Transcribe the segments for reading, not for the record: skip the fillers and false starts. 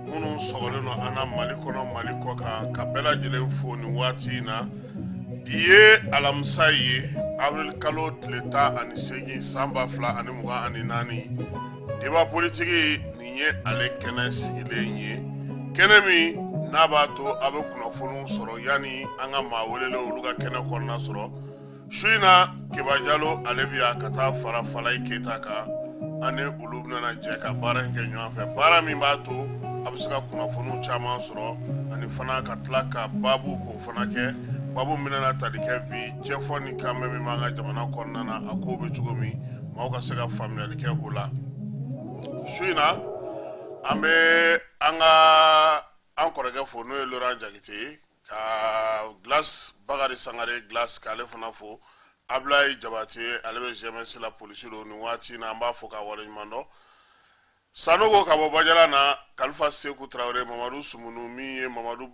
Minnu sɔgɔlen don an na Mali kɔnɔ, Mali kɔ kan, ka bɛɛ lajɛlen fo nin waati in na. Bi ye alamisa ye, avril kalo tile 18, san 2024. Débat politique, nin ye ale kɛnɛ sigilen ye, kɛnɛ min n'a b'a to a bɛ kunnafoniw sɔrɔ yanni an ka maa welelen olu ka kɛnɛ kɔnɔna sɔrɔ. Su in na, Keba Jalo, ale bɛ yan ka taa fara Falayi Keyita kan. An ni olu bɛna jɛ ka baara in kɛ ɲɔgɔn fɛ, baara min b'a to a bɛ se ka kunnafoniw caman sɔrɔ, ani fana ka tila ka baabu k'o fana kɛ. Baabu min bɛna tali kɛ bi, cɛfɔ ni kanbɛn min b'an ka jamana kɔnɔna na, a ko bɛ cogo min, maaw ka se ka faamuyali kɛ o la. Su in na, an bɛ an ka an kɔrɔkɛ fo, n'o ye Laurent Jakite ye, ka Glace Bakari Sangare Glace, k'ale fana fo. Abulayi Jabate, ale bɛ GMS la, polisi don nin waati in na, an b'a fo k'a waleɲuman dɔn. Sanogo ka bɔ Bajala na, Kalifa Seku Tarawele, Mamadu Sumunu, min ye Mamadu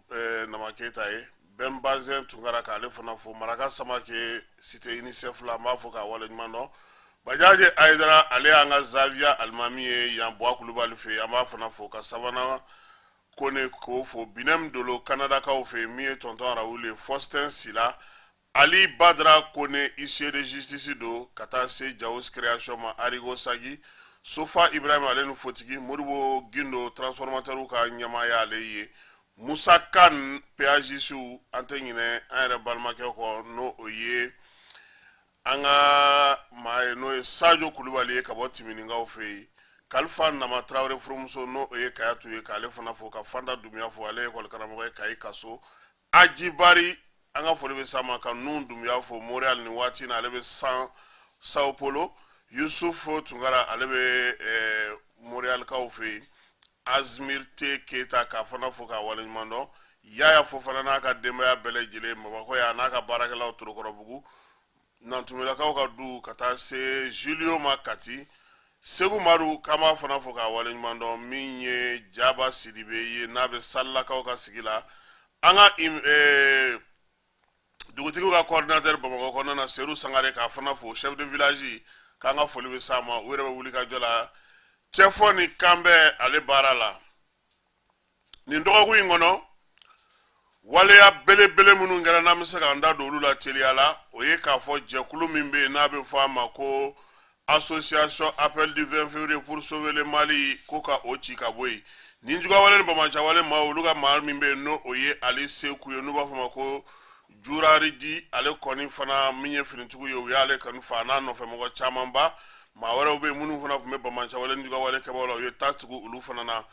Nama Keyita ye, Ben Bazin Tunkara, k'ale fana fo. Maraka Samake, cité UNICEF la, an b'a fo k'a waleɲuman dɔn. Bajaje Ayidara, ale y'an ka Zaviya alimami ye yan Buwa Kulubali fɛ yen, an b'a fana fo. Ka Savana Kone k'o fo. Binem Dolo, Kanadakaw fɛ yen, min ye tonton Rawuli ye, Faustin Sila, Ali Badra Kone, huissier de justice don, ka taa se Jawos création ma, Arigo Sagi, Sofa Ibrahim, ale ni Fotigi Modibo Gindo, transformateur ka ɲɛmaaya ale ye, Musa Kan, péagiste. An tɛ ɲinɛ an yɛrɛ balimakɛ kɔ, n'o o ye an ka maa ye, n'o ye Sajo Kulubali ye ka bɔ Timininkaw fɛ yen. Kalifa Nama Tarawele furumuso, n'o o ye Kayatu ye, k'ale fana fo. Ka Fanta Dunbiya fo, ale ye ekɔli karamɔgɔ ye Kayi Kaso. Aji Bari, an ka foli bɛ s'a ma. Ka Nun Dunbiya fo Montréal nin waati in na, ale bɛ San Sao Paulo. Yusuf Tunkara, ale bɛ Montréalkaw fɛ yen. Azmir T Keyita, k'a fana fo k'a waleɲuman dɔn. Yaya Fofana n'a ka denbaya bɛɛ lajɛlen Bamakɔ yan, n'a ka baarakɛlaw Torokɔrɔbugu, Nantumilakaw ka du, ka taa se Julio ma Kati. Segu Madu, k'an b'a fana fo k'a waleɲuman dɔn. Min ye Jaba Sidibe ye, n'a bɛ Salilakaw ka sigi la, an ka dugutigiw ka coordinateur Bamakɔ kɔnɔna na, Seru Sangare, k'a fana fo, chef de village, k'an ka foli bɛ s'a ma. U yɛrɛ bɛ wuli ka jɔ la cɛfɔ ni kanbɛn ale baara la nin dɔgɔkun in kɔnɔ. Waleya belebele minnu kɛra, n'an bɛ se k'an da don olu la teliya la, o ye k'a fɔ jɛkulu min bɛ yen n'a bɛ fɔ a ma ko Association Appel du 20 février pour sauver le Mali, ko ka o ci ka bɔ yen. Ni jugawale ni bamancawale maa, olu ka maa min bɛ yen, n'o o ye Ali Seku ye, n'u b'a fɔ a ma ko Juraridi, ale kɔni fana min ye finitigiw ye, u y'ale kɔni fa n'a nɔfɛmɔgɔ camanba. Maa wɛrɛw bɛ yen minnu fana tun bɛ bamancawale ni jugawale kɛbaaw la, u ye ta tugu olu fana na.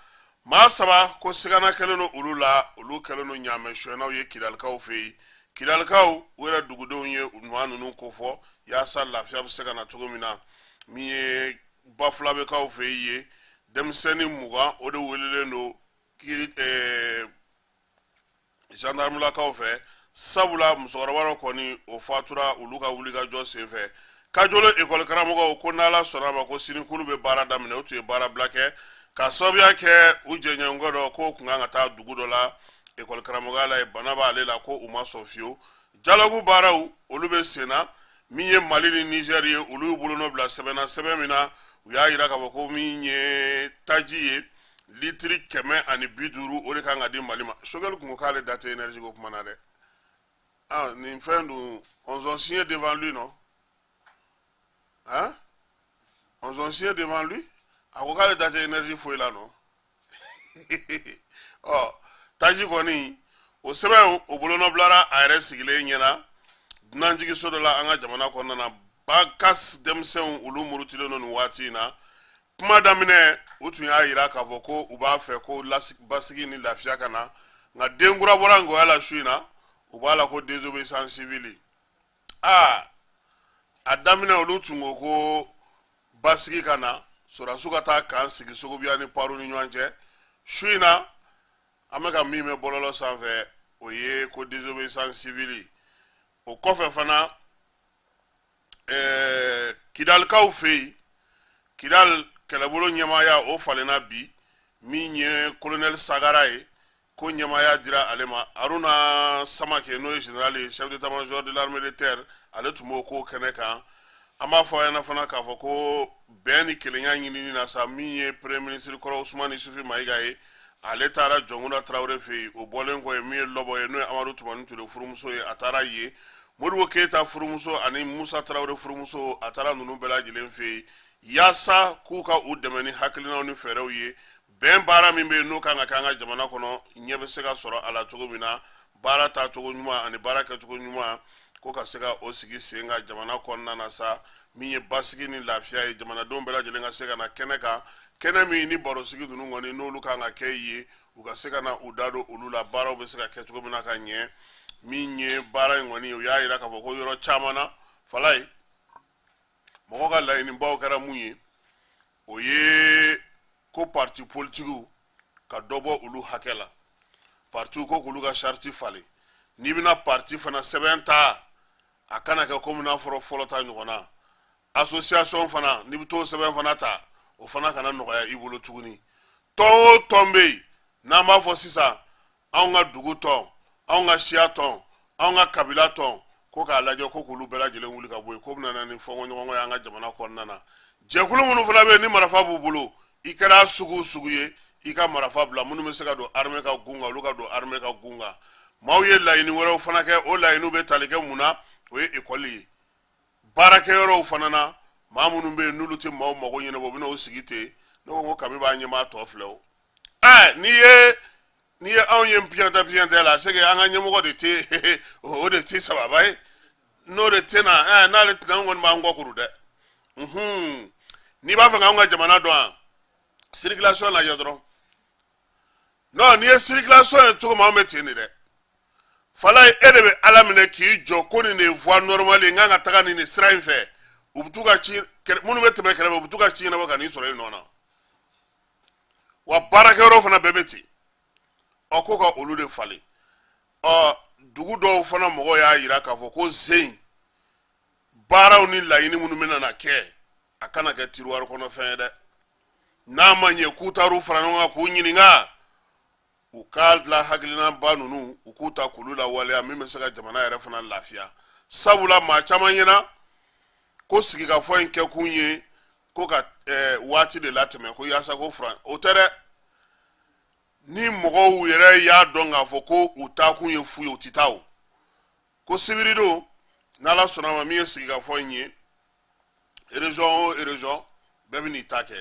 Maa saba ko sigana kɛlen don olu la, olu kɛlen don ɲaamɛ sonyɛnaw ye Kidalikaw fɛ yen. Kidalikaw, u yɛrɛ dugudenw ye maa ninnu kofɔ yaasa lafiya bɛ se ka na cogo min na. Min ye Bafulabekaw fɛ yen, denmisɛnnin 20, o de welelen don kiri gendarmelakaw fɛ, sabula musokɔrɔba dɔ kɔni, o fatura olu ka wulikajɔ senfɛ. Kajolo ekɔli karamɔgɔw ko n'Ala sɔnna a ma, ko sini k'olu bɛ baara daminɛ. O tun ye baara bila kɛ k'a sababuya kɛ u jɛɲɔgɔnkɛ dɔ k'o tun kan ka taa dugu dɔ la ekɔli karamɔgɔya la yen, bana b'ale la, ko u ma sɔn fiyewu. Dialogue baaraw, olu bɛ sen na. Min ye Mali ni Niger ye, olu y'u bolonɔ bila sɛbɛn na, sɛbɛn min na u y'a jira k'a fɔ ko min ye taji ye, litiri 150, o de kan ka di Mali ma. Choguel kun ko k'ale da tɛ énergie ko kuma na dɛ. Ah, nin fɛn dun, on ont signé devant lui, non? Hein, on ont signé devant lui. A ko k'ale da tɛ énergie foyi la, non? Ɔ, taji kɔni, o sɛbɛn, o bolonɔ bilara a yɛrɛ sigilen ɲɛna dunanjiginso dɔ la an ka jamana kɔnɔna na. Bakas denmisɛnw, olu murutilen don nin waati in na. Kuma daminɛ, u tun y'a jira k'a fɔ ko u b'a fɛ ko basigi ni lafiya ka na, nka den kura bɔra ngɔya la su in na, u b'a la ko désobéissance civile. Aa, a daminɛ, olu tun ko ko basigi ka na, sɔrɔdasiw ka taa kan sigi Sogobiya ni Paru ni ɲɔgɔn cɛ. Su in na, an bɛ ka min mɛn bɔlɔlɔ sanfɛ, o ye ko désobéissance civile. O kɔfɛ fana, Kidalikaw fɛ yen, Kidal kɛlɛbolo ɲɛmaaya, o falenna bi. Min ye colonel Sagara ye, ko ɲɛmaaya dira ale ma. Haruna Samake, n'o ye général ye, chef d'état-major de l'armée de terre, ale tun b'o ko kɛnɛ kan. An b'a fɔ a ɲɛna fana k'a fɔ ko bɛn ni kelenya ɲinini na sa, min ye premier ministre kɔrɔ Usumani Isufi Mayiga ye, Ale taara Jɔnkunda Tarawele fɛ yen. O bɔlen kɔ yen, min ye Lɔbɔ ye, n'o ye Amadu Tumani Ture furumuso ye, a taara yen. Modibo Keyita furumuso ani Musa Tarawele furumuso, a taara ninnu bɛɛ lajɛlen fɛ yen yaasa k'u ka u dɛmɛ ni hakilinaw ni fɛɛrɛw ye. Bɛn baara min bɛ yen, n'o kan ka kɛ an ka jamana kɔnɔ, ɲɛ bɛ se ka sɔrɔ a la cogo min na, baara taacogo ɲuman ani baara kɛcogo ɲuman, ko ka se ka o sigi sen kan jamana kɔnɔna na sa, min ye basigi ni lafiya ye, jamanadenw bɛɛ lajɛlen ka se ka na kɛnɛ kan, kɛnɛ min ni barosigi ninnu kɔni n'olu kan ka kɛ yen, u ka se ka na u da don olu la, baaraw bɛ se ka kɛ cogo min na ka ɲɛ. Min ye baara in kɔni, u y'a yira k'a fɔ ko yɔrɔ caman na, Falaye, mɔgɔ ka laɲinibaw kɛra mun ye? O ye ko parti politikiw ka dɔ bɔ olu hakɛ la. Partiw ko k'olu ka sariti falen. N'i bɛna parti fana sɛbɛn ta, a kana kɛ komi n'a fɔra fɔlɔ ta ɲɔgɔn na. Association fana, n'i bɛ t'o sɛbɛn fana ta, o fana kana nɔgɔya i bolo tuguni. Tɔn o tɔn bɛ yen, n'an b'a fɔ sisan anw ka dugu tɔn, anw ka siya tɔn, anw ka kabila tɔn, ko k'a lajɛ ko k'olu bɛɛ lajɛlen wuli ka bɔ yen, k'o bɛna na ni fɔnkɔɲɔgɔnkɔ ye an ka jamana kɔnɔna na. Jɛkulu minnu fana bɛ yen ni marifa b'u bolo, i kɛra sugu o sugu ye, i ka marifa bila. Minnu bɛ se ka don armée ka gun kan, olu ka don armée ka gun kan. Maaw ye laɲini wɛrɛw fana kɛ. O laɲiniw bɛ tali kɛ mun na? O ye ekɔli ye, baarakɛyɔrɔw fana na, maa minnu bɛ yen n'olu tɛ maaw mago ɲɛnabɔ, u bɛna o sigi ten. Ne ko ko kabi b'a ɲɛmaa tɔ filɛ o. Ɛɛ, n'i ye anw ye piyɛntɛ piyɛntɛ la, c'est que an ka ɲɛmɔgɔ de tɛ, o de tɛ sababa ye, n'o de tɛ na. Ɛɛ, n'ale tɛna, an kɔni b'an kɔ kuru dɛ. N'i b'a fɛ k'anw ka jamana dɔn, yan circulation lajɛ dɔrɔn. Non, n'i ye circulation ye cogo min, anw bɛ ten de dɛ. Falaye, e de bɛ Ala minɛ k'i jɔ ko nin de ye voie normale ye, n kan ka taga nin de sira in fɛ. U bɛ t'u ka ci, minnu bɛ tɛmɛ kɛrɛfɛ, u bɛ t'u ka ci ɲɛnabɔ ka n'i sɔrɔ i nɔ na. Wa baarakɛyɔrɔ fana bɛɛ bɛ ten. Ɔ, ko ka olu de falen. Ɔ, dugu dɔw fana mɔgɔw y'a yira k'a fɔ ko zen baaraw ni laɲini minnu bɛna na kɛ, a kana kɛ tiroir kɔnɔ fɛn ye dɛ. N'a ma ɲɛ k'u taar'u fara ɲɔgɔn kan k'u ɲininka, u k'a la hakilinaba ninnu, u k'u ta k'olu lawaleya, min bɛ se ka jamana yɛrɛ fana lafiya. Sabula maa caman ɲɛna ko sigikafɔ in kɛkun ye ko ka waati de latɛmɛ, ko yaasa ko furan o tɛ dɛ. Ni mɔgɔw yɛrɛ y'a dɔn k'a fɔ ko u taakun ye fu ye, u tɛ taa. O ko sibiridon, n'Ala sɔnna ma, min ye sigikafɔ in ye, région o région bɛɛ bɛ n'i ta kɛ.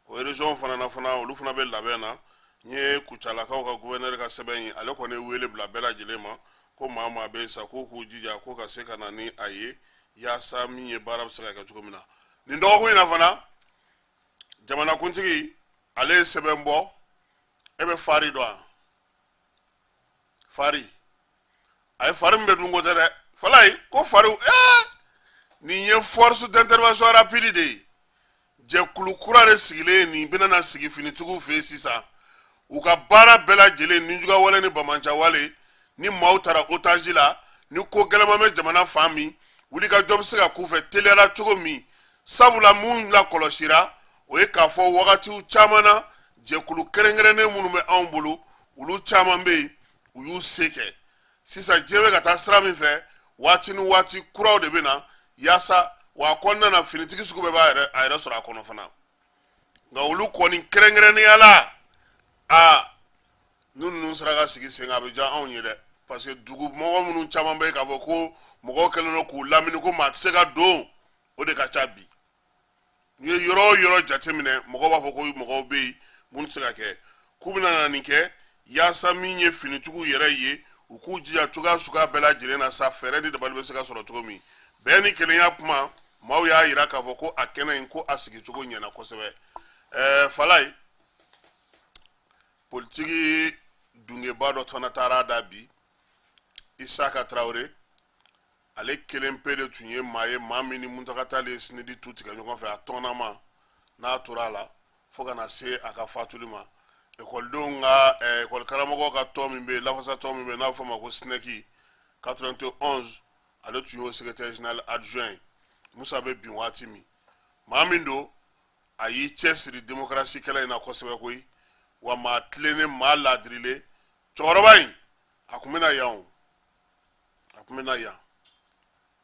O région fana na fana, olu fana bɛ labɛn na. N ye Kucalakaw ka gouverneur ka sɛbɛn ye. Ale kɔni ye wele bila bɛɛ lajɛlen ma ko maa o maa bɛ yen sa, ko k'u jija ko ka se ka na ni a ye, yaasa min ye baara bɛ se ka kɛ cogo min na. Nin dɔgɔkun in na fana, jamanakuntigi ale ye sɛbɛn bɔ. E bɛ fari dɔn wa? Fari, a ye fari min bɛ dun ko tɛ dɛ, Falaye. Ko fari, nin ye force d'intervention rapide de ye. Jɛkulu kura de sigilen, nin bɛna na sigi finitigiw fɛ yen sisan. U ka baara bɛɛ lajɛlen, nijuguya wale ni bamanca wale, ni maaw taara otage la, ni ko gɛlɛman bɛ jamana fan min, wulikajɔ bɛ se ka k'u fɛ teliyala cogo min. Sabula mun lakɔlɔsira, o ye k'a fɔ wagatiw caman na, jɛkulu kɛrɛnkɛrɛnnen minnu bɛ anw bolo, olu caman bɛ yen, u y'u se kɛ. Sisan diɲɛ bɛ ka taa sira min fɛ, waati ni waati kuraw de bɛ na yaasa wa a kɔnɔna na, finitigi sugu bɛɛ b'a yɛrɛ a yɛrɛ sɔrɔ a kɔnɔ fana. Nka olu kɔni kɛrɛnkɛrɛnnenya la, aa, ni ninnu sera ka sigi sen kan, a bɛ diya anw ye dɛ, parce que dugu mɔgɔ minnu caman bɛ yen k'a fɔ ko mɔgɔw kɛlen don k'u lamini ko maa tɛ se ka don, o de ka ca bi. N'i ye yɔrɔ o yɔrɔ jateminɛ, mɔgɔw b'a fɔ ko mɔgɔw bɛ yen mun tɛ se ka kɛ, k'u bɛna na nin kɛ yaasa min ye finitigiw yɛrɛ ye, u k'u jija cogoya suguya bɛɛ lajɛlen na sa, fɛɛrɛ ni dabali bɛ se ka sɔrɔ cogo min. Bɛn ni kelenya kuma, maaw y'a yira k'a fɔ ko a kɛnɛ in, ko a sigicogo ɲɛna kosɛbɛ. Falaye, politiki dungeba dɔ fana taara da bi, Isaka Tarawele. Ale kelen pe de tun ye maa ye, maa min ni Muntaka Tali ye SYNID tu tigɛ ɲɔgɔn fɛ a tɔnnama, n'a tora a la fo ka na se a ka fatuli ma. Ekɔlidenw ka, ekɔli karamɔgɔw ka tɔn min bɛ yen, lafasa tɔn min bɛ yen n'a bɛ fɔ o ma ko SYNEC 91, ale tun y'o secrétaire général adjoint ye. Musa bɛ bin waati min, maa min don, a y'i cɛsiri démocratie kɛlɛ in na kosɛbɛ koyi. Wa maa tilennen, maa laadirilen, cɛkɔrɔba in, a tun bɛ na yan o, a tun bɛ na yan,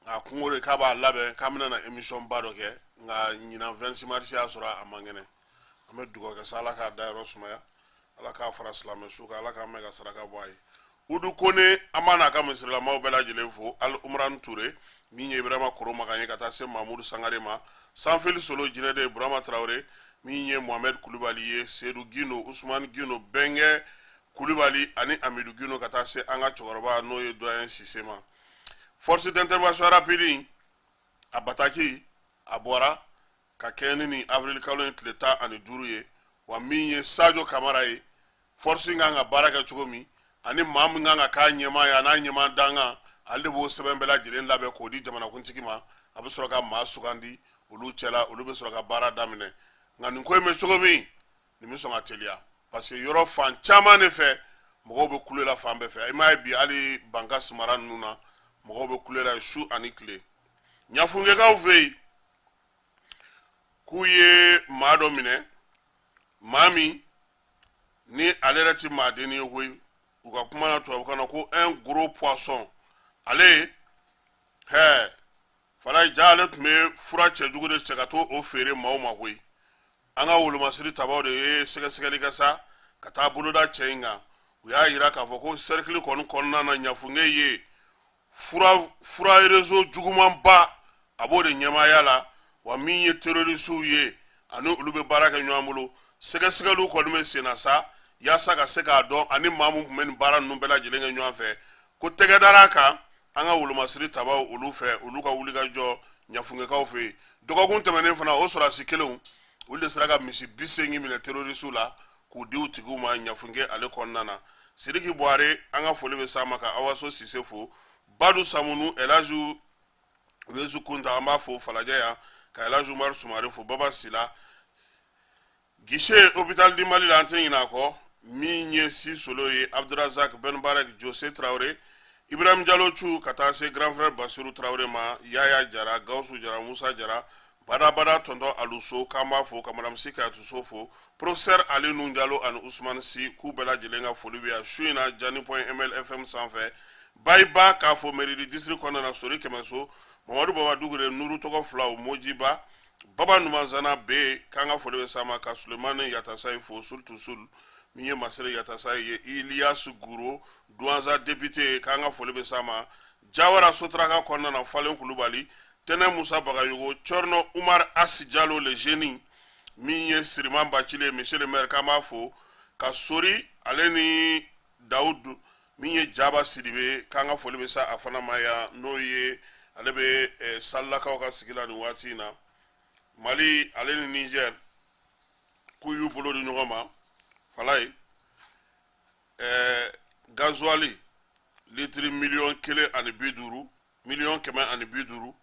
nka a kungo de k'a b'a labɛn k'an bɛna na émission ba dɔ kɛ. Nka ɲinan 26 mars y'a sɔrɔ a man kɛnɛ. An bɛ dugawu kɛ sa, Ala k'a dayɔrɔ sumaya. Ala k'a fara silamɛ su kan, Ala k'a mɛn ka saraka bɔ a ye. Udu Kone, an b'a n'a ka misirilamaw bɛɛ lajɛlen fo. Al Umran Ture, min ye Ibrahima Koromakan ye, ka taa se Mamudu Sangare ma, Sanfili Solo Jinɛden, Burama Tarawele, min ye Mohamed Kulubali ye, Sedu Gindo, Usumani Gindo, Bɛnkɛ Kulubali ani Amidu Gindo, ka taa se an ka cɛkɔrɔba n'o ye doyen Sise ma. Force d'intervention rapide, a bataki a bɔra ka kɛɲɛ ni nin avril kalo in tile 15 ye. Wa min ye Sadio Kamara ye, force in kan ka baara kɛ cogo min ani maa min kan ka k'a ɲɛmaa ye a n'a ɲɛmaa dankan, ale de b'o sɛbɛn bɛɛ lajɛlen labɛn k'o di jamanakuntigi ma. A bɛ sɔrɔ ka maa sugandi olu cɛla, olu bɛ sɔrɔ ka baara daminɛ. Nka nin ko in bɛ cogo min, nin bɛ sɔn ka teliya, parce que yɔrɔ fan caman de fɛ mɔgɔw bɛ kule la fan bɛɛ fɛ. I m'a ye bi, hali Bankas mara ninnu na, mɔgɔw bɛ kule la su ani tile. Ɲafunkɛkaw fɛ yen, k'u ye maa dɔ minɛ, maa min ni ale yɛrɛ ti maadenni ye koyi. U ka kuma na tubabukan na ko un gros poisson. Ale hɛ falayi ja, ale tun bɛ fura cɛjugu de cɛ ka to o feere maaw ma koyi. An ka wolomasiri tabaw de ye sɛgɛsɛgɛli kɛ sa ka taa boloda cɛ in kan. U y'a yira k'a fɔ ko cercle kɔni kɔnɔna na, Ɲafunke ye fura réseau jugumanba, a b'o de ɲɛmaaya la. Wa min ye terroristew ye, ani olu bɛ baara kɛ ɲɔgɔn bolo. Sɛgɛsɛgɛliw kɔni bɛ sen na sa yaasa ka se k'a dɔn ani maa min tun bɛ nin baara ninnu bɛɛ lajɛlen kɛ ɲɔgɔn fɛ. Ko tɛgɛ dara a kan an ka wolomasiri tabaw olu fɛ, olu ka wulikajɔ Ɲafunkɛkaw fɛ yen. Dɔgɔkun tɛmɛnen fana, o sɔrɔdasi kelenw, olu de sera ka misi 80 minɛ terroristew la k'u di u tigiw ma Ɲafunke ale kɔnɔna na. Sidiki Buware, an ka foli bɛ s'a ma, ka Awaso Sise fo, Badu Samunu, Elaju Wezu Kunta, an b'a fo Falajɛ yan, ka Elaju Umaru Sumare fo, Baba Sila, guichet hôpital du Mali la, an tɛ ɲinɛ a kɔ. Min ye Si Solo ye, Abdurazak Ben Barek, Jose Traoré, Ibrahim Jalo Cu, ka taa se grand frère Basiru Traoré ma, Yaya Jara, Gawusu Jara, Musa Jara, Badabada, tonton Aluso, k'an b'a fo, ka madame Si Kayatuso fo, professeur Ali Nun Jalo ani Usumani Si, k'u bɛɛ lajɛlen ka foli bɛ yan su in na Jani point ml FM sanfɛ. Bayiba k'a fo Mɛridi district kɔnɔna na, Sori Kɛmɛso, Mamadu Baba Dugure, Nuru tɔgɔ filaw, Mojiba Baba Numanzana be, k'an ka foli bɛ s'a ma, ka Sulemani Yatasayi fo, surtout sul min ye Masere Yatasayi ye, Ilias Guro, Duwanza député, k'an ka foli bɛ s'a ma, Jawara Sotraka kɔnɔna na, Falen Kulubali, Tɛnɛ Musa Bagayogo, Cɔrɔnɔ Umar Asi Jalo le jeune, min ye Siriman Bacile ye, monsieur le maire, k'an b'a fo, ka Sori ale ni Dawudu, min ye Jaba Sidibe, k'an ka foli bɛ sa a fana ma yan, n'o ye ale bɛ Salilakaw ka sigi la nin waati in na. Mali ale ni Niger, k'u y'u bolo di ɲɔgɔn ma falayi, gazuwali litiri miliyɔn 1 ni bi duuru, miliyɔn 150,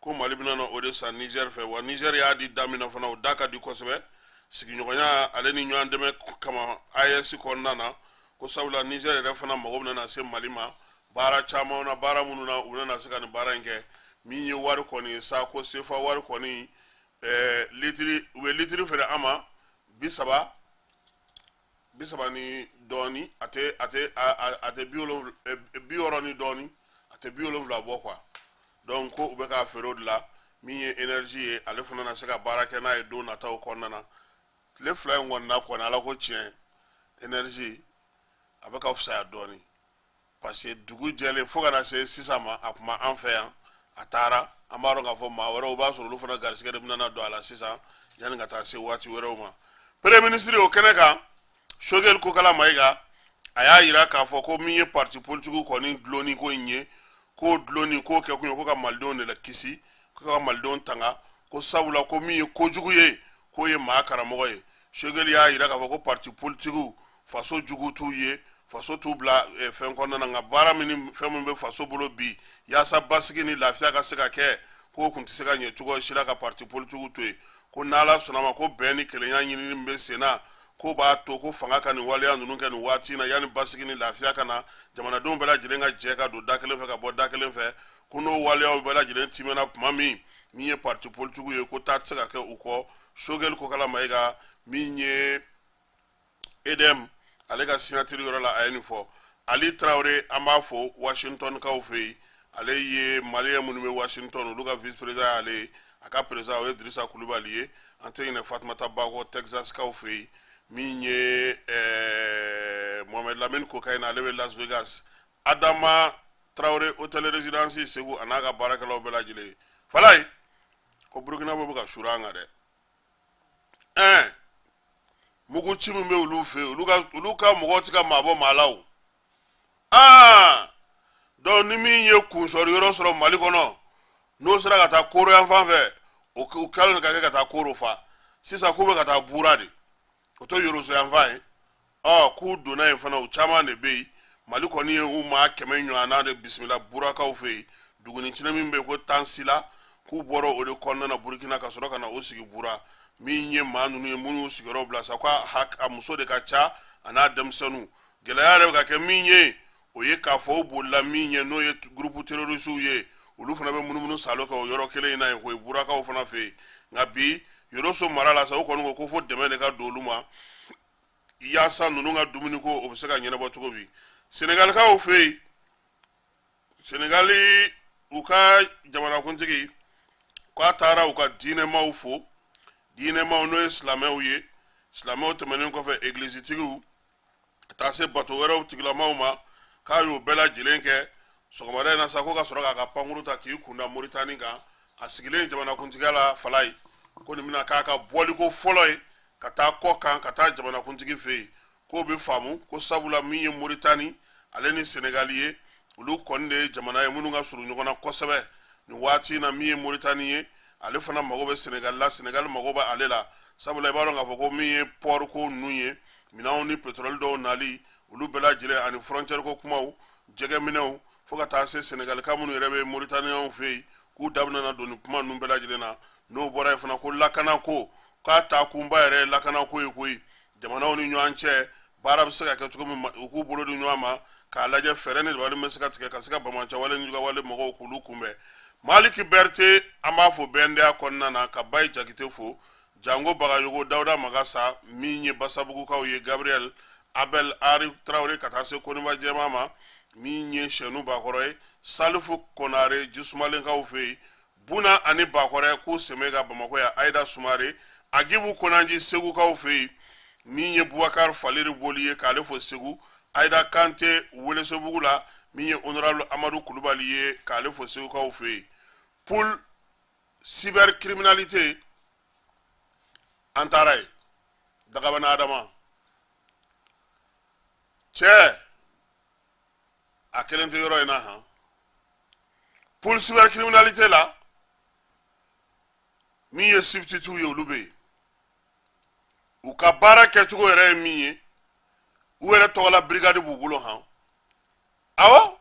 ko Mali bɛna na o de san Niger fɛ. Wa Niger y'a di da min na fana, o da ka di kosɛbɛ sigiɲɔgɔnya ale ni ɲɔgɔn dɛmɛ kama AES kɔnɔna na, ko sabula Niger yɛrɛ fana mago bɛna na se Mali ma baara caman na, baara minnu na u bɛna se ka nin baara in kɛ. Min ye wari kɔni ye sa, ko sefa wari kɔni, litiri, u bɛ litiri feere an ma 30, 30 ni dɔɔni, a tɛ 70, 60 ni dɔɔni, a tɛ 70 bɔ quoi. Donc ko u bɛ k'a feere o de la. Min ye énergie ye, ale fana na se ka baara kɛ n'a ye don nataw kɔnɔna na. Tile 2 in kɔni na kɔni, Ala ko tiɲɛ, énergie a bɛ ka fisaya dɔɔni, parce que dugu jɛlen fo ka na se sisan ma, a kuma an fɛ yan, a taara. An b'a dɔn k'a fɔ maa wɛrɛw b'a sɔrɔ, olu fana garisigɛ de bɛna don a la sisan yanni ka taa se waati wɛrɛw ma. Premier ministre o kɛnɛ kan, Choguel Kokala Mayiga, a y'a yira k'a fɔ ko min ye parti politique kɔni dulonni ko in ye, k'o dulonni k'o kɛ kun ye ko ka malidenw de la kisi, ko ka malidenw tanga, ko sabula ko min ye kojugu ye, k'o ye maa karamɔgɔ ye. Choguel y'a yira k'a fɔ ko parti politique, faso jugu t'u ye, faso t'u bila fɛn kɔnɔna na, nka baara min ni fɛn min bɛ faso bolo bi yaasa basigi ni lafiya ka se ka kɛ, k'o kun tɛ se ka ɲɛ cogo si la ka parti politique to yen. Ko n'Ala sɔnna ma, ko bɛn ni kelenya ɲinini min bɛ sen na, ko b'a to ko fanga ka nin waleya ninnu kɛ nin waati in na yanni basigi ni lafiya ka na, jamanadenw bɛɛ lajɛlen ka jɛ ka don da kelen fɛ ka bɔ da kelen fɛ. Ko n'o waleyaw bɛɛ lajɛlen timɛna tuma min, min ye parti politique ye, ko taa tɛ se ka kɛ u kɔ. Choguel Kokala Mayiga, min ye EDM ale ka signature yɔrɔ la, a ye nin fɔ. Ali Traoré, an b'a fo Washington kaw fɛ yen. Ale ye maliyɛn minnu bɛ Washington, olu ka vice président y'ale ye. A ka président, o ye Dirisa Kulubali ye. An tɛ ɲinɛ Fatumata Bakɔ, Texas kaw fɛ yen. Min ye Mohamed Lamine Kokayina, ale bɛ Las Vegas. Adama Traoré, hôtel résidence Segu, a n'a ka baarakɛlaw bɛɛ lajɛlen. Falaye ko Burukinabew bɛ ka suuru an kan dɛ. Mugu ci min bɛ olu fɛ yen, olu ka mɔgɔw tɛ ka maa bɔ maa la o. Donc ni min ye kunsɔri yɔrɔ sɔrɔ Mali kɔnɔ, n'o sera ka taa Koro yan fan fɛ, o kɛlen ka kɛ ka taa Koro fa. Sisan k'u bɛ ka taa Bura de, o to Yoroso yan fan ye. Ɔ, k'u donna yen fana, u caman de bɛ yen. Mali kɔni ye u maa 100 ɲɔgɔnna de bisimila Burakaw fɛ yen. Duguni cinɛ min bɛ yen ko Tansila, k'u bɔra o de kɔnɔna na Burukina ka sɔrɔ ka na o sigi Bura. Min ye maa ninnu ye minnu y'u sigiyɔrɔ bila sa, ko a muso de ka ca a n'a denmisɛnninw. Gɛlɛya yɛrɛ bɛ ka kɛ min ye, o ye k'a fɔ u bolila min ye, n'o ye groupe terroristew ye, olu fana bɛ munumunu salo kɛ o yɔrɔ kelen in na yen, k'o ye Burakaw fana fɛ yen. Nka bi Yoroso mara la sa, u kɔni ko ko fo dɛmɛ de ka don olu ma yaasa ninnu ka dumuniko o bɛ se ka ɲɛnabɔ cogo min. Senegalikaw fɛ yen, Senegali u ka jamanakuntigi k'a taara u ka diinɛmaw fo, diinɛmaw n'o ye silamɛw ye, silamɛw tɛmɛnen kɔfɛ egilizitigiw, ka taa se bato wɛrɛw tigilamaw ma, k'a y'o bɛɛ lajɛlen kɛ. Sɔgɔmada in na sa, ko ka sɔrɔ k'a ka pankuru ta k'i kunda Moritani kan. A sigilen jamanakuntigiya la, Falaye ko nin bɛna k'a ka bɔliko fɔlɔ ye ka taa kɔ kan, ka taa jamanakuntigi fɛ yen. K'o bɛ faamu ko sabula min ye Moritani ale ni Senegali ye, olu kɔni de ye jamana ye minnu ka surun ɲɔgɔn na kosɛbɛ nin waati in na. Min ye Moritani ye, ale fana mago bɛ Senegali la, Senegali mago bɛ ale la, sabula i b'a dɔn k'a fɔ ko min ye port ko ninnu ye, minɛnw ni pétrole dɔw nali, olu bɛɛ lajɛlen, ani frontière ko kumaw, jɛgɛminɛw, fo ka taa se Senegalika minnu yɛrɛ bɛ Moritaniyanw fɛ yen, k'u da bɛna don nin kuma ninnu bɛɛ lajɛlen na. N'o bɔra yen fana, ko lakanako, k'a taakunba yɛrɛ ye lakanako ye koyi. Jamanaw ni ɲɔgɔn cɛ baara bɛ se ka kɛ cogo min, u k'u bolo di ɲɔgɔn ma k'a lajɛ fɛɛrɛ ni dabali bɛ se ka tigɛ ka se ka banbaanciwale ni jugawale mɔgɔw k'olu kunbɛn. Maliki Berete, an b'a fo BNDA kɔnɔna na, ka Bayi Jakite fo, Jango Bagayogo, Dawuda Magasa, min ye Basabugukaw ye, Gabriel Abel Ari Tarawele, ka taa se Koniba Jɛma ma, min ye Sɛnu Bakɔrɔ ye, Salifu Konare Jisumalenkaw fɛ yen, Buna ani Bakɔrɛ, k'u sɛmɛ ka Bamakɔ yan, Ayida Sumare, Agibu Konanji Segukaw fɛ yen, min ye Bubakar Faliri Boli ye, k'ale fo Segu, Ayida Kante Welesebugu la, min ye honorable Amadu Kulubali ye, k'ale fo Segukaw fɛ yen. Pôle cybercriminalité, an taara yen, Dagabana Adama cɛ, a kelen tɛ yɔrɔ in na han. Pôle cybercriminalité la, min ye substitut ye, olu bɛ yen. U ka baara kɛcogo yɛrɛ ye min ye, u yɛrɛ tɔgɔla brigade b'u bolo han. Awɔ,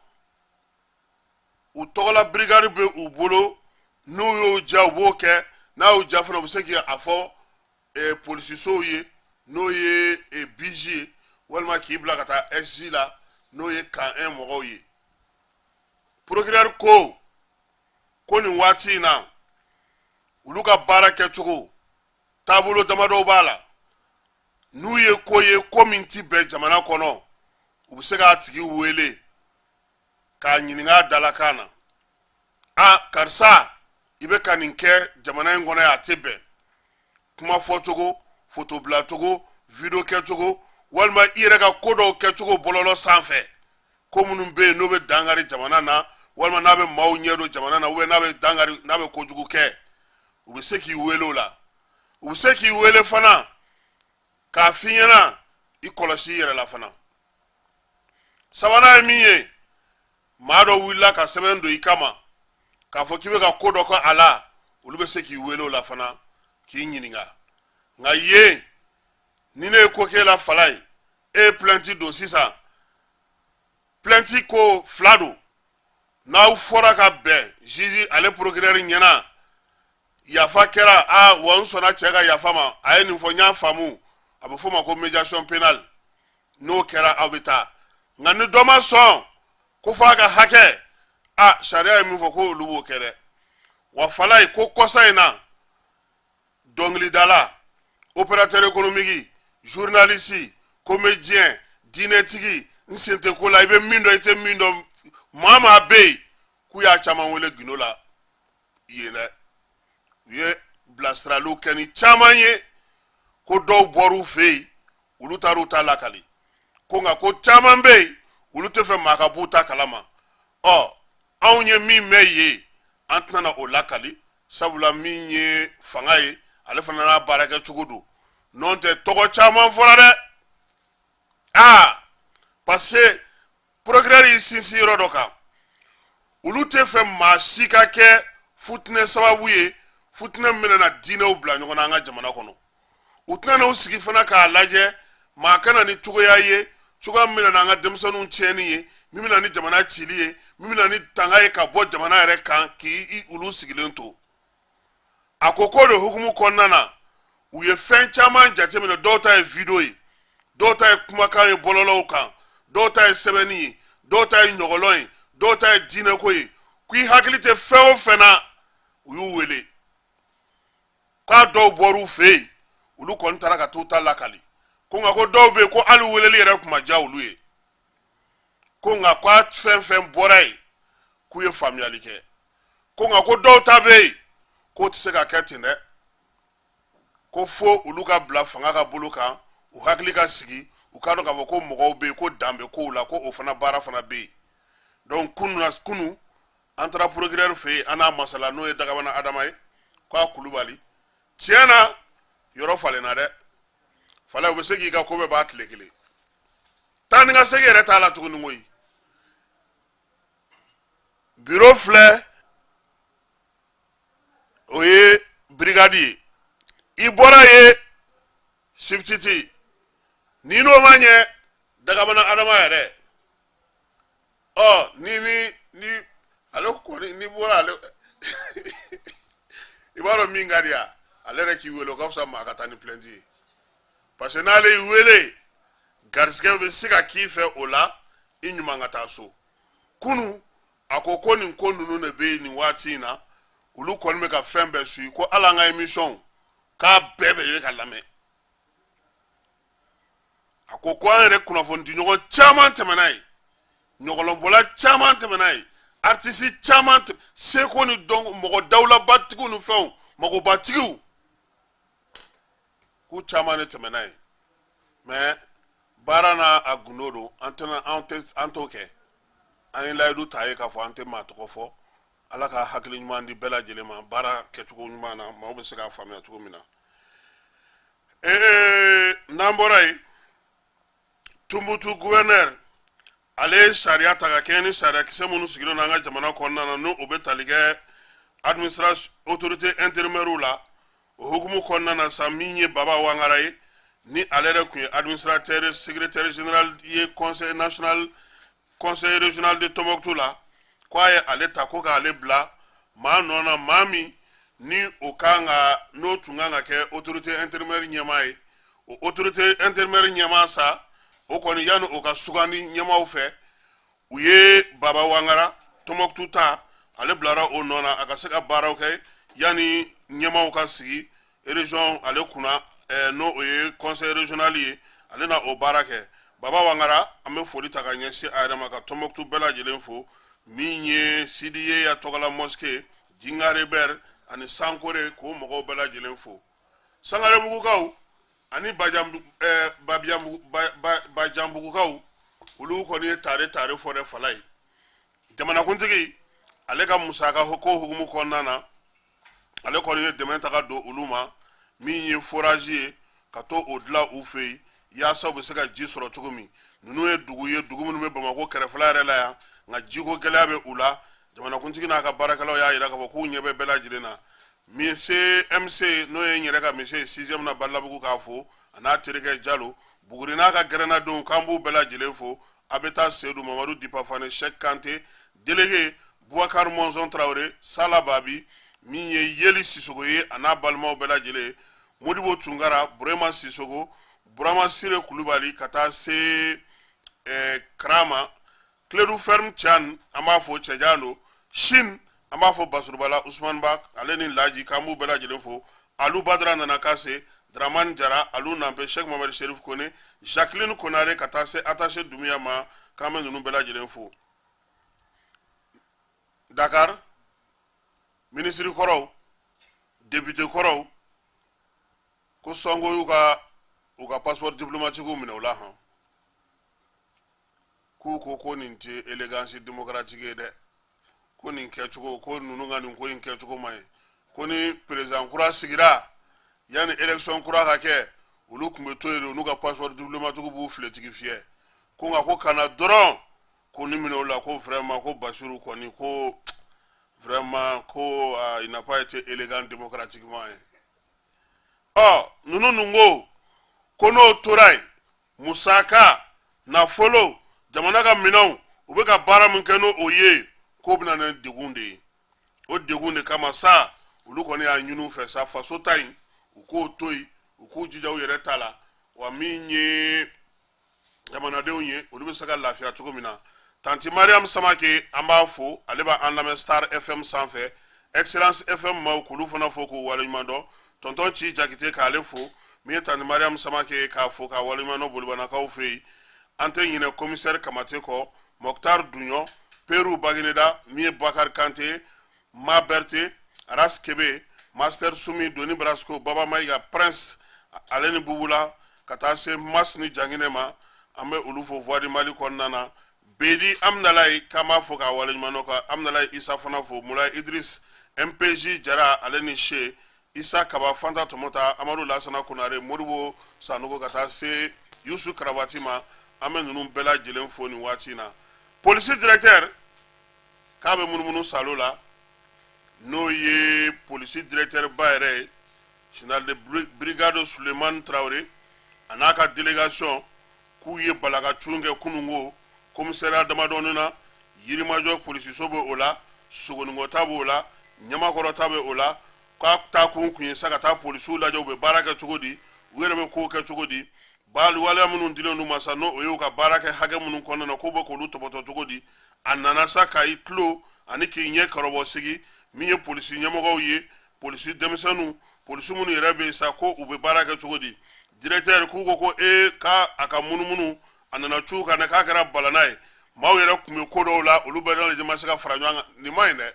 u tɔgɔla brigade bɛ u bolo. N'u y'o ja, u b'o kɛ. N'a y'u ja fana, u bɛ se k'a fɔ polisisow ye, n'o ye BIJ ye, walima k'i bila ka taa SJ la, n'o ye camp 1 mɔgɔw ye. Procureur ko ko nin waati in na, olu ka baara kɛcogo taabolo damadɔw b'a la. N'u ye ko ye, ko min ti bɛn jamana kɔnɔ, u bɛ se k'a tigi wele k'a ɲininka a dalakan na: a karisa, i bɛ ka nin kɛ jamana in kɔnɔ yan, a tɛ bɛn. Kuma fɔcogo, foto bilacogo, video kɛcogo, walima i yɛrɛ ka ko dɔw kɛcogo bɔlɔlɔ sanfɛ, ko minnu bɛ yen n'o bɛ dankari jamana na, walima n'a bɛ maaw ɲɛ don jamana na, ubiyɛn n'a bɛ dankari, n'a bɛ kojugu kɛ, u bɛ se k'i wele o la. U bɛ se k'i wele fana k'a f'i ɲɛna i kɔlɔsi i yɛrɛ la fana. Sabanan ye min ye, maa dɔ wulila ka sɛbɛn don i kama k'a fɔ k'i bɛ ka ko dɔ kɛ a la, olu bɛ se k'i wele o la fana k'i ɲininka. Nka yen, ni ne ye ko k'e la, Falaye, e ye plainte don sisan, plainte ko fila don. N'aw fɔra ka bɛn juge ale procureur ɲɛna, yafa kɛra, a wa n sɔnna cɛ ka yafa ma, a ye nin fɔ, n y'a faamu, a bɛ f'o ma ko médiation pénale. N'o kɛra, aw bɛ taa. Nka ni dɔ ma sɔn ko f'a ka hakɛ, a sariya ye min fɔ, ko olu b'o kɛ dɛ. Wa Falaye ko kɔsa in na, dɔnkilidala, opérateur économique, journaliste, comédien, diinɛtigi, n sen tɛ ko la, i bɛ min dɔn, i tɛ min dɔn, maa maa bɛ yen, k'u y'a caman wele gindo la yen dɛ. U ye bilasiraliw kɛ ni caman ye, ko dɔw bɔr'u fɛ yen. Olu taar'u ta lakali ko, nka ko caman bɛ yen, olu tɛ fɛ maa ka b'u ta kalama. Ɔ, anw ye min mɛn yen, an tɛna na o lakali, sabula min ye fanga ye, ale fana n'a baarakɛ cogo don. N'o tɛ, tɔgɔ caman fɔra dɛ. Aa, parce que procureur y'i sinsin yɔrɔ dɔ kan, olu tɛ fɛ maa si ka kɛ futinɛ sababu ye, futinɛ min bɛna na diinɛw bila ɲɔgɔn na an ka jamana kɔnɔ. U tɛna n'u sigi fana k'a lajɛ maa ka na ni cogoya ye, cogoya min bɛna na an ka denmisɛnninw tiɲɛni ye, min bɛna ni jamana cili ye, min bɛna ni tanga ye ka bɔ jamana yɛrɛ kan, k'i olu sigilen to. A ko k'o de hukumu kɔnɔna na, u ye fɛn caman jateminɛ. Dɔw ta ye video ye, dɔw ta ye kumakan ye bɔlɔlɔw kan, dɔw ta ye sɛbɛnni ye, dɔw ta ye ɲɔgɔlɔn ye, dɔw ta ye diinɛko ye. Ko i hakili tɛ fɛn o fɛn na, u y'u wele k'a dɔw bɔr'u fɛ yen, olu kɔni taara ka t'u ta lakali. Ko nka ko dɔw bɛ yen, ko hali weleli yɛrɛ tun ma diya olu ye. Ko nka k'a fɛn fɛn bɔra yen, k'u ye faamuyali kɛ. Ko nka ko dɔw ta bɛ yen, k'o tɛ se ka kɛ ten dɛ, ko fo olu ka bila fanga ka bolo kan, u hakili ka sigi, u k'a dɔn k'a fɔ ko mɔgɔw bɛ yen, ko dan bɛ kow la, ko o fana baara fana bɛ yen. Donc kunu an taara procureur fɛ yen, an n'a masala, n'o ye Dagabana Adama ye, k'a Kulubali. Tiɲɛ na, yɔrɔ falenna dɛ. Fala, u bɛ se k'i ka ko bɛɛ b'a tile kelen, taa ni ka segin yɛrɛ t'a la tuguni koyi. Biro filɛ, o ye brigade ye. I bɔra ye substitut, ni n'o ma ɲɛ, Dagabana Adama yɛrɛ, ɔ, ni ale kɔni, n'i bɔra ale, i b'a dɔn min ka di yan, ale yɛrɛ k'i wele, o ka fisa maa ka taa ni plainte ye, parce que n'ale y'i wele, garisigɛ bɛ se ka k'i fɛ o la, i ɲuman ka taa so. Kunu a ko ko nin ko ninnu de bɛ yen nin waati in na, olu kɔni bɛ ka fɛn bɛɛ suit, ko hali an ka émission k'a bɛɛ bɛ ka lamɛn. A ko ko an yɛrɛ kunnafonidiɲɔgɔn caman tɛmɛna yen, ɲɔgɔlɔnbɔla caman tɛmɛna yen, artiste caman, seko ni dɔn mɔgɔ dawulabatigiw ni fɛnw magobatigiw, k'u caman de tɛmɛna yen. Mais baara n'a a gundo don, an tɛna, an tɛ, an t'o kɛ. An ye layidu ta ye k'a fɔ an tɛ maa tɔgɔ fɔ. Ala ka hakili ɲuman di bɛɛ lajɛlen ma baara kɛcogo ɲuman na, maaw bɛ se k'a faamuya cogo min na. N'an bɔra yen, Tumutu gouverneur, ale ye sariya ta ka kɛɲɛ ni sariyakisɛ minnu sigilen don an ka jamana kɔnɔna na, n'o bɛ tali kɛ administration autorité intérimaire la. O hukumu kɔnɔna na sa, min ye Baba Wangara ye, ni ale yɛrɛ tun ye administrateur secrétaire général ye conseil national, conseil régional de Tombouctou la, ko a ye ale ta ko k'ale bila maa nɔ na, maa min ni o kan ka, n'o tun kan ka kɛ autorité intérimaire ɲɛmaa ye. O autorité intérimaire ɲɛmaa sa, o kɔni, yanni o ka sugandi ɲɛmaaw fɛ, u ye Baba Wangara Tombouctou ta, ale bilara o nɔ na, a ka se ka baaraw kɛ yanni ɲɛmaaw ka sigi région ale kunna, n'o o ye conseil régional ye, ale na o baara kɛ. Baba Wangara, an bɛ foli ta ka ɲɛsin a yɛrɛ ma, ka Tombouctou bɛɛ lajɛlen fo, min ye Sidiye ya tɔgɔla mosquée, Jingarebɛr ani Sankore, k'o mɔgɔw bɛɛ lajɛlen fo. Sangarebugukaw ani Bajanbugukaw, olu kɔni ye tare tare fɔ dɛ. Fala ye jamanakuntigi, ale ka musaka ko hukumu kɔnɔna na, ale kɔni ye dɛmɛ ta ka don olu ma, min ye forage ye, ka to o dilan u fɛ yen, yaasa u bɛ se ka ji sɔrɔ cogo min. Ninnu ye dugu ye, dugu minnu bɛ Bamakɔ kɛrɛfɛla yɛrɛ la yan, nka jiko gɛlɛya bɛ u la. Jamanakuntigi n'a ka baarakɛlaw y'a jira k'a fɔ k'u ɲɛ bɛ bɛɛ lajɛlen na. Monsieur MC, n'o ye n yɛrɛ ka monsieur ye sixième na Balabugu, k'a fo, a n'a terikɛ Jalo Buguri n'a ka gɛrɛnnadenw, k'an b'u bɛɛ lajɛlen fo. A bɛ taa Seydou Mamadu Dipafane, Cheikh Kante délégué, Boubacar Monzon Traoré, Sala Babi, min ye Yeli Sisoko ye, a n'a balimaw bɛɛ lajɛlen, Modibo Tunkara, Burema Sisoko, Burama Sire Kulubali, ka taa se Karama Kledu Ferme Chan, an b'a fo, cɛjan don Chine, an b'a fɔ Basurubala Usman Ba, ale ni Laji, k'an b'u bɛɛ lajɛlen fo. Alu Badara nana ka se Dramane Jara, Alu Nanpe, Cheikh Mohamed Serif Kone, Jacqueline Konare, ka taa se attaché Dumuya ma, k'an bɛ ninnu bɛɛ lajɛlen fo. Dakar minisiri kɔrɔw, député kɔrɔw, ko Sonko y'u ka u ka passeport diplomatique minɛ u la han. K'u ko ko nin tɛ élégance démocratique ye dɛ, ko nin kɛcogo, ko ninnu ka nin ko in kɛcogo man ɲi, ko ni président kura sigira, yanni élection kura ka kɛ, olu tun bɛ to yen de, u n'u ka passeport diplomatique b'u filetigi fiyɛ. Ko nka ko kana dɔrɔn ko ni minɛ o la, ko vraiment ko Basiru kɔni, ko vraiment ko il n'a pas été élégant démocratiquement ye. Ɔ ninnu dun ko ko n'o tora yen, musaka, nafolo, jamana ka minɛnw, u bɛ ka baara min kɛ n'o o ye, k'o bɛna ni degun de ye. O degun de kama sa, olu kɔni y'a ɲini u fɛ sa, faso ta in, u k'o to yen, u k'u jija u yɛrɛ ta la, wa min ye jamanadenw ye, olu bɛ se ka lafiya cogo min na. Tanti Mariam Samake, an b'a fo, ale b'an lamɛn Star FM sanfɛ, Excellence FM maaw, k'olu fana fo k'u waleɲuman dɔn. Tonton Ci Jakite, k'ale fo. Min ye tanti Mariam Samake, k'a fo k'a waleɲuman dɔn Bolibanakaw fɛ yen. An tɛ ɲinɛ commissaire Kamate kɔ, Mokhtar Duɲɔ, Peru Bagineda, min ye Bakari Kante, Ma Berthe, Aras Kebe, Master Sumi, Doni Brasco, Baba Mayiga, Prince, ale ni Bubula, ka taa se Mas ni Janginɛ ma, an bɛ olu fo Voix du Mali kɔnɔna na. Bedi Amdalayi, k'an b'a fo k'a waleɲuman dɔn, ka Amdalayi Isa fana fo, Mulayi Idris, MPJ Jara, ale ni Se Isa Kaba, Fanta Tɔmɔta, Amadu Lasana Konare, Modibo Sanogo, ka taa se Yusu Karabati ma, an bɛ ninnu bɛɛ lajɛlen fo nin waati in na. Polisi directeur k'a bɛ munumunu salo la, n'o ye polisi directeur ba yɛrɛ ye, général de brigade Sulemani Tarawele, a n'a ka délégation, k'u ye balakacun kɛ kununko commissariat damadɔni na. Yirimajɔ polisiso bɛ o la, Sogonikɔ ta b'o la, Ɲamakɔrɔ ta bɛ o la. K'a taa kun kun ye sa ka taa polisiw lajɛ, u bɛ baara kɛ cogo di, u yɛrɛ bɛ kow kɛ cogo di, baali waleya minnu dilen d'u ma sa, n'o y'u ka baara kɛ hakɛ minnu kɔnɔna na, k'u bɛ k'olu tɔpɔtɔ cogo di. A nana sa ka i tulo ani k'i ɲɛ kɔrɔbɔ sigi min ye polisi ɲɛmɔgɔw ye, polisi denmisɛnninw, polisi minnu yɛrɛ bɛ yen sa, ko u bɛ baara kɛ cogo di. Directeur k'u ko ko ee, k'a a ka munumunu, a nana cu ka na, k'a kɛra balana ye. Maaw yɛrɛ tun bɛ ko dɔw la, olu bɛɛ lajɛlen ma se ka fara ɲɔgɔn kan. Nin ma ɲi dɛ,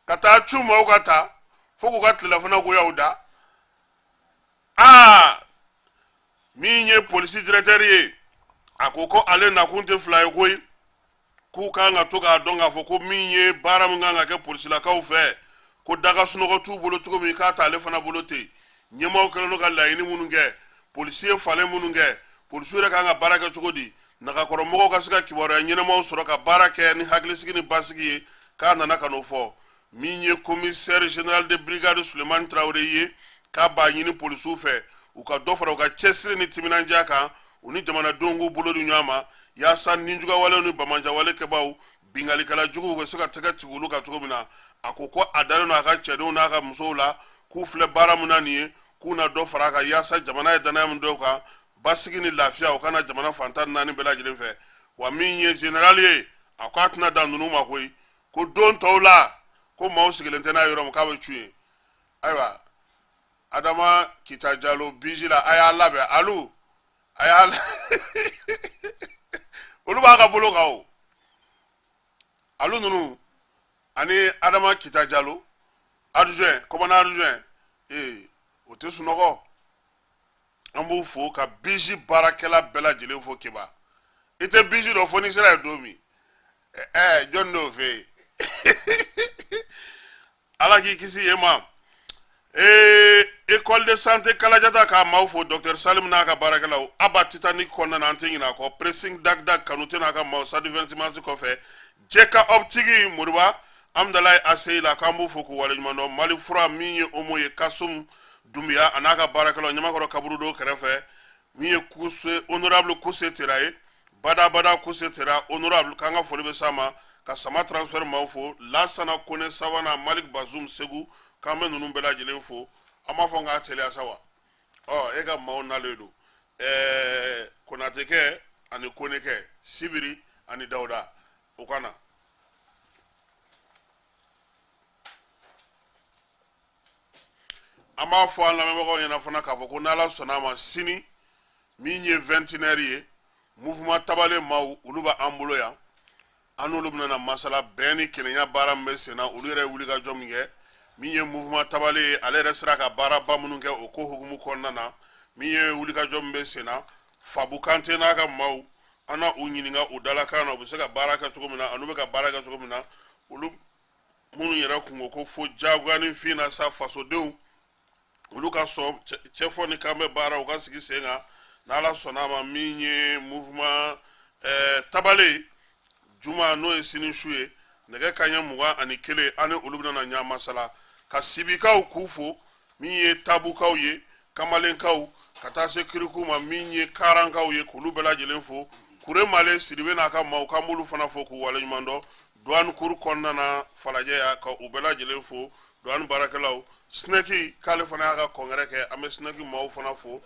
ka taa cu maaw ka ta fo k'u ka tilelafana goyaw da. Aa, min ye polisi directeur ye, a ko ko ale nakun tɛ fila ye koyi, k'u kan ka to k'a dɔn k'a fɔ ko min ye baara min kan ka kɛ polisilakaw fɛ, ko daga sunɔgɔ t'u bolo cogo min, k'a t'ale fana bolo ten. Ɲɛmaaw kɛlen don ka laɲini minnu kɛ, polisi ye falen minnu kɛ, polisiw yɛrɛ kan ka baara kɛ cogo di, nagakɔrɔmɔgɔw ka se ka kibaruya ɲɛnamaw sɔrɔ ka baara kɛ ni hakilisigi ni basigi ye, k'a nana ka n'o fɔ. Min ye commissaire général de brigade Sulemani Tarawele ye, k'a b'a ɲini polisiw fɛ, u ka dɔ fara u ka cɛsiri ni timinandiya kan, u ni jamanadenw k'u bolo di ɲɔgɔn ma, yaasa nijuguyawalew ni banbaanciwale kɛbaaw, binkannikɛla juguw bɛ se ka tɛgɛ tugu olu kan cogo min na. A ko ko a dalen don a ka cɛdenw n'a ka musow la, k'u filɛ baara min na nin ye, k'u na dɔ fara a kan, yaasa jamana ye danaya min da u kan, basigi ni lafiya o ka na jamana fan 14 bɛɛ lajɛlen fɛ. Wa min ye général ye, a ko a tɛna dan ninnu ma koyi, ko don tɔw la, ko maaw sigilen tɛ n'a yɔrɔ min, k'a bɛ cun yen. Ayiwa, Adama Kita Jalo biji la, a y'a labɛn, alu a y'a olu b'a ka bolo kan o, alu ninnu ani Adama Kita Jalo adjoint, commandant adjoint, ee, o tɛ sunɔgɔ. An b'u fo ka biji baarakɛla bɛɛ lajɛlen fo. Keba, i tɛ biji dɔn fo n'i sera yen don min. Ɛɛ, jɔn d'o fɛ yen? Ala k'i kisi yen ma. Ee, école de santé Kalajata, k'a maaw fo, docteur Salim n'a ka baarakɛlaw. Aba Titanic kɔnɔna na, an tɛ ɲinɛ a kɔ. Pressing Dagdag Kanute n'a ka maaw, Sadi 26 mars kɔfɛ, Jɛka optique Moriba Amdalayi ACI la, k'an b'u fo k'u waleɲuman dɔn. Mali fura, min ye Omo ye, Kasum Dunbiya a n'a ka baarakɛlaw, Ɲamakɔrɔ kaburudo kɛrɛfɛ. Min ye Kuse honorable Kuse Tera ye, badabada Kuse Tera honorable, k'an ka foli bɛ s'a ma. Ka sama transfert maaw fo, Lasana Kone Savana, Malik Bazum Segu, k'an bɛ ninnu bɛɛ lajɛlen fo. An b'a fɔ n k'a teliya sa wa. Ɔ, e ka maaw nalen don, ɛɛ, Konatekɛ ani Konekɛ, Sibiri ani Dawuda, u ka na. An b'a fɔ an lamɛnbagaw ɲɛna fana k'a fɔ ko n'Ala sɔnna a ma, sini min ye 21 heures ye, mouvement tabale maaw, olu bɛ an bolo yan, an n'olu bɛna na masala bɛn ni kelenya baara min bɛ sen na, olu yɛrɛ ye wulikajɔ min kɛ. Min ye mouvement tabale ye, ale yɛrɛ sera ka baaraba minnu kɛ o ko hukumu kɔnɔna na. Min ye wulikajɔ min bɛ sen na, Fabu Kante n'a ka maaw, an na u ɲininka u dalakan na, u bɛ se ka baara kɛ cogo min na ani u bɛ ka baara kɛ cogo min na. Olu minnu yɛrɛ kun ko ko fo diyagoyaninfin na sa, fasodenw olu ka sɔn cɛfɔ ni kan bɛ baara u ka sigi sen kan. N'Ala sɔnna a ma, min ye mouvement tabale juma, n'o ye sini su ye, nɛgɛ kanɲɛ 21, an ni olu bɛna na ɲɔgɔn masala. Ka sibikaw k'u fo, min ye tabukaw ye, kamalenkaw, ka taa se kiriku ma, min ye karankaw ye, k'olu bɛɛ lajɛlen fo. Kure Male Sidibe n'a ka maaw, k'an b'olu fana fo k'u waleɲuman dɔn. Douane kuru kɔnɔna na Falajɛ ya, ka u bɛɛ lajɛlen fo. Douane baarakɛlaw, SNEC k'ale fana y'a ka congrès kɛ, an bɛ SNEC maaw fana fo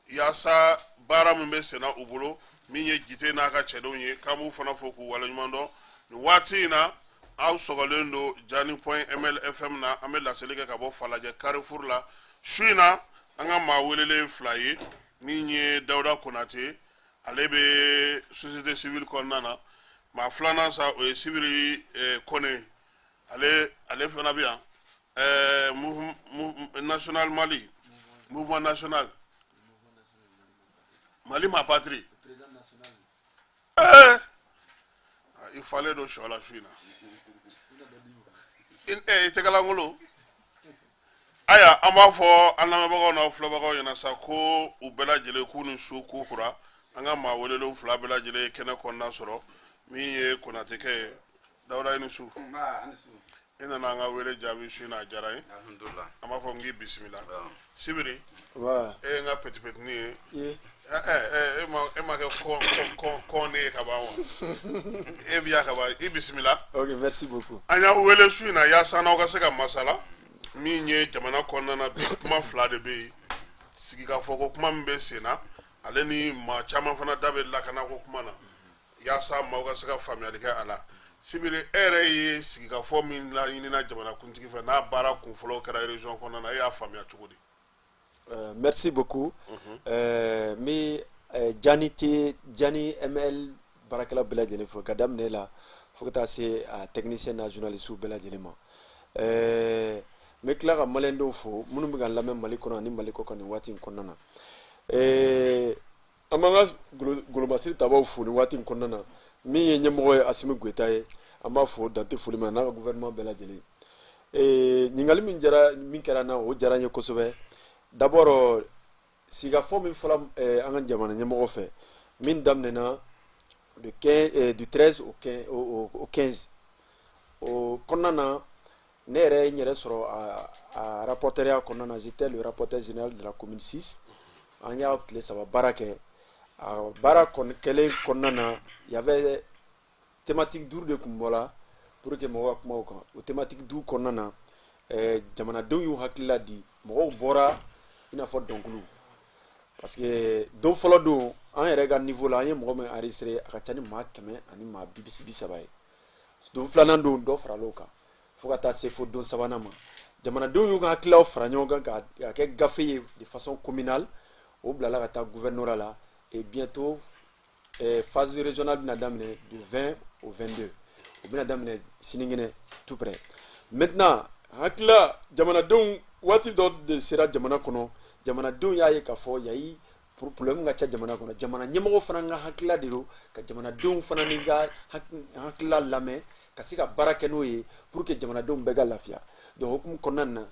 yaasa baara min bɛ senna u bolo. Min ye Jite n'a ka cɛdenw ye, k'an b'u fana fo k'u waleɲuman dɔn. Nin waati in na, aw sɔgɔlen don Jani point ml FM na. An bɛ laseli kɛ ka bɔ Falajɛ Carrefour la. Su in na, an ka maa welelen fila ye, min ye Dawuda Konate, ale bɛ société civile kɔnɔna na. Maa filanan sa, o ye Sibiri Kone, ale fana bɛ yan, national Mali, mouvement national Mali ma patrie. I falen don sɔ la su in na, i tɛgɛlankolon. Ayiwa, an b'a fɔ an lamɛnbagaw n'aw filɛbagaw ɲɛna sa ko u bɛɛ lajɛlen k'u ni su k'u kura. An ka maa welelenw fila bɛɛ lajɛlen ye kɛnɛ kɔnɔna sɔrɔ. Min ye Konatekɛ ye, Dawuda, i ni su. I nana an ka wele jaabi su in na, a diyara n ye. An b'a fɔ n k'i bisimila. Sibiri, e ye n ka petit petitnin ye. E ma kɛ kɔn ne ye ka ban wa? E bɛ yan ka ban, i bisimila. Ok, merci beaucoup. An y'aw wele su in na yaasa n'aw ka se ka masala. Min ye jamana kɔnɔna na bi, kuma fila de bɛ yen: sigikafɔ ko kuma min bɛ sen na, ale ni maa caman fana da bɛ lakana ko kuma na, yaasa maaw ka se ka faamuyali kɛ a la. Sibiri, e yɛrɛ ye sigikafɔ min laɲinina jamanakuntigi fɛ, n'a baara kunfɔlɔ kɛra région kɔnɔna na, e y'a faamuya cogo di? Merci beaucoup. N bɛ Jani T Jani ML baarakɛla bɛɛ lajɛlen fo, ka daminɛ la fo ka taa se a technicien n'a journaliste bɛɛ lajɛlen ma. N bɛ tila ka maliyɛndenw fo minnu bɛ ka n lamɛn Mali kɔnɔ ani Mali kɔ kan nin waati in kɔnɔna na. An b'an ka golomasiri tabaw fo nin waati in kɔnɔna na. Min ye ɲɛmɔgɔ ye, Asimi Goyita ye, an b'a fo dante foli ma, n'a ka gouvernement bɛɛ lajɛlen. Ɲininkali min jara min kɛra n na, o diyara n ye kosɛbɛ. D'abord, sigikafɔ min fɔra an ka jamana ɲɛmɔgɔ fɛ, min daminɛna de 15, du 13 au 15, au 15, o kɔnɔna na, ne yɛrɛ ye n yɛrɛ sɔrɔ a rapporteurya kɔnɔna na. J'étais le rapporteur général de la commune 6. An y'a tile 3 baara kɛ. A baara kɔni kɛlen kɔnɔna na, y avait thématique duuru de tun bɔra pour que mɔgɔw ka kuma o kan. O thématique duuru kɔnɔna na, jamanadenw y'u hakilila di, mɔgɔw bɔra i n'a fɔ dɔnkiliw, parce que don fɔlɔ don, an yɛrɛ ka niveau la, an ye mɔgɔ min enregistré, a ka ca ni maa 100 ani maa 30 ye. Don filanan don, dɔ farala o kan fo ka taa se fo don sabanan ma. Jamanadenw y'u ka hakililaw fara ɲɔgɔn kan k'a kɛ gafe ye de façon communale. O bilala ka taa gouvernorat la et bientôt phase régionale bɛna daminɛ du 20 au 22, o bɛna daminɛ sinikɛnɛ tout près. Maintenant, hakilila jamanadenw, waati dɔ de sera jamana kɔnɔ, jamanadenw y'a ye k'a fɔ yayi problème ka ca jamana kɔnɔ. Jamana ɲɛmɔgɔ fana ka hakilila de don ka jamanadenw fana ni ka hakilila lamɛn, ka se ka baara kɛ n'o ye pour que jamanadenw bɛɛ ka lafiya. Donc hukumu kɔnɔna na,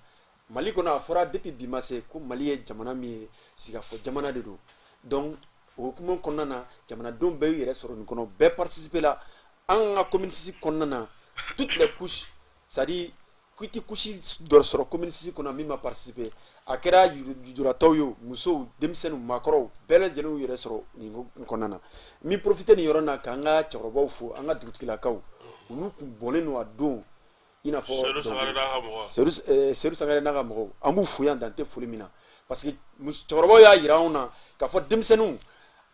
Mali kɔnɔ, a fɔra depuis bi ma se ko Mali ye jamana min ye, sigikafɔ jamana de don. Donc o hukumu kɔnɔna na, jamanadenw bɛɛ y'u yɛrɛ sɔrɔ nin kɔnɔ, bɛɛ participer la. An ka commune 6 kɔnɔna na, toutes les couches, c'est à dire k'i ti couche dɔ sɔrɔ commune 6 kɔnɔ min ma participer. A kɛra lujuratɔw ye o, musow, denmisɛnninw, maakɔrɔw, bɛɛ lajɛlen y'u yɛrɛ sɔrɔ nin kɔnɔna na. N bɛ profiter nin yɔrɔ na k'an ka cɛkɔrɔbaw fo, an ka dugutigilakaw, olu kun bɔnnen don a don i n'a fɔ Seydou Sangare n'a ka mɔgɔw. Seydou Sangare n'a ka mɔgɔw, an b'u fo yan dan tɛ foli min na, parce que cɛkɔrɔbaw y'a yira anw na k'a fɔ denmisɛnninw,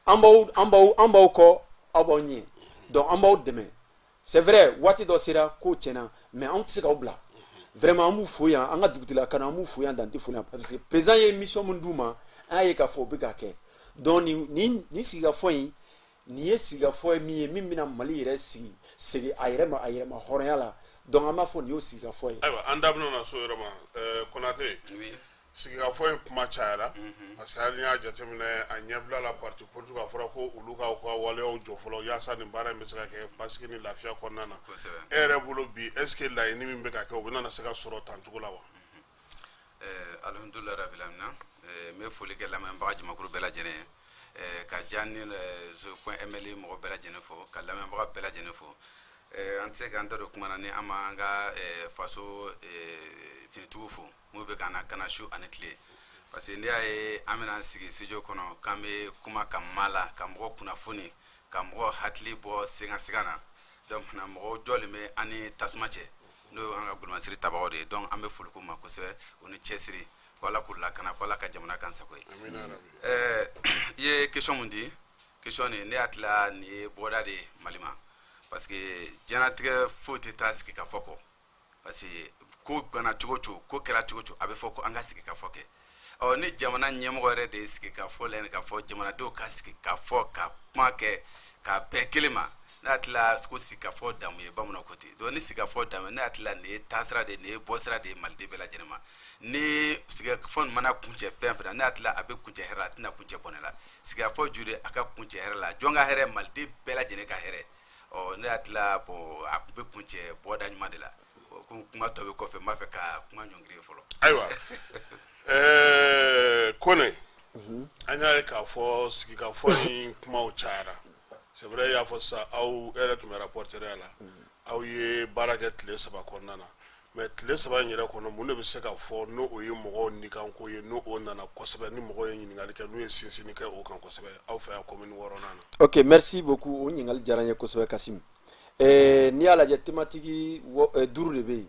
an b'aw kɔ, aw b'aw ɲɛ, donc an b'aw dɛmɛ. C'est vrai, waati dɔ sera ko tiɲɛna, mais anw tɛ se k'aw bila. Vraiment, an b'u fo yan, an ka dugutigilaka, an b'u fo yan dan tɛ foli yan, parce que président ye mission min d'u ma, an y'a ye k'a fɔ u bɛ k'a kɛ. Donc nin sigikafɔ in, nin ye sigikafɔ ye min ye, min bɛna Mali yɛrɛ sigi segin a yɛrɛ ma, a yɛrɛ ma hɔrɔnya la. Donc an b'a fɔ nin y'o sigikafɔ ye. Ayiwa, an da bɛna na so yɔrɔ ma. Konate. Oui. Sigikafɔ in kuma cayara parce que hali n'i y'a jateminɛ, a ɲɛbila la, parti politique, a fɔra ko olu ka u ka waleyaw jɔ fɔlɔ yaasa nin baara in bɛ se ka kɛ basigi ni lafiya kɔnɔna na. E yɛrɛ bolo bi, est ce que laɲini min bɛ ka kɛ, o bɛna se ka sɔrɔ tan cogo la wa? Alhamdulilayi rabil alamina. N bɛ foli kɛ lamɛnbaga jamakulu bɛɛ lajɛlen ye, ka diya ni zo point ml mɔgɔ bɛɛ lajɛlen fo, ka lamɛnbaga bɛɛ lajɛlen fo. An tɛ se k'an da don kuma na ni an ma an ka faso finitigiw fo, minnu bɛ ka na kana su ani tile, parce que n'i y'a ye an bɛna sigi studio kɔnɔ k'an bɛ kuma ka ma la, ka mɔgɔ kunnafoni, ka mɔgɔ hakili bɔ senga siga na, donc na mɔgɔw jɔlen bɛ an ni tasuma cɛ, n'o ye an ka golomasiri tabagaw de ye. Donc an bɛ foli k'u ma kosɛbɛ, u ni cɛsiri, ko Ala k'u lakana, ko Ala ka jamana kan sago ye. I ye question mun di, question nin, ne hakili la nin ye bɔda de ye Mali ma, parce que diɲɛlatigɛ foyi tɛ taa sigi ka fɔ kɔ, parce que ko ganna cogo cogo, ko kɛra cogo cogo, a bɛ fɔ ko an ka sigi ka fɔ kɛ. Ɔ ni jamana ɲɛmɔgɔ yɛrɛ de ye sigi ka fɔ laɲini k'a fɔ jamanadenw ka sigi ka fɔ, ka kuma kɛ ka bɛn kelen ma, ne hakili la ko sigi ka fɔ damu ye, bamananw ko ten. Donc ni sigi ka fɔ damu ye, ne hakili la nin ye taasira de ye, nin ye bɔsira de ye maliden bɛɛ lajɛlen ma. Ni sigikafɔ nin mana kuncɛ fɛn fɛn na, ne hakili la a bɛ kuncɛ hɛrɛ la, a tɛna kuncɛ bɔnɛ la. Sigikafɔ ju de a ka kuncɛ hɛrɛ la, jɔn ka hɛrɛ, maliden bɛɛ lajɛlen ka hɛrɛ. Ɔ ne hakili la, bon, a bɛ kuncɛ bɔda ɲuman de la. Ko kuma tɔ bɛ kɔfɛ, n b'a fɛ ka kuma ɲɔngiri fɔlɔ. Ayiwa, Kone, an y'a ye k'a fɔ sigikafɔ in kumaw cayara. C'est vrai, i y'a fɔ sisan, aw yɛrɛ tun bɛ rapporteur ya la, aw ye baara kɛ tile 3 kɔnɔna na. Mais tile 3 in yɛrɛ kɔnɔ, mun de bɛ se ka fɔ n'o o ye mɔgɔw nikanko ye, n'o o nana kosɛbɛ, ni mɔgɔw ye ɲininkali kɛ, n'u ye sinsinni kɛ o kan kosɛbɛ aw fɛ yan commune 6nan na? Ok, merci beaucoup. O ɲininkali diyara n ye kosɛbɛ, Kasim. N'i y'a lajɛ, thématique duuru de bɛ yen,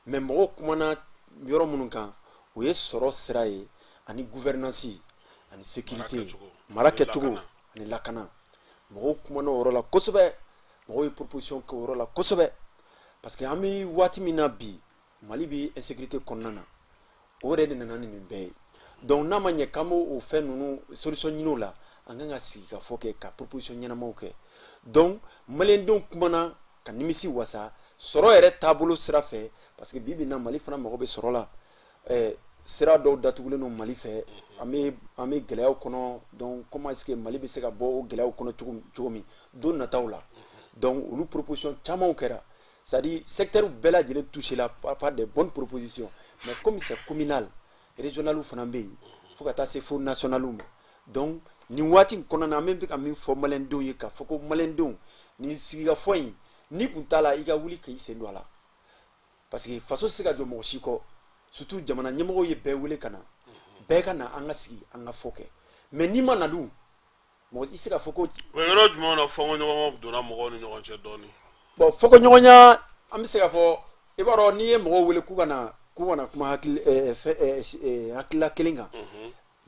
mais mɔgɔw kumana yɔrɔ minnu kan, o ye sɔrɔ sira ye, ani gouvernance, ani sécurité, mara kɛcogo ani lakana. Mɔgɔw kumana o yɔrɔ la kosɛbɛ, mɔgɔw ye proposition kɛ o yɔrɔ la kosɛbɛ, parce que an bɛ waati min na bi, Mali bɛ insécurité kɔnɔna na, o yɛrɛ de nana ni nin bɛɛ ye. Donc n'a ma ɲɛ k'an b'o fɛn ninnu solution ɲini o la, an kan ka sigi ka fɔ kɛ, ka proposition ɲɛnamaw kɛ. Donc maliyɛndenw kumana ka nimisi wasa sɔrɔ yɛrɛ taabolo sira fɛ, parce que bi bi in na, Mali fana mago bɛ sɔrɔ la. Sira dɔw datugulen don Mali fɛ, an bɛ gɛlɛyaw kɔnɔ. Donc comment est-ce que Mali bɛ se ka bɔ o gɛlɛyaw kɔnɔ cogo min don nataw la? Donc olu proposition camanw kɛra, c'est-à-dire secteur bɛɛ lajɛlen touché la par des bonnes propositions. Mais comme c'est communal, régional fana bɛ yen, fo ka taa se fo national ma. Donc nin waati in kɔnɔna na, an bɛ ka min fɔ maliyɛndenw ye, k'a fɔ ko maliyɛndenw, nin sigikafɔ in, n'i kun t'a la, i ka wuli k'i sen don a la, parce que faso tɛ se ka jɔ mɔgɔ si kɔ. Surtout jamana ɲɛmɔgɔw ye bɛɛ wele ka na, bɛɛ ka na, an ka sigi, an ka fɔ kɛ. Mais n'i ma na dun, mɔgɔ i tɛ se k'a fɔ ko. O yɔrɔ jumɛnw na fɔnkɔɲɔgɔn donna mɔgɔw ni ɲɔgɔn cɛ dɔɔnin? Bon, fɔkɔɲɔgɔnya, an bɛ se k'a fɔ, i b'a dɔn, n'i ye mɔgɔw wele k'u ka na kuma hakili fɛn hakilila kelen kan,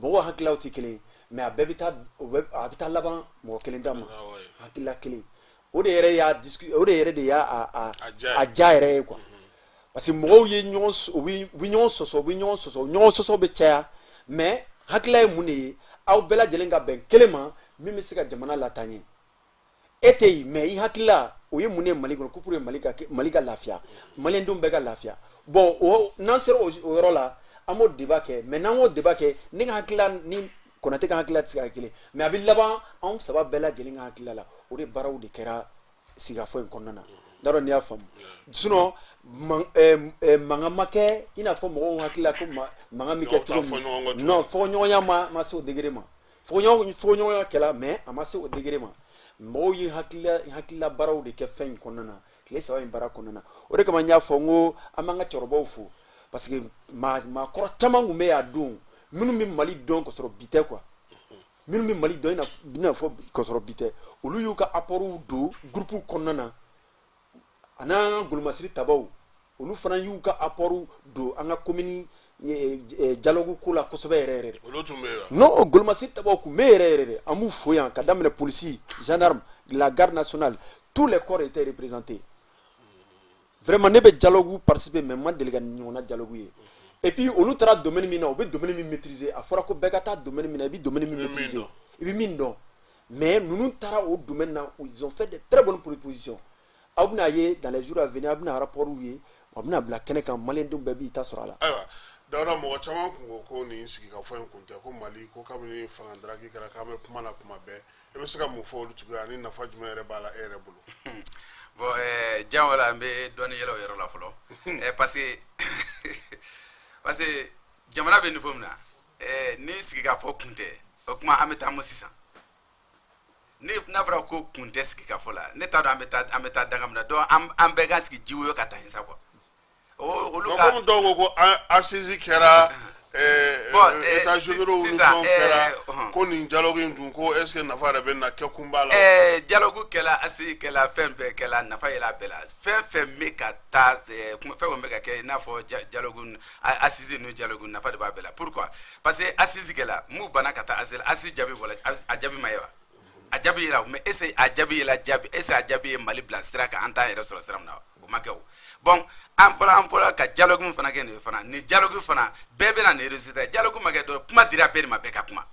mɔgɔw hakililaw tɛ kelen ye, mais a bɛɛ bɛ taa, o bɛ a bɛ taa laban mɔgɔ kelen ta ma, hakilila kelen. O de yɛrɛ y'a discu o de yɛrɛ de y'a a ja yɛrɛ ye quoi, parce que mɔgɔw ye ɲɔgɔn, u bɛ ɲɔgɔn sɔsɔ, u bɛ ɲɔgɔn sɔsɔ, ɲɔgɔn sɔsɔ bɛ caya. Mais hakilila ye mun de ye? Aw bɛɛ lajɛlen ka bɛn kelen ma min bɛ se ka jamana lataa ɲɛ. E tɛ yen, mais i hakilila o ye mun ye Mali kɔnɔ, ko pour que Mali ka lafiya, maliyɛndenw bɛɛ ka lafiya. Bon, o n'an sera o yɔrɔ la, an b'o débat kɛ. Mais n'an y'o débat kɛ, ne ka hakilila ni Konate ka hakilila tɛ se ka kɛ kelen, mais a bɛ laban anw saba bɛɛ lajɛlen ka hakilila la. O de baaraw de kɛra sigikafɔ in kɔnɔna na. N t'a dɔn n'i y'a faamu. Sinon mankan ma kɛ i n'a fɔ mɔgɔw hakili la ko mankan bɛ kɛ cogo min. Non, fɔkɔɲɔgɔnya ma se o degré ma. Fɔkɔɲɔgɔnya kɛla, mais a ma se o degré ma. Mɔgɔw ye hakilila baaraw de kɛ fɛn in kɔnɔna na, tile 3 in baara kɔnɔna na. O de kama n y'a fɔ n ko an b'an ka cɛkɔrɔbaw fo, parce que maakɔrɔ caman tun bɛ yen a don, minnu bɛ Mali dɔn ka sɔrɔ bi tɛ quoi, minnu bɛ Mali dɔn i n'a fɔ ka sɔrɔ bi tɛ, olu y'u ka apportw don groupe kɔnɔna na. A n'an ka golomasiri tabaw, olu fana y'u ka apportw don an ka commune dialogue ko la kosɛbɛ yɛrɛ yɛrɛ de. Olu tun bɛ yen? Non, golomasiri tabaw tun bɛ yɛrɛ yɛrɛ de. An b'u fo yan, ka daminɛ polisi, gendarme, la garde nationale, tous les corps étaient représentés. Vraiment, ne bɛ dialogue participer, mais n ma deli ka nin ɲɔgɔnna dialogue ye. Et puis olu taara domaine min na, u bɛ domaine min maîtriser. A fɔra ko bɛɛ ka taa domaine min na, i bɛ domaine min maîtriser, i bɛ min dɔn. Mais ninnu taara o domaine na, ils ont fait de très bonnes propositions. Aw bɛna ye dans les jours à venir, aw bɛna rapport ye, a bɛna bila kɛnɛ kan, maliyɛndenw bɛɛ b'i ta sɔrɔ a la. Ayiwa. Dawuda, mɔgɔ caman kun ko ko nin sigikafɔ in kun tɛ ko Mali ko kabini fanga daraki kɛra k'an bɛ kuma la kuma bɛɛ. E bɛ se ka mun fɔ olu tigiw ani nafa jumɛn yɛrɛ b'a la e yɛrɛ bolo? Bon, jan wala n bɛ dɔɔnin yɛlɛ o yɔrɔ la fɔlɔ, parce que jamana bɛ niveau min na, ni sigikafɔ kun tɛ, o kuma an bɛ taa mun sisan? Ni n'a fɔra ko kun tɛ sigikafɔ la, ne t'a dɔn an bɛ taa danga min na. Donc an bɛɛ ka sigi jiwoyo ka taa yen sa quoi. Olu ka komi dɔw ko ko assise kɛra, bon, états généraux ni sisan, fɛnw kɛra, ko nin dialogue in dun, ko est ce que nafa yɛrɛ bɛ na kɛ, kun b'a la? Dialogue kɛla, assise kɛla, fɛn bɛɛ kɛla, nafa yɛlɛ a bɛɛ la. Fɛn fɛn bɛ ka taa, kuma fɛn fɛn bɛ ka kɛ, i n'a fɔ dialogue, assise ni dialogue, nafa de b'a bɛɛ la. Pourquoi? Parce que assise kɛla, mun banna ka taa assise la, assise jaabi bɔra, a jaabi ma ye wa? A jaabi yera, mais est ce que a jaabi yela jaabi, est ce que a jaabi ye Mali bila sira kan, an t'an yɛrɛ sɔrɔ sira min na? O ma kɛ o. Bon, an fɔra ka dialogue min fana kɛ nin ye fana, nin dialogue fana bɛɛ bɛ na nin résultat ye. Dialogue ma kɛ dɔrɔn, kuma dira bɛɛ de ma, bɛɛ ka kuma.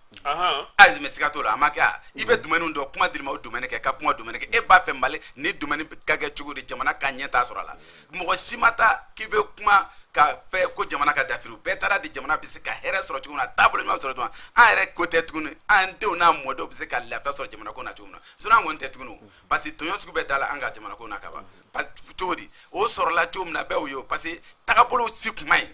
Ayi, mais siga t'o la, a ma kɛ a i bɛ domaine dɔn, kuma dir'i ma, o domaine kɛ, ka kuma domaine kɛ. E b'a fɛ Mali ni domaine ka kɛ cogo di, jamana ka ɲɛ t'a sɔrɔ a la. Mɔgɔ si ma taa k'i bɛ kuma ka fɛ ko jamana ka dafiri. Bɛɛ taara di jamana bɛ se ka hɛrɛ sɔrɔ cogo min na, taabolo ɲuman sɔrɔ cogo min na, an yɛrɛ ko tɛ tuguni, an denw n'an mɔdenw bɛ se ka lafiya sɔrɔ jamana ko na cogo min na. Sinon an kɔni tɛ tuguni o, parce que tɔɲɔ sugu bɛɛ da la an ka jamana ko na ka ban. Parce que cogo di o sɔrɔla cogo min na, bɛɛ y'o ye o, parce que tagabolo si kun man ɲi.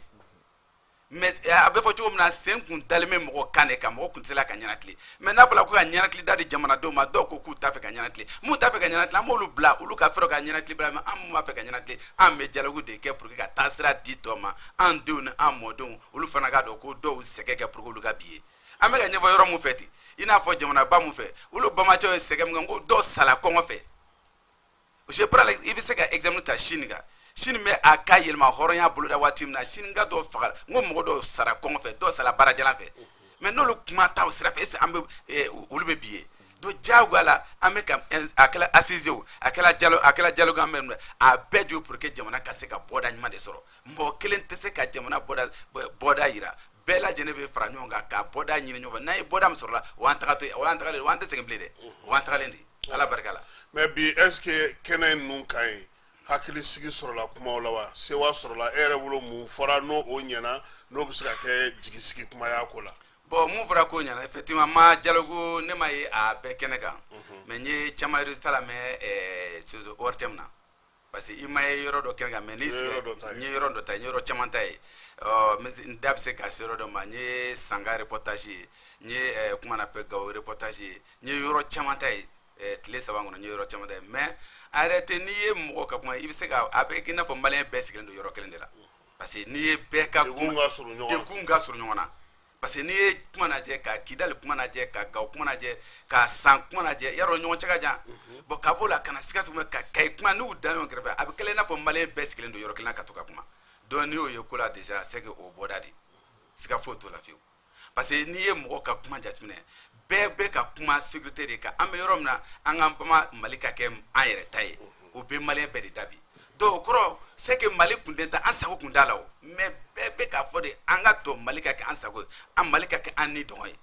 Mais a bɛ fɔ cogo min na, sen kun dalen bɛ mɔgɔ kan de kan, mɔgɔ kun tɛ se la ka ɲɛnakili. Mais n'a fɔra ko ka ɲɛnakili da di jamanadenw ma, dɔw ko k'u t'a fɛ ka ɲɛnakili. Mun t'a fɛ ka ɲɛnakili, an b'olu bila, olu ka fɛɛrɛ ka ɲɛnakili bila. Mais an mun b'a fɛ ka ɲɛnakili, an bɛ dialogue de kɛ pour que ka taa sira di tɔ ma, an denw ni an mɔdenw, olu fana k'a dɔn ko dɔw sɛgɛ kɛ pour que olu ka bi ye. An bɛ ka ɲɛfɔ yɔrɔ mun fɛ ten, i n'a fɔ jamanaba mun fɛ, olu bamacɛw ye sɛgɛ min kɛ, ko dɔw sala kɔngɔ fɛ. Je prends, i bɛ se ka exemple ta Chine kan. Chine bɛ a ka yɛlɛma hɔrɔnya boloda waati min na, Chine ka dɔw faga, n ko mɔgɔ dɔw sara kɔngɔ fɛ, dɔw sara baarajalan fɛ. Mais n'olu kuma t'aw sira fɛ, est ce que an bɛ olu bɛ bi ye? Donc diyagoya la, an bɛ ka a kɛla assise o, a kɛla dialogue, a kɛla dialogue, an bɛ a bɛɛ jɔ pour que jamana ka se ka bɔda ɲuman de sɔrɔ. Mɔgɔ kelen tɛ se ka jamana bɔda yira, bɛɛ lajɛlen bɛ fara ɲɔgɔn kan ka bɔda ɲini ɲɔgɔn fɛ. N'an ye bɔda min sɔrɔ la, o y'an tagatɔ ye, o y'an tagalen, o y'an tɛ segin bilen dɛ, o y'an tagalen de ye, Ala barika la. Mais bi, est ce que kɛnɛ ninnu ka ɲi, hakili sigi sɔrɔla kumaw la wa, sewa sɔrɔla e yɛrɛ bolo? Mun fɔra n'o o ɲɛna, n'o bɛ se ka kɛ jigisigi kuma y'a ko la? Bon, mun fɔra ko ɲɛna, effectivement, ma dialogue ne ma ye a bɛɛ kɛnɛ kan, mais n ye caman résultat la mɛ ORTM na, parce que i ma ye yɔrɔ dɔ kɛnɛ kan, mais n'i sigi, n ye yɔrɔ dɔ ta ye, n ye yɔrɔ caman ta ye. Ɔ n da bɛ se ka se yɔrɔ dɔ ma, n ye Sanga reportage ye, n ye kuma na Gawo reportage ye, n ye yɔrɔ caman ta ye. Tile 3 kɔnɔ, n ye yɔrɔ caman ta ye. Mais en réalité, n'i ye mɔgɔ ka kuma, i bɛ se ka a bɛ k'i n'a fɔ malien bɛɛ sigilen don yɔrɔ kelen de la, parce que n'i ye bɛɛ ka kuma, degun ka surun ɲɔgɔn na. Parce que n'i ye kuma lajɛ, ka Kidali kuma lajɛ, ka Gawo kuma lajɛ, ka San kuma lajɛ, yarɔ ɲɔgɔn cɛ ka jan. Bon, ka b'o la ka na Sikaso, ka Kayi kuma, n'u da ɲɔgɔn kɛrɛfɛ, a bɛ kɛlɛ i n'a fɔ malien bɛɛ sigilen don yɔrɔ kelen na ka to ka kuma. Donc n'i y'o ye ko la, déjà c'est que o bɔda de, siga foyi t'o la fiyewu. Parce que n'i ye mɔgɔ ka kuma jateminɛ, bɛɛ bɛ ka kuma sécurité de kan. An bɛ yɔrɔ min na, an k'an bama Mali ka kɛ an yɛrɛ ta ye, o bɛ malien bɛɛ de da bi. Donc o kɔrɔ, c'est que Mali kun tɛ taa an sago kun t'a la o, mais bɛɛ bɛ k'a fɔ de an ka to Mali ka kɛ an sago ye, an Mali ka kɛ an ni dɔngɔ ye.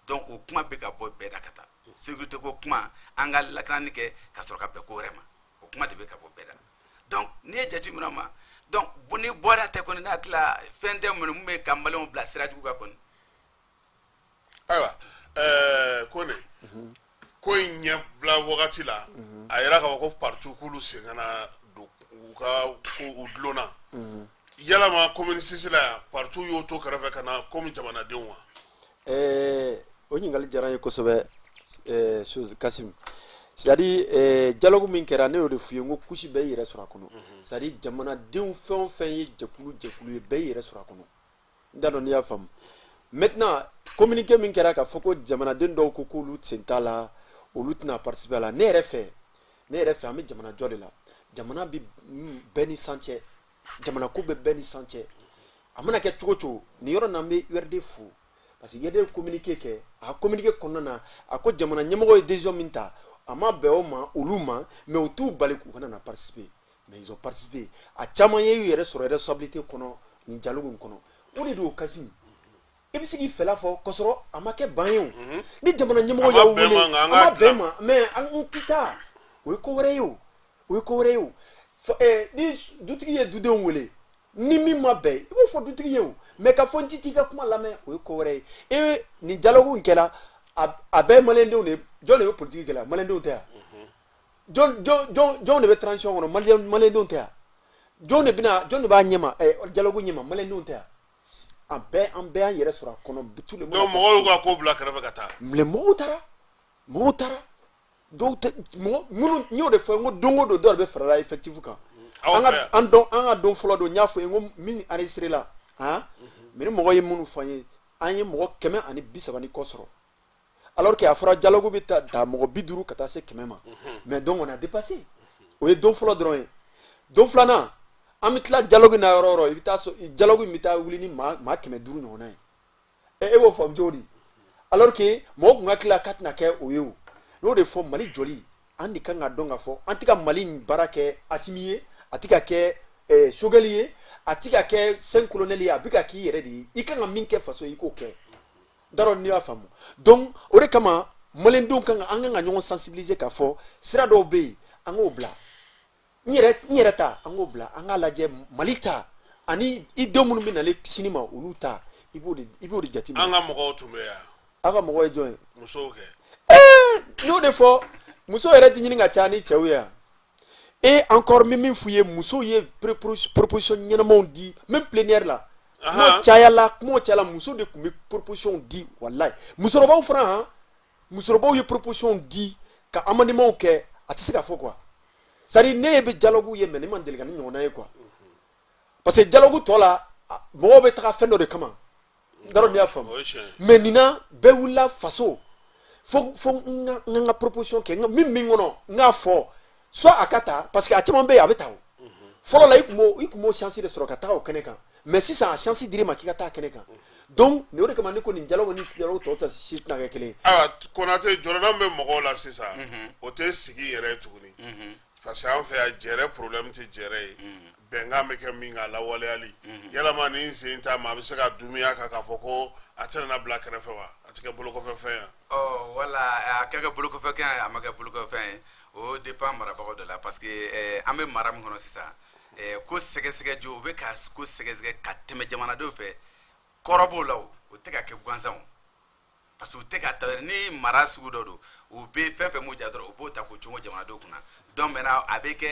Donc o kuma bɛ ka bɔ bɛɛ da ka taa sécurité ko kuma, an ka lakanani kɛ ka sɔrɔ ka bɛn ko wɛrɛ ma, o kuma de bɛ ka bɔ bɛɛ da. Donc n'i ye jate minɛ o ma, donc ni bɔra tɛ kɔni, n'a tila fɛn tɛ minnu mun bɛ ka malienw bila sira jugu kan kɔni. Ayiwa, Kone, ko in ɲɛbila wagati la, a yɛrɛ k'a fɔ ko parti k'olu sen ka na don u ka ko u dulonna yalama commune 6 la yan, parti y'o to kɛrɛfɛ ka na komi jamanadenw wa? O ɲininkali diyara n ye kosɛbɛ, chose Kasim. C'est à dire dialogue min kɛra, ne y'o de f'i ye, n ko couche bɛɛ y'i yɛrɛ sɔrɔ a kɔnɔ. C'est à dire jamanadenw fɛn o fɛn ye jɛkulu jɛkulu ye, bɛɛ y'i yɛrɛ sɔrɔ a kɔnɔ. N t'a dɔn n'i y'a faamu. Maintenant, communiqué min kɛra k'a fɔ ko jamanaden dɔw ko k'olu sen t'a la, olu tɛna participer a la, ne yɛrɛ fɛ, an bɛ jamana jɔ de la. Jamana bɛ bɛɛ ni san cɛ, jamana ko bɛ bɛɛ ni san cɛ. A mana kɛ cogo o cogo, nin yɔrɔ in na, n bɛ URD fo, parce que URD ye communiqué kɛ. A ka communiqué kɔnɔna na, a ko jamana ɲɛmɔgɔ ye décision min ta, a ma bɛn o ma olu ma, mais u t'u bali k'u kana na participer. Mais ils ont participé. A caman ye y'u yɛrɛ sɔrɔ responsabilité kɔnɔ nin dialogue in kɔnɔ. O de don, Kasim, i bɛ se k'i fɛla fɔ k'a sɔrɔ a ma kɛ ban ye. O ni jamana ɲɛmɔgɔ y'aw wele, a ma bɛn ma, mais an tɛ taa, o ye ko wɛrɛ ye, o o ye ko wɛrɛ ye. O ni dutigi ye dudenw wele, ni min ma bɛn, i b'o fɔ dutigi ye. O Mais ka fɔ n ti t'i ka kuma lamɛn, o ye ko wɛrɛ ye. E nin dialogue in kɛla, a bɛɛ maliyɛndenw de. Jɔn de bɛ politique kɛla? Maliyɛndenw tɛ yan? Jɔn jɔn jɔn jɔn de bɛ transition kɔnɔ? Maliyɛndenw tɛ yan? Jɔn de bɛna, jɔn de b'a ɲɛma, dialogue ɲɛma? Maliyɛndenw tɛ yan? An bɛɛ y'an yɛrɛ sɔrɔ a kɔnɔ, tout le monde. Donc mɔgɔw y'u ka ko bila kɛrɛfɛ ka taa. Mais mɔgɔw taara, mɔgɔw taara. Dɔw tɛ, mɔgɔ minnu, n y'o de fɔ, n ko don o don dɔw de bɛ farala effectif kan. Aw An fɛ ka yan. an dɔn, an ka don fɔlɔ don, n y'a fɔ ye, n ko min enregistré la, han, mais ni mɔgɔ ye minnu fɔ an ye, an ye mɔgɔ 130 ni kɔ sɔrɔ, alors que a fɔra dialogue bɛ taa ta mɔgɔ 50 ka taa se 100 ma. Mais donc on a dépassé. O ye don fɔlɔ dɔrɔn ye. Don filanan, an bɛ tila dialogue na yɔrɔ o yɔrɔ, i bɛ taa sɔrɔ dialogue in bɛ taa wuli ni maa 500 ɲɔgɔnna ye. E b'o faamu cogo di, alors que mɔgɔ kun ka tila k'a tɛna kɛ o ye? O n y'o de fɔ, Mali jɔli, an de kan ka dɔn k'a fɔ an tɛ ka Mali in baara kɛ Asimi ye, a tɛ ka kɛ Sogɛli ye, a tɛ ka kɛ cinq colonel ye, a bɛ ka k'i yɛrɛ de ye. I kan ka min kɛ faso ye, i k'o kɛ. N t'a dɔn n'i y'a faamu. Donc o de kama maliyɛndenw kan ka, an kan ka ɲɔgɔn sensibiliser k'a fɔ sira dɔw bɛ yen, an k'o bila. N yɛrɛ ta, an k'o bila, an k'a lajɛ Mali ta ani i denw minnu bɛ nalen sini ma, olu ta, i b'o de jateminɛ. An ka mɔgɔw tun bɛ yan. Aw ka mɔgɔ ye jɔn ye? Musow kɛ. Ɛɛ, n y'o de fɔ, muso yɛrɛ tɛ ɲini ka caya ni cɛw ye yan. Et encore, n bɛ min f'u ye, musow ye proposition ɲɛnamaw di, même plénière la. Kuma cayala, kuma cayala, muso de tun bɛ proposition di. Walayi, musokɔrɔbaw fana, han, musokɔrɔbaw ye proposition di ka amendement kɛ, a tɛ se ka fɔ quoi. C'est à dire, ne bɛ dialogue ye, mais ne ma deli ka ni ɲɔgɔnna ye quoi, parce que dialogue tɔ la, mɔgɔw bɛ taga fɛn dɔ de kama. N t'a dɔn n'i y'a faamu. O ye tiɲɛ ye. Mais nin na, bɛɛ wulila faso fo n ka proposition kɛ, n ka min kɔnɔ, n k'a fɔ soit a ka ta, parce que a caman bɛ yen, a bɛ ta. O fɔlɔ la, i kun b'o chance de sɔrɔ ka taga o kɛnɛ kan, mais sisan a chance dir'e ma k'i ka taa kɛnɛ kan. Donc nin o de kama ne ko nin dialogue ni dialogue tɔw ta si tɛna kɛ kelen ye. Ayiwa Konate, jɔrɔna min bɛ mɔgɔw la sisan, o tɛ sigi yɛrɛ ye tuguni, parce que an fɛ yan, jɛrɛ problème tɛ jɛrɛ ye, bɛnkan bɛ kɛ min kan, a lawaleyali yalama ni sen ta ma, a bɛ se ka dumiya kan k'a fɔ ko a tɛna na bila kɛrɛfɛ wa, a tɛ kɛ bolokɔfɛ fɛn ye. Ɔ, wala a kɛ bolokɔfɛ fɛn ye, a ma kɛ bolokɔfɛ fɛn ye, o dépend marabagaw de la, parce que an bɛ mara min kɔnɔ sisan, ko sɛgɛsɛgɛ jo, u bɛ ka ko sɛgɛsɛgɛ ka tɛmɛ jamanadenw fɛ, kɔrɔ b'o la, o o tɛ ka kɛ gansan o, parce que u tɛ ka ta ni mara sugu dɔ don, u bɛ fɛn fɛn m'u ja dɔrɔn, u b'o ta k'o cogo jamanadenw kunna. Donc maintenant, a bɛ kɛ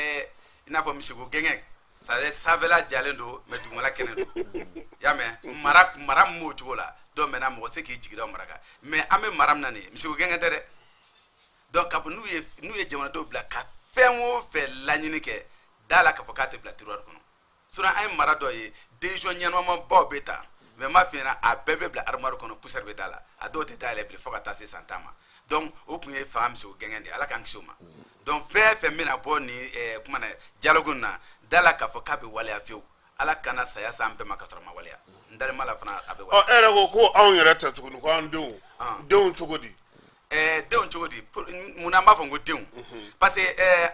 i n'a fɔ misiko gɛngɛ, c'est à dire sanfɛla jalen don, mais dugumala kɛnɛ don. I y'a mɛn, mara min b'o cogo la. Donc maintenant, mɔgɔ se k'i jigi da o mara kan, mais an bɛ mara min na nin ye, misiko gɛngɛ tɛ dɛ. Donc k'a fɔ n'u ye jamanadenw bila ka fɛn o fɛn laɲini kɛ, da la k'a fɔ k'a tɛ bila tiroir kɔnɔ. Sinon an ye mara dɔ ye, décision ɲɛnamabaw bɛ ta, mais n m'a f'i ɲɛna, a bɛɛ bɛ bila armoire kɔnɔ, poussière bɛ da la, a dɔw tɛ dayɛlɛ bilen fo ka taa se san 10 ma. Donc o tun ye fanga misiko gɛngɛn de ye, Ala k'an kisi o ma. Donc fɛn fɛn bɛna bɔ nin kuma na, dialogue in na, da la k'a fɔ k'a bɛ waleya fiyewu, Ala kana saya s'an bɛɛ ma ka sɔrɔ a ma waleya. N dalen b'a la fana, a bɛ Ɔ, waleya. e yɛrɛ ko ko anw yɛrɛ tɛ tuguni, ko an denw. Denw cogo di? Denw cogo di? Munna an b'a fɔ ko denw? Parce que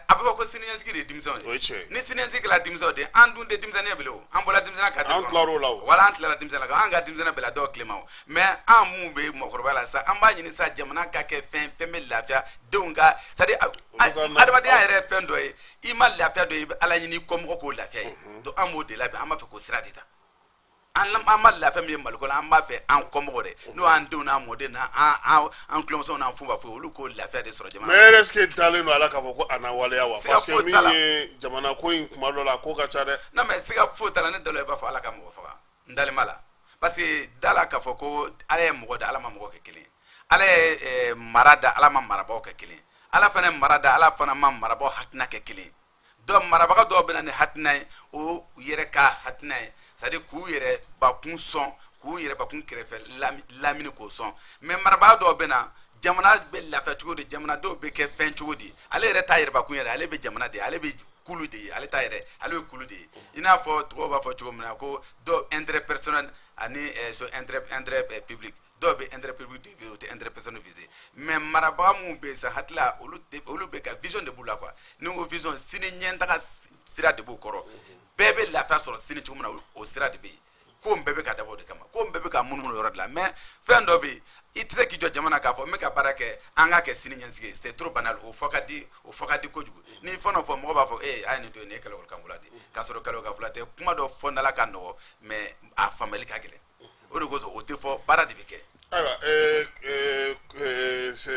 a bɛ fɔ ko siniɲɛsigi de ye denmisɛnw O ye ye. tiɲɛ ye. Ni siniɲɛsigi kɛra denmisɛnw de ye, an dun tɛ denmisɛnnin ye bilen o, an bɔra denmisɛnninya cadre An kɔnɔ. tilar'o la o. Wala an tilara denmisɛnninya la, an ka denmisɛnninya bɛɛ la dɔw tile ma o, mais an mun bɛ mɔgɔkɔrɔba la sisan, an b'a ɲini sisan jamana ka kɛ fɛn fɛn bɛ lafiya denw ka, c'est à dire Olu ka adamadenya yɛrɛ ye fɛn dɔ ye, i ma lafiya dɔ ye, i bɛ Ala ɲini i kɔmɔgɔ k'o lafiya ye. Donc an b'o de labɛn, an b'a fɛ k'o sira de ta. An ma lafiya min ye Maliko la, an b'a fɛ an kɔmɔgɔ dɛ, n'o y'an denw n'an mɔden n'an an tulomusow n'an funba fo, olu k'o lafiya de sɔrɔ jamana. Mais est ce que dalen don ala k'a fɔ ko a na waleya wa? Siga Parce que foyi min t'a la. ye jamana ko in, kuma dɔ la, a ko ka ca dɛ. Non, mais siga foyi t'a la, ne dalen i b'a fɔ Ala ka mɔgɔ faga, n dalen b'a la, parce que da la k'a fɔ ko Ala ye mɔgɔ da, Ala ma mɔgɔ kɛ kelen ye. Ala ye mara da, Ala ma marabaaw kɛ kelen ye. Ala fana ye mara da, Ala fana ma marabaaw hakilina kɛ kelen ye. Donc marabaga dɔw bɛ na ni hakilina ye, o yɛrɛ ka hakilina ye, c'est à dire k'u yɛrɛ bakun sɔn, k'u yɛrɛ bakun kɛrɛfɛ lamini k'o sɔn. Mais marabaga dɔw bɛ na, jamana bɛ lafiya cogo di, jamanadenw bɛ kɛ fɛn cogo di, ale yɛrɛ t'a yɛrɛbakun yɛrɛ, ale bɛ jamana de ye, ale bɛ kulu de ye, ale t'a yɛrɛ, ale bɛ kulu de ye. I n'a fɔ tubabu b'a fɔ cogo min na ko dɔw intérêt personnel ani so intérêt public, dɔw bɛ intérêt public de viser, o tɛ intérêt personnel viser. Mais marabaga mun bɛ yen sisan, hakili la, olu tɛ, olu bɛ ka vision de b'u la quoi. Ni n ko vision, sini ɲɛtaga sira de b'u kɔrɔ, bɛɛ bɛ lafiya sɔrɔ sini cogo min na, o sira de bɛ yen. Ko bɛɛ bɛ ka dabɔ o de kama, ko bɛɛ bɛ ka munumunu yɔrɔ de la. Mais fɛn dɔ bɛ yen, i tɛ se k'i jɔ jamana k'a fɔ n bɛ ka baara kɛ, an k'a kɛ sini ɲɛsigi ye. C'est trop banal, o fɔ ka di, o fɔ ka di kojugu. Ni fɛn dɔ fɔ, mɔgɔ b'a fɔ ee, a ye nin to yen, nin ye kɛlɛkɔrɔkanfɔla de ye, k'a sɔrɔ kɛlɛkɔrɔkanfɔla tɛ. Kuma dɔ fɔ dala ka nɔgɔ, mais a faamuyali ka gɛlɛn. O de kosɔn o tɛ fɔ, baara de bɛ kɛ. Ayiwa,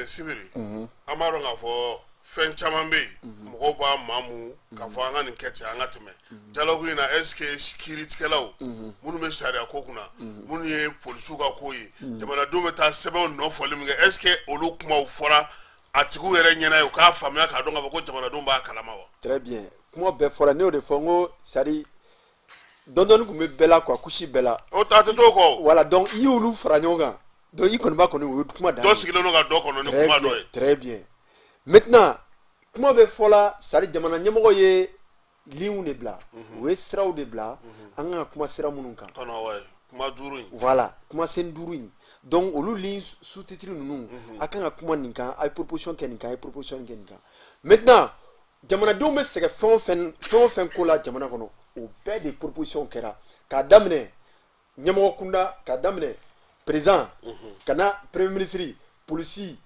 Sibiri, an b'a dɔn k'a fɔ fɛn caman bɛ yen, mɔgɔw b'a maamu k'a fɔ an ka nin kɛ ten, an ka tɛmɛ dialogue in na. Est ce que kiiritigɛlaw minnu bɛ sariya ko kunna, minnu ye polisiw ka ko ye, jamanadenw bɛ taa sɛbɛnw nɔfɔli min kɛ, est ce que olu kumaw fɔra a tigiw yɛrɛ ɲɛna ye, u k'a faamuya k'a dɔn k'a fɔ ko jamanadenw b'a kalama wa? Très bien, kuma bɛɛ fɔra. Ne y'o de fɔ n ko, c'est à dire dɔɔni tun bɛ bɛɛ la quoi, couche bɛɛ la. O ta tɛ t'o kɔ. Voilà, donc i y'olu fara ɲɔgɔn kan, donc i kɔni b'a kɔni, o ye kuma dan. Dɔ sigilen don ka dɔ kɔnɔ ni kuma dɔ ye. Très bien. Maintenant, kuma bɛ fɔla, c'est à dire jamana ɲɛmɔgɔ ye lignes de bila, u ye siraw de bila an kan ka kuma sira minnu kan. Kɔnɔ wa kuma duuru in. Voilà, kuma sen duuru in. Donc olu ligne sous-titre ninnu, a kan ka kuma nin kan, a ye proposition kɛ nin kan, a ye proposition kɛ nin kan. Maintenant, jamanadenw bɛ sɛgɛn fɛn o fɛn, fɛn o fɛn ko la jamana kɔnɔ, o bɛɛ de proposition kɛra, k'a daminɛ ɲɛmɔgɔ kunda, k'a daminɛ président ka na premier ministre, polisi.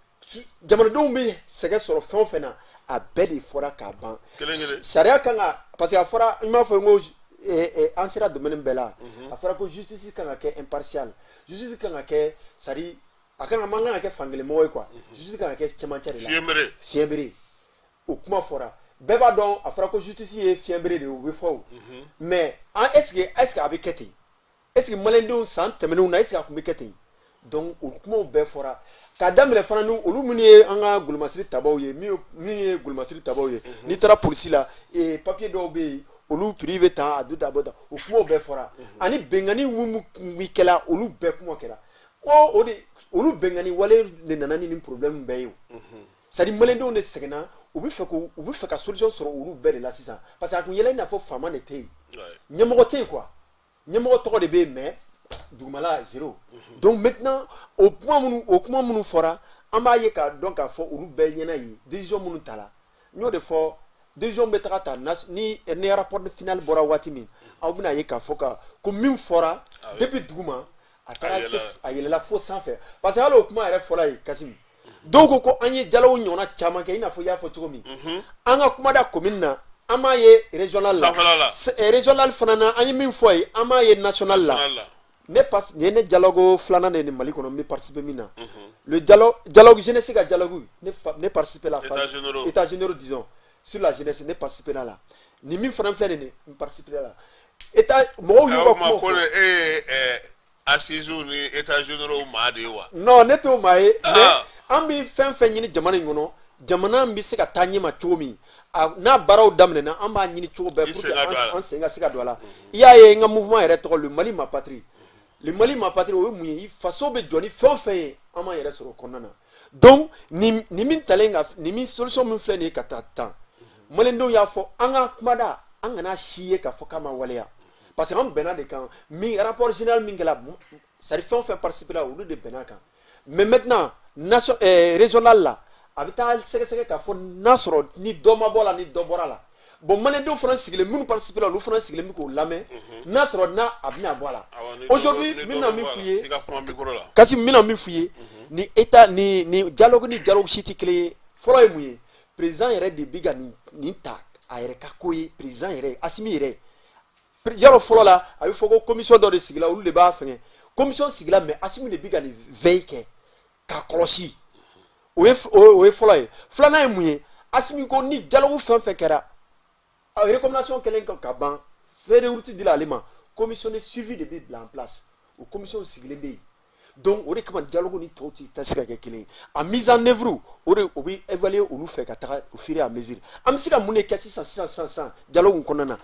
Jamanadenw bɛ sɛgɛn sɔrɔ fɛn o fɛn na, a bɛɛ de fɔra k'a ban. Sariya kan ka, parce que a fɔra, n m'a fɔ n ko an sera domaine bɛɛ la. A fɔra ko justice kan ka kɛ impartial, justice kan ka kɛ, c'est à dire a kan ka man kan ka kɛ fankelen mɔgɔ ye quoi, justice kan ka kɛ cɛmancɛ de la. Fiɲɛbere. Fiɲɛbere, o kuma fɔra, bɛɛ b'a dɔn. A fɔra ko justice ye fiɲɛbere de ye, o bɛ fɔ o. Mais an est ce que a bɛ kɛ ten? Est ce que maliyɛndenw san tɛmɛnenw na, est ce que a tun bɛ kɛ ten? Donc o kumaw bɛɛ fɔra, k'a daminɛ fana ni olu minnu ye an ka golomasiri tabaw ye, min ye golomasiri tabaw ye. N'i taara polisi la, papier dɔw bɛ yen, olu prix bɛ tan, a dun ta, a bɔ tan, o kumaw bɛɛ fɔra. Ani bɛnkanni mun bɛ kɛla, olu bɛɛ kuma kɛra. O de olu bɛnkanni wale de nana ni nin problème bɛɛ ye o. C'est à dire maliyɛndenw de sɛgɛnna, u bɛ fɛ ka solution sɔrɔ olu bɛɛ de la sisan, parce que a kun yɛlɛ i n'a fɔ faama de tɛ yen, ɲɛmɔgɔ tɛ yen quoi. Ɲɛmɔgɔ tɔgɔ de bɛ yen, mais dugumala zéro. Donc maintenant, o kuma minnu fɔra, an b'a ye k'a dɔn k'a fɔ olu bɛɛ ɲɛna ye décision minnu ta la. N y'o de fɔ, décision bɛ taga ta ni rapport final bɔra waati min, aw bɛna ye k'a fɔ ka ko min fɔra depuis duguma, a taara se, a yɛlɛla fo sanfɛ. Parce que hali o kuma yɛrɛ fɔla ye, Kassim, dɔw ko ko an ye dialogue ɲɔgɔnna caman kɛ, i n'a fɔ i y'a fɔ cogo min, an ka kuma da commune na, an m'a ye régional la, régional fana na, an ye min fɔ ye, an m'a ye national la. Ne pas nin ye ne dialogue filanan de ye nin Mali kɔnɔ, n bɛ participer min na, le dialogue jeunesse ka dialogue, ne participer la phase état généraux, disons, sur la jeunesse, ne participer la la. Nin min fana filɛ nin ye, n participer la état mɔgɔw y'u ka kuma fɔ. Ko e ye assises ni état généraux maa de ye wa? Non, ne t'o maa ye, mais an bɛ fɛn fɛn ɲini jamana in kɔnɔ, jamana bɛ se ka taa ɲɛma cogo min, n'a baaraw daminɛna, an b'a ɲini cogo bɛɛ pour que an sen ka se ka don a la. I y'a ye, n ka mouvement yɛrɛ tɔgɔ, le Mali ma patrie. Le Mali ma patrie, o ye mun ye? Faso bɛ jɔ ni fɛn o fɛn ye, an b'an yɛrɛ sɔrɔ o kɔnɔna na. Donc nin min talen ka nin min solution min filɛ nin ye ka taa tan, maliyɛndenw y'a fɔ, an ka kumada, an kana si ye k'a fɔ k'a ma waleya, parce que an bɛnna de kan. Min rapport général min kɛra, c'est à dire fɛn o fɛn participer la, olu de bɛnna kan. Mais maintenant, nation régional la, a bɛ taa sɛgɛsɛgɛ k'a fɔ n'a sɔrɔ ni dɔ ma bɔ la, ni dɔ bɔra la. Bon, maliyɛndenw fana sigilen, minnu participer la, olu fana sigilen bɛ k'o lamɛn, n'a sɔrɔ n'a a bɛna bɔ a la. Aujourd'hui, n bɛna min f'i ye Kassim, n bɛna min f'i ye, ni état ni dialogue ni dialogue si tɛ kelen ye. Fɔlɔ ye mun ye? Président yɛrɛ de bɛ ka nin ta a yɛrɛ ka ko ye. Président yɛrɛ, Assimi yɛrɛ, yarɔ fɔlɔ la, a bɛ fɔ ko commission dɔ de sigila, olu de b'a fɛngɛ. Commission sigila, mais Assimi de bɛ ka nin veille kɛ k'a kɔlɔsi. O ye fɔlɔ ye. Filanan ye mun ye? Assimi ko ni dialogue fɛn fɛn kɛra, recommandation kɛlen ka ban, feuille de route dila ale ma, commission de suivi de bɛ bila en place. O commission sigilen bɛ yen. Donc o de kama dialogue ni tɔw tɛ se ka kɛ kelen ye. A mise en œuvre, o de o bɛ évaluer olu fɛ ka taga au fur et à mesure. An bɛ se ka mun de kɛ sisan sisan sisan sisan dialogue kɔnɔna na?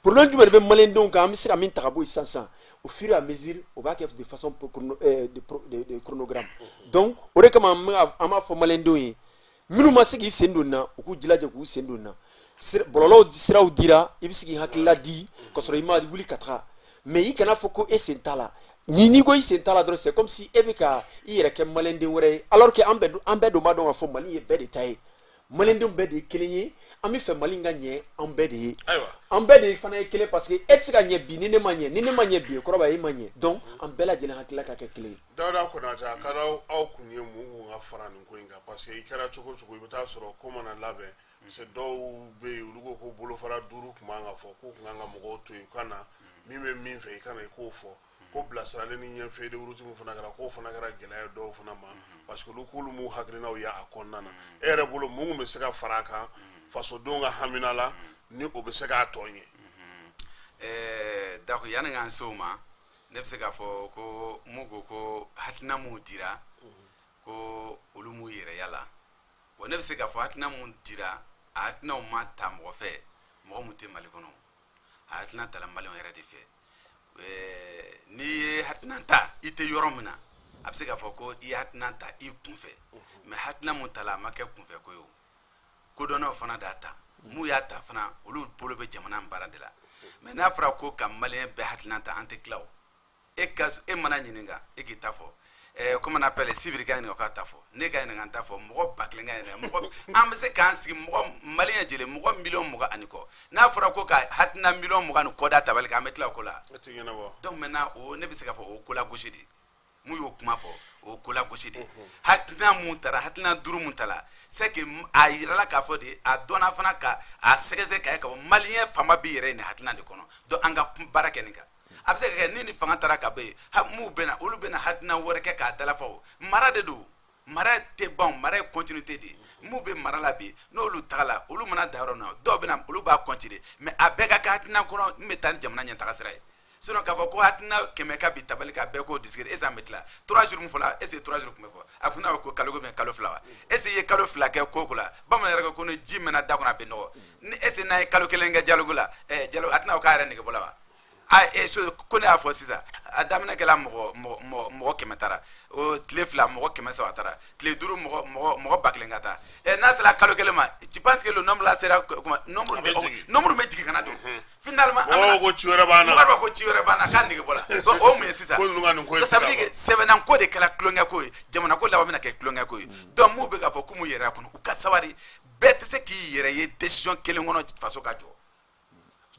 Problème jumɛn de bɛ maliyɛndenw kan, an bɛ se ka min ta ka bɔ yen sisan sisan? Au fur et à mesure, o b'a kɛ de façon de chronogramme. Donc o de kama an b'a fɔ maliyɛndenw ye, minnu ma se k'i sen don nin na, u k'u jilaja k'u sen don nin na. Bɔlɔlɔw siraw dira, i bɛ se k'i hakilila di ka sɔrɔ i ma wuli ka taga. Mais i kana fɔ ko e sen t'a la. Ni n'i ko i sen t'a la dɔrɔn, c'est comme si e bɛ ka i yɛrɛ kɛ maliyɛnden wɛrɛ ye, alors que an bɛɛ dun b'a dɔn k'a fɔ Mali ye bɛɛ de ta ye. Maliyɛndenw bɛɛ de ye kelen ye. An bɛ fɛ Mali in ka ɲɛ an bɛɛ de ye. Ayiwa. An bɛɛ de fana ye kelen, parce que e tɛ se ka ɲɛ bi ni ne ma ɲɛ, ni ne ma ɲɛ bi, o kɔrɔ b'a ye e ma ɲɛ. Donc an bɛɛ lajɛlen hakilila ka kɛ kelen ye. Dawuda Konate, a ka aw kun ye mun kun ka fara nin ko in kan? Parce que i kɛra cogo o cogo, i bɛ taa sɔrɔ ko mana labɛn, parce que dɔw bɛ yen, olu ko ko bolofara 5 tun man ka fɔ, k'u tun kan ka mɔgɔw to yen, u ka na min bɛ min fɛ, i ka na i k'o fɔ. Ko bilasiralen ni ɲɛfɛ de wuruti min fana kɛra, k'o fana kɛra gɛlɛya ye dɔw fana ma, parce que olu k'olu m'u hakilinaw ye a kɔnɔna na. E yɛrɛ bolo, mun kun bɛ se ka fara a kan fasodenw ka hamina la ni o bɛ se k'a tɔ ɲɛ? D'accord, yanni k'an se o ma, ne bɛ se k'a fɔ ko mun ko hakilina mun dira, ko olu m'u yɛrɛ yala. Bon, ne bɛ se k'a fɔ hakilina mun dira, a hakilinaw ma ta mɔgɔ fɛ, mɔgɔ mun tɛ Mali kɔnɔ. A hakilina tala maliyɛnw yɛrɛ de fɛ. N'i ye hakilina ta i tɛ yɔrɔ min na, a bɛ se k'a fɔ ko i ye hakilina ta i kun fɛ, mais hakilina mun tala, a ma kɛ kunfɛ ko ye. O kodɔnnaw fana d'a ta, mun y'a ta fana, olu bolo bɛ jamana in baara de la. Mais n'a fɔra ko ka maliyɛn bɛɛ hakilina ta, an tɛ tila. O e ka e mana ɲininka, e k'i ta fɔ. Comment on appelle, Sibiri ka ɲininka, k'a ta fɔ, ne ka ɲininka, n ta fɔ, mɔgɔ 1000 ka ɲininka, mɔgɔ an bɛ se k'an sigi, mɔgɔ maliyɛn jeli, mɔgɔ miliyɔn 20 ani kɔ, n'a fɔra ko ka hakilina miliyɔn 20 ni kɔ da tabali kan, an bɛ tila o ko la. E tɛ ɲɛnabɔ. Donc maintenant, o ne bɛ se k'a fɔ o ko la gosi de. Mun y'o kuma fɔ, o ko la gosi de. Hakilina mun tara, hakilina 5 mun tara, c'est que a yirala k'a fɔ de, a dɔnna fana ka a sɛgɛsɛgɛ k'a ye k'a fɔ maliyɛn fanba b'i yɛrɛ ye nin hakilina de kɔnɔ. Donc an ka baara kɛ nin kan. A bɛ se ka kɛ ni fanga taara ka bɔ yen, mun bɛ na, olu bɛ na hakilina wɛrɛ kɛ k'a dalafa. O mara de don, mara tɛ ban, mara ye continuité de ye. Mun bɛ mara la bi, n'olu tagala, olu mana da yɔrɔ min na, dɔw bɛ na, olu b'a continuer, mais a bɛɛ ka kɛ hakilina kɔnɔ min bɛ taa ni jamana ɲɛtaga sira ye. Sinon k'a fɔ ko hakilina 100 ka bi tabali kan, bɛɛ k'o discuter, est ce que an bɛ tila 3 jours min fɔla, est ce que 3 jours tun bɛ fɔ? A kun n'a fɔ ko kalo ko bɛ kalo 2 wa? Est ce que i ye kalo 2 kɛ ko ko la? Bamanan yɛrɛ ko ko ni ji mɛnna da kɔnɔ, a bɛ nɔgɔ. Ni est ce que n'an ye kalo 1 kɛ dialogue la, dialogue a tɛna fɔ k'a yɛrɛ nege bɔ la wa? A so ko ne y'a fɔ sisan, a daminɛ kɛla mɔgɔ 100 taara, o tile 2 mɔgɔ 300 taara, tile 5 mɔgɔ 1000 ka taa. N'a sera kalo 1 ma, tu penses que le nombre là sera comment? Nombre A bɛ jigin. Nombre bɛ jigin ka na don finalement. Mɔgɔw ko ci wɛrɛ b'an na. Mɔgɔw b'a ko ci wɛrɛ b'an na, k'a nege bɔ la. Donc o mun ye sisan? Ko ninnu ka nin ko ye. Ça veut dire que sɛbɛnna ko de kɛra tulonkɛ ko ye, jamana ko laban bɛna kɛ tulonkɛ ko ye. Donc mun bɛ k'a fɔ k'u m'u yɛrɛ kɔnɔ, u ka sabali. Bɛɛ tɛ se k'i yɛrɛ ye décision kelen kɔnɔ faso ka jɔ.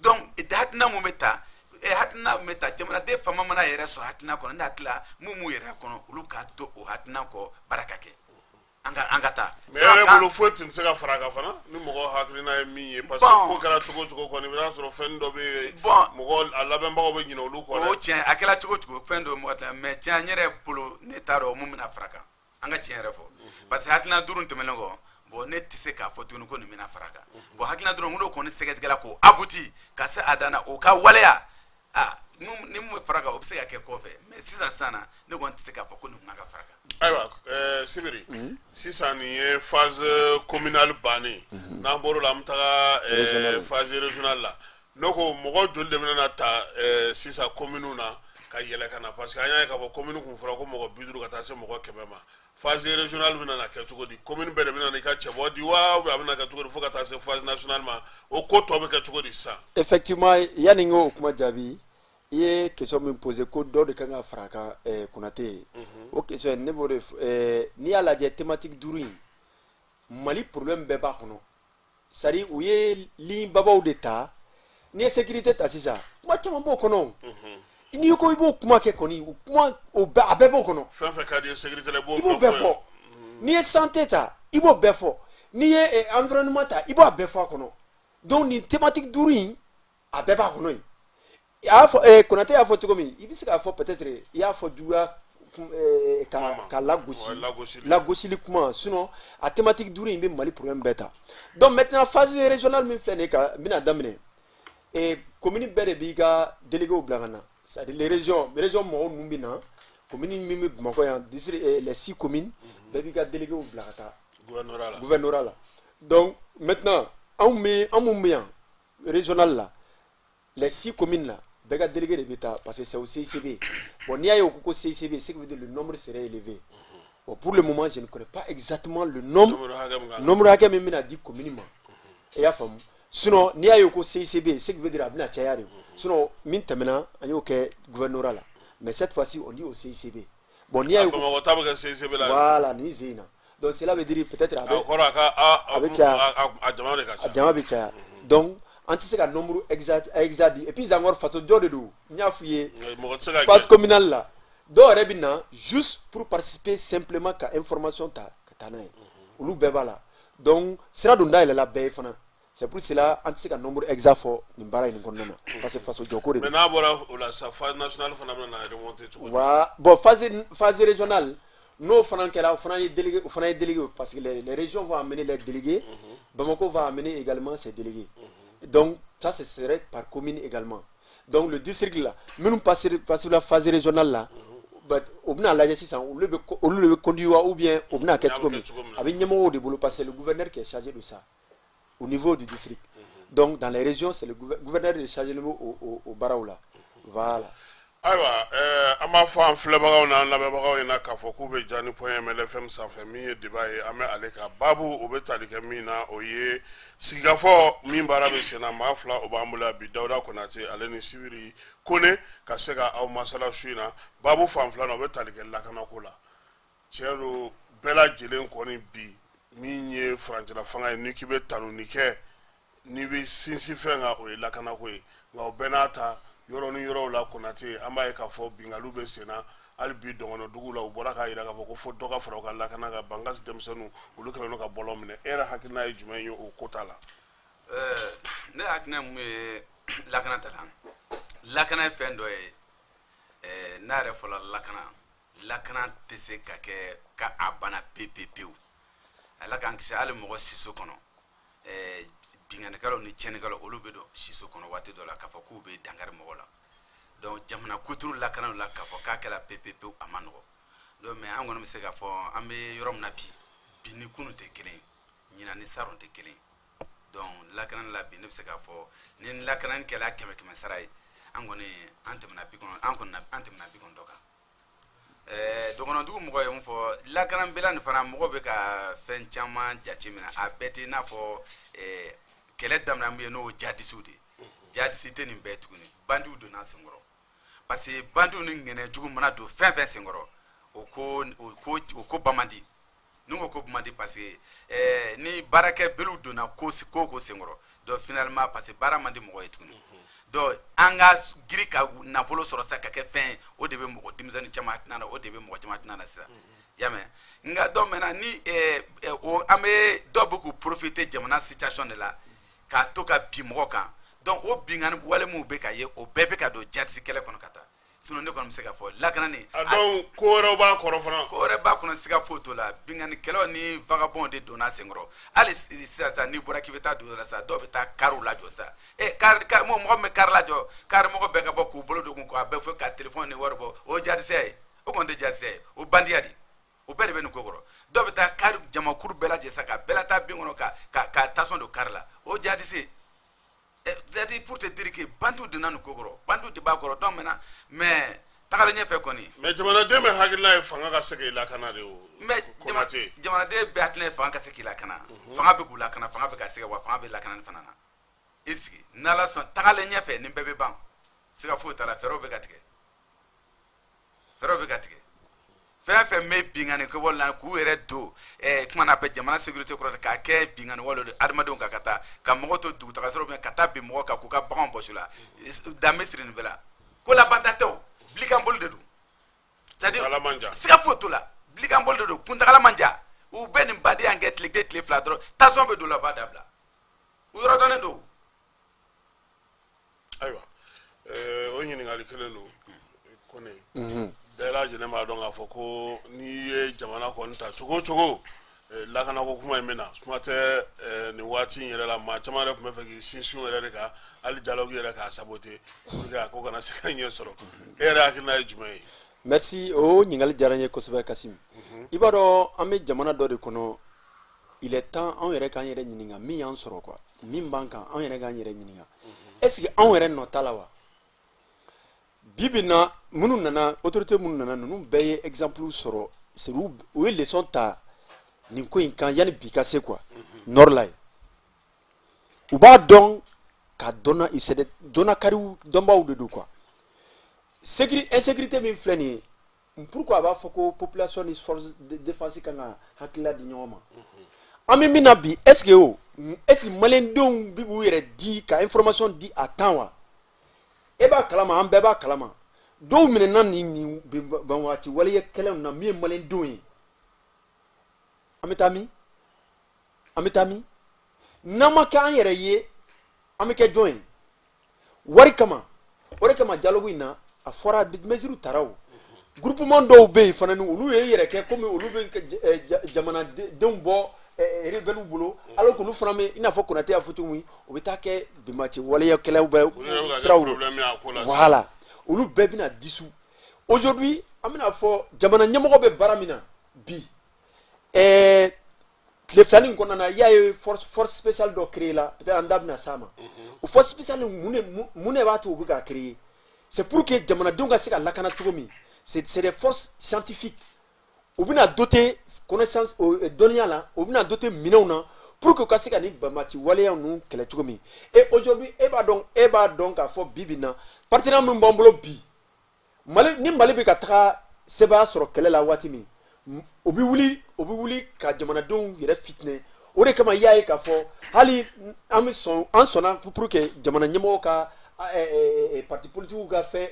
Donc hakilina mun bɛ ta, hakilina mun bɛ ta, jamanaden faama mana yɛrɛ sɔrɔ hakilina kɔnɔ, ne hakili la mun m'u yɛrɛ kɔnɔ, olu k'a to o hakilina kɔ, baara ka kɛ, an ka taa. Mais e yɛrɛ bolo, foyi tun tɛ se ka fara a kan fana ni mɔgɔ hakilina ye min ye? Parce que ko kɛra cogo o cogo kɔni, i bɛ taa sɔrɔ fɛn dɔ bɛ yen, mɔgɔ a labɛnbagaw bɛ ɲinɛ olu kɔ dɛ. O tiɲɛ, a kɛra cogo o cogo, fɛn dɔ mɔgɔ tɛ, mais tiɲɛ, n yɛrɛ bolo, ne t'a dɔn mun bɛna fara a kan. An ka tiɲɛ yɛrɛ fɔ, parce que hakilina 5 tɛmɛnen kɔ, bon, ne tɛ se k'a fɔ tuguni ko nin bɛna fara a kan. Bon, hakilina 5 n'o kɔni sɛgɛsɛgɛla k'o abouti ka se a dan na, o ka waleya, ni mun bɛ fara a kan, o bɛ se ka kɛ kɔfɛ. Mais sisan sisan na, ne kɔni tɛ se k'a fɔ ko nin kan ka fara a kan. Ayiwa, Sibiri, sisan nin ye phase communale bannen. N'an bɔr'o la, an bɛ taga phase régionale la. Ne ko mɔgɔ joli de bɛna ta sisan commune na ka yɛlɛ ka na? Parce que an y'a ye k'a fɔ commune kun fɔra ko mɔgɔ 50 ka taa se mɔgɔ 100 ma. Phase régionale bɛna na kɛ cogo di? Commune bɛɛ de bɛna n'i ka cɛbɔ di wa, ou bien a bɛna kɛ cogo di fo ka taa se phase nationale ma? O ko tɔ bɛ kɛ cogo di sisan? Effectivement, yanni n k'o kuma jaabi, i ye question min posé ko dɔ de kan ka fara a kan, Konate ye o question in, ne b'o de n'i y'a lajɛ, thématique 5 in, Mali problème bɛɛ b'a kɔnɔ. C'est à dire u ye ligne babaw de ta. N'i ye sécurité ta sisan, kuma caman b'o kɔnɔ. N'i ko i b'o kuma kɛ kɔni, o kuma o bɛɛ, a bɛɛ b'o kɔnɔ. Fɛn fɛn ka di ye sécurité la, i b'o I b'o bɛɛ fɔ. N'i ye santé ta, i b'o bɛɛ fɔ. N'i ye environnement ta, i b'o bɛɛ fɔ a kɔnɔ. Donc nin thématique 5 in, a bɛɛ b'a kɔnɔ yen. A y'a fɔ, Konate y'a fɔ cogo min, i bɛ se k'a fɔ peut-être i y'a fɔ juguya ka lagosi, lagosili kuma. Sinon a thématique 5 in bɛ Mali problème bɛɛ ta. Donc maintenant, phase régionale min filɛ nin ye, ka n bɛna daminɛ, commune bɛɛ de b'i ka délégués bila ka na. C'est à dire les régions, région mɔgɔw ninnu bɛ na, commune min bɛ Bamakɔ yan, district, les 6 communes bɛɛ b'i ka délégués bila ka taa gouvernorat la. Gouvernorat la. Donc maintenant, anw bɛ, an mun bɛ yan régional la, les 6 communes là, bɛɛ ka délégué de bɛ taa, parce que c'est au CICB. Bon, n'i y'a ye o ko ko CICB, ce qui veut dire le nombre serait élevé. Bon, pour le moment, je ne connais pas exactement le nombre, nombre hakɛ min bɛna di commune ma, i y'a faamu. Sinon n'i y'a ye ko CICB, ce qui veut dire a bɛna caya de. Sinon min tɛmɛna, an y'o kɛ gouvernorat la, mais cette fois-ci on dit au CICB. Bon, n'i y'a ye Bamakɔ ta bɛ kɛ CICB la. Voilà, nin sen in na. Donc cela veut dire peut-être a bɛ, kɔrɔ a ka a bɛ caya. A jama de ka ca. A jama bɛ caya. Donc an tɛ se ka nombre exact exact di. Et puis encore, faso jɔ de don, n y'a f'i ye. Mɔgɔ tɛ se ka Phase communale la, dɔw yɛrɛ bɛ na juste pour participer simplement, ka information ta ka taa n'a ye, olu bɛɛ b'a la. Donc sira don dayɛlɛla bɛɛ ye fana. C'est pour cela an tɛ se ka nombre exact fɔ nin baara in kɔnɔna na, parce que faso jɔko de Mais don. N'a bɔra o la sa, phase nationale fana bɛna na remonter cogo di? Voilà. Bon, phase régionale, n'o fana kɛra, o fana ye délégué, o fana ye délégué, parce que les régions vont amener les délégués, Bamako va amener également ses délégués. Donc ça, ce serait par commune également. Donc le district là, minnu passe la phase régionale là, but o bɛna lajɛ sisan, olu de bɛ conduire wa, ou bien o bɛna kɛ A bɛ cogo kɛ min. Cogo min na. A bɛ ɲɛmɔgɔw de bolo, parce que c'est le gouverneur qui est chargé de ça au niveau du district. Donc dans les régions, c'est le gouverneur de chargé o baaraw la. Voilà. Ayiwa, an b'a fɔ an filɛbagaw n'an lamɛnbagaw ɲɛna k'a fɔ k'u bɛ Jani point MLFM sanfɛ. Min ye débat ye, an bɛ ale ka baabu, o bɛ tali kɛ min na, o ye sigikafɔ min baara bɛ sen na. Maa fila o b'an bolo yan bi, Dawuda Konate ale ni Sibiri Kone, ka se ka aw masala su in na. Baabu fan filanan, o bɛ tali kɛ lakanako la. Tiɲɛ don, bɛɛ lajɛlen kɔni bi, min ye furancɛla fanga ye, n'i k'i bɛ tanuni kɛ, n'i bɛ sinsin fɛn kan, o ye lakanako ye. Nka o bɛɛ n'a ta, yɔrɔ ni yɔrɔw la, Konate, an b'a ye k'a fɔ binkaliw bɛ sen na hali bi dɔgɔnɔduguw la. U bɔra k'a jira k'a fɔ ko fo dɔ ka fara u ka lakana kan. Bankasi denmisɛnninw, olu kɛlen don ka bɔlɔn minɛ. E yɛrɛ hakilina ye jumɛn ye o ko ta la? Ne hakilina ye mun ye lakana ta la? Lakana ye fɛn dɔ ye, n'a yɛrɛ fɔla lakana, lakana tɛ se ka kɛ ka a banna pewu pewu pewu. Ala k'an kisi, hali mɔgɔ siso kɔnɔ, binkannikɛlaw ni tiɲɛnikɛlaw, olu bɛ don siso kɔnɔ waati dɔ la k'a fɔ k'u bɛ dankari mɔgɔ la. Donc jamana kuturu lakana la, k'a fɔ k'a kɛra pewu pewu pewu, a ma nɔgɔ. Donc mais an kɔni bɛ se k'a fɔ an bɛ yɔrɔ min na bi, bi ni kunun tɛ kelen ye, ɲinan ni salon tɛ kelen ye. Donc lakanani la bi, ne bɛ se k'a fɔ ni lakanani kɛla kɛmɛ kɛmɛ sara ye, an kɔni an tɛmɛna 90, an kɔni an tɛmɛna 90 kan. Dɔgɔnɔdugu mɔgɔ ye mun fɔ lakanabila nin fana, mɔgɔw bɛ ka fɛn caman jate minɛ. A bɛɛ tɛ i n'a fɔ kɛlɛ daminɛ min ye, n'o ye jadisiw de ye. Jadisi tɛ nin bɛɛ tuguni, bandiw donna senkɔrɔ, parce que bandiw ni ŋɛnɛ jugu mana don fɛn fɛn senkɔrɔ, o ko ban man di. Ni ko ko ban man di, parce que ni baarakɛ beliw donna ko ko ko senkɔrɔ, donc finalement, parce que baara man di mɔgɔ ye tuguni. Donc an ka giri ka nafolo sɔrɔ sa ka kɛ fɛn ye, o de bɛ mɔgɔ denmisɛnnin caman hakilina na, o de bɛ mɔgɔ caman hakilina na sisan, y'a mɛn? Nka donc maintenant ni o an bɛ dɔw bɛ k'u profiter jamana situation de la k'a to ka bin mɔgɔ kan. Donc o binkani wale minnu bɛ ka ye, o bɛɛ bɛ ka don jadisi kɛlɛ kɔnɔ ka taa. Sinon ne kɔni bɛ se k'a fɔ lakana ni A donc ko wɛrɛw b'a kɔrɔ fana? Ko wɛrɛ b'a kɔnɔ, siga foyi t'o la. Binkannikɛlaw ni vagabond de donna senkɔrɔ. Hali sisan sisan, n'i bɔra k'i bɛ taa dugu dɔ la sisan, dɔw bɛ taa kariw lajɔ sisan. E kari mɔgɔ min bɛ kari lajɔ, kari mɔgɔ bɛɛ ka bɔ k'u bolo don kun k'a bɛɛ fɔ ka telefɔni ni wari bɔ, o ye jadisiya ye? O kɔni tɛ jadisiya ye, o bandiya de. O bɛɛ de bɛ nin ko kɔrɔ. Dɔw bɛ taa kari jamakuru bɛɛ lajɛ sisan, ka bɛɛ lataa bin kɔnɔ, ka tasuma don kari la, o ye jadisi ye. C'est-à-dire, pour te dire que bandiw donna nin ko kɔrɔ, bandiw de b'a kɔrɔ. Donc maintenant, mais tagalen ɲɛfɛ kɔni. Mais jamanaden bɛ hakilina ye fanga ka se k'i lakana de o. Mais Konate. Jamanaden bɛɛ hakilina ye fanga ka se k'i lakana. Fanga bɛ k'u lakana, fanga bɛ ka se ka wa fanga bɛ lakanani fana na. I sigi n'Ala sɔn, tagalen ɲɛfɛ nin bɛɛ bɛ ban, siga foyi t'a la. Fɛɛrɛw bɛ ka tigɛ, fɛɛrɛw bɛ ka tigɛ. Fɛn fɛn bɛ binkani kɛwale la k'u yɛrɛ don kuma n'a bɛ jamana sécurité kɔrɔ k'a kɛ binkani wale de adamadenw kan, ka taa ka mɔgɔw to dugutaga siraw kan, ka taa bin mɔgɔw kan k'u ka baganw bɔsi la, dan bɛ siri nin bɛɛ la. Ko labanta tɛ o, bilikan boli de don, c'est à dire Kuntagala man jan. Siga foyi t'o la, bilikan boli de don, kuntagala man jan. U bɛ nin badenya in kɛ tile kelen, tile fila dɔrɔn, tasuma bɛ don la, u b'a dabila, u yɔrɔ dɔnnen don. Ayiwa, o ɲininkali kelen don, Kone. Bɛɛ lajɛlen b'a dɔn k'a fɔ ko n'i ye jamana kɔni ta cogo o cogo, lakanako kuma in bɛ na kuma tɛ. Nin waati in yɛrɛ la, maa caman yɛrɛ tun bɛ fɛ k'i sinsin o yɛrɛ de kan, hali dialogue yɛrɛ k'a saboter pour que a ko kana se ka ɲɛ sɔrɔ. E yɛrɛ hakilina ye jumɛn ye? Merci, o ɲininkali diyara n ye kosɛbɛ, Kasim. I b'a dɔn, an bɛ jamana dɔ de kɔnɔ, il est temps anw yɛrɛ k'an yɛrɛ ɲininka min y'an sɔrɔ quoi, min b'an kan, anw yɛrɛ k'an yɛrɛ ɲininka, est ce que anw yɛrɛ nɔ t'a la wa? Bi bi na, minnu nana, autorité minnu nana, ninnu bɛɛ ye exemple sɔrɔ, c'est u ye leçon ta nin ko in kan yanni bi ka se quoi. Nord la yen, u b'a dɔn ka dɔnna, c'est des dɔnnakariw, dɔnbaaw de don quoi. Insécurité min filɛ nin ye. Pourquoi a b'a fɔ ko population ni force de défense kan ka hakilila di ɲɔgɔn ma? An bɛ min na bi, est ce que o est ce que maliyɛndenw bɛ k'u yɛrɛ di ka information di à temps wa? E b'a kalama, an bɛɛ b'a kalama, dɔw minɛna nin banwagati waleya kɛlɛw na min ye maliyɛndenw ye. An bɛ taa min? An bɛ taa min? N'an ma kɛ an yɛrɛ ye, an bɛ kɛ jɔn ye? Wari kama, o de kama dialogue in na, a fɔra, mesure tara. O groupement dɔw bɛ yen fana, ni olu ye yɛrɛ kɛ komi olu bɛ jamanadenw bɔ rebelle bolo, alors que olu fana bɛ, i n'a fɔ Konate y'a fɔ cogo min, u bɛ taa kɛ banbaanci waleyakɛlaw bɛ siraw. Voilà, olu bɛɛ bɛna dissous. Aujourd'hui, an bɛna fɔ jamana ɲɛmɔgɔ bɛ baara min na bi, tile 2 nin kɔnɔna na, i y'a ye, force spéciale dɔ créé la, peut-être an da bɛna s'a ma. O force spéciale, mun de b'a to u bɛ k'a créer? C'est pour que jamanadenw ka se ka lakana cogo min. C'est des forces scientifiques. U bɛna doter connaissance, dɔnniya la, u bɛna doter minɛnw na pour que u ka se ka ni banbaanci waleya ninnu kɛlɛ cogo min. Et aujourd'hui, e b'a dɔn k'a fɔ bi bi in na, partenaire min b'an bolo bi, Mali, ni Mali bɛ ka taga sebaaya sɔrɔ kɛlɛ la waati min, o bɛ wuli ka jamanadenw yɛrɛ fitinɛ. O de kama i y'a ye k'a fɔ hali an bɛ sɔn, an sɔnna pour que jamana ɲɛmɔgɔw ka parti politique ka fɛn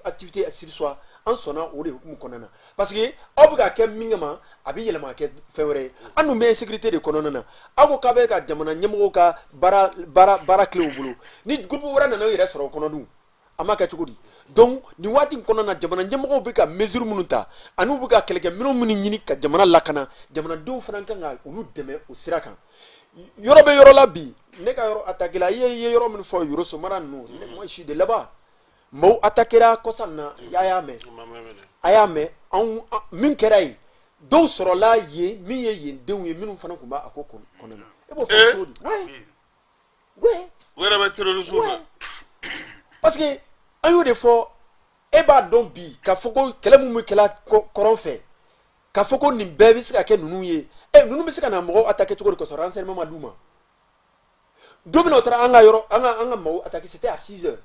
activité sursoir. An sɔnna o de hukumu kɔnɔna na, parce que aw bɛ ka kɛ min kama, a bɛ yɛlɛma ka kɛ fɛn wɛrɛ ye. An dun bɛ insécurité de kɔnɔna na. Aw ko k'a bɛ ka jamana ɲɛmɔgɔw ka baara clé u bolo, ni groupe wɛrɛ nana u yɛrɛ sɔrɔ o kɔnɔ dun, an b'a kɛ cogo di? Donc nin waati in kɔnɔna na, jamana ɲɛmɔgɔw bɛ ka mesure minnu ta ani u bɛ ka kɛlɛkɛminɛnw minnu ɲini ka jamana lakana, jamanadenw fana kan ka olu dɛmɛ o sira kan. Yɔrɔ bɛ yɔrɔ la bi, ne ka yɔrɔ attaqué la. I ye yɔrɔ min fɔ, Yoroso mara ninnu, moi je suis de là-bas. Maaw attaqué ra kɔsa in na, a y'a mɛn, a y'a mɛn. Anw min kɛra yen, dɔw sɔrɔla yen min ye yen denw ye, minnu fana tun b'a ko kɔnɔna na. E b'o fɔ cogo di? Ouais. O yɛrɛ bɛ terroriste fɛ. Parce que an y'o de fɔ, e b'a dɔn bi k'a fɔ ko kɛlɛ min bɛ kɛla kɔrɔn fɛ, k'a fɔ ko nin bɛɛ bɛ se ka kɛ ninnu ye. Ɛ, ninnu bɛ se ka na mɔgɔw attaquer cogo di ka sɔrɔ renseignement ma d'u ma? Don min na o taara an ka yɔrɔ, an ka maaw attaquer, c'était à 6 heures.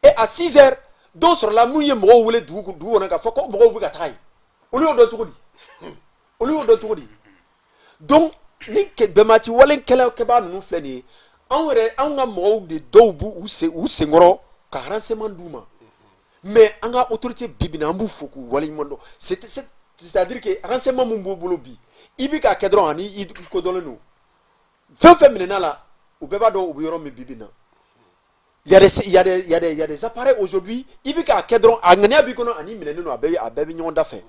Et à 6 heures, dɔw sɔrɔla mun ye mɔgɔw wele dugu kɔnɔ k'a fɔ ko mɔgɔw bɛ ka taga yen. Olu y'o dɔn cogo di? Olu y'o dɔn cogo di? Donc ni bɛnbaci wale kɛlɛkɛbaa ninnu filɛ nin ye, anw yɛrɛ, anw ka mɔgɔw de dɔw b'u sen u senkɔrɔ ka renseignement d'u ma. Mais an ka autorité bi bi in na, an b'u fo k'u waleɲuman dɔn. C'est à dire que renseignement mun b'u bolo bi, i bɛ k'a kɛ dɔrɔn ani i kodɔnlen don. Fɛn fɛn minɛna la, u bɛɛ b'a dɔn u bɛ yɔrɔ min bi bi in na. Il y a des appareils aujourd'hui, i bɛ k'a kɛ dɔrɔn, a ŋaniya b'i kɔnɔ ani minɛnen don, a bɛɛ bɛ ɲɔgɔn da fɛ.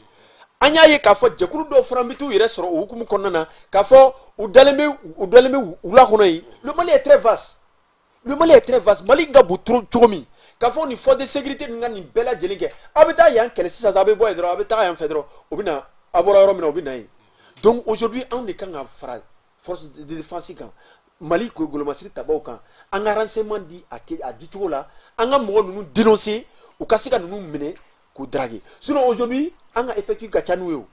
An y'a ye k'a fɔ jɛkulu dɔw fana bɛ t'u yɛrɛ sɔrɔ o hukumu kɔnɔna na, k'a fɔ u dalen bɛ wula kɔnɔ yen. Le Mali est très vaste, le Mali est très vaste. Mali ka bon trop cogo min k'a fɔ nin force de sécurité ninnu ka nin bɛɛ lajɛlen kɛ, aw bɛ taa yan kɛlɛ sisan, aw bɛ bɔ yen dɔrɔn, aw bɛ taga yan fɛ dɔrɔn, o bɛ na, aw bɔra yɔrɔ min na, o bɛ na yen. Donc aujourd'hui, anw de kan ka fara force de défense kan, Mali golomasiri tabaw kan, an ka renseignement di a kɛ a di cogo la, an ka mɔgɔ ninnu dénoncer, u ka se ka ninnu minɛ k'u draguer. Sinon aujourd'hui, an ka effectif ka ca n'u ye o,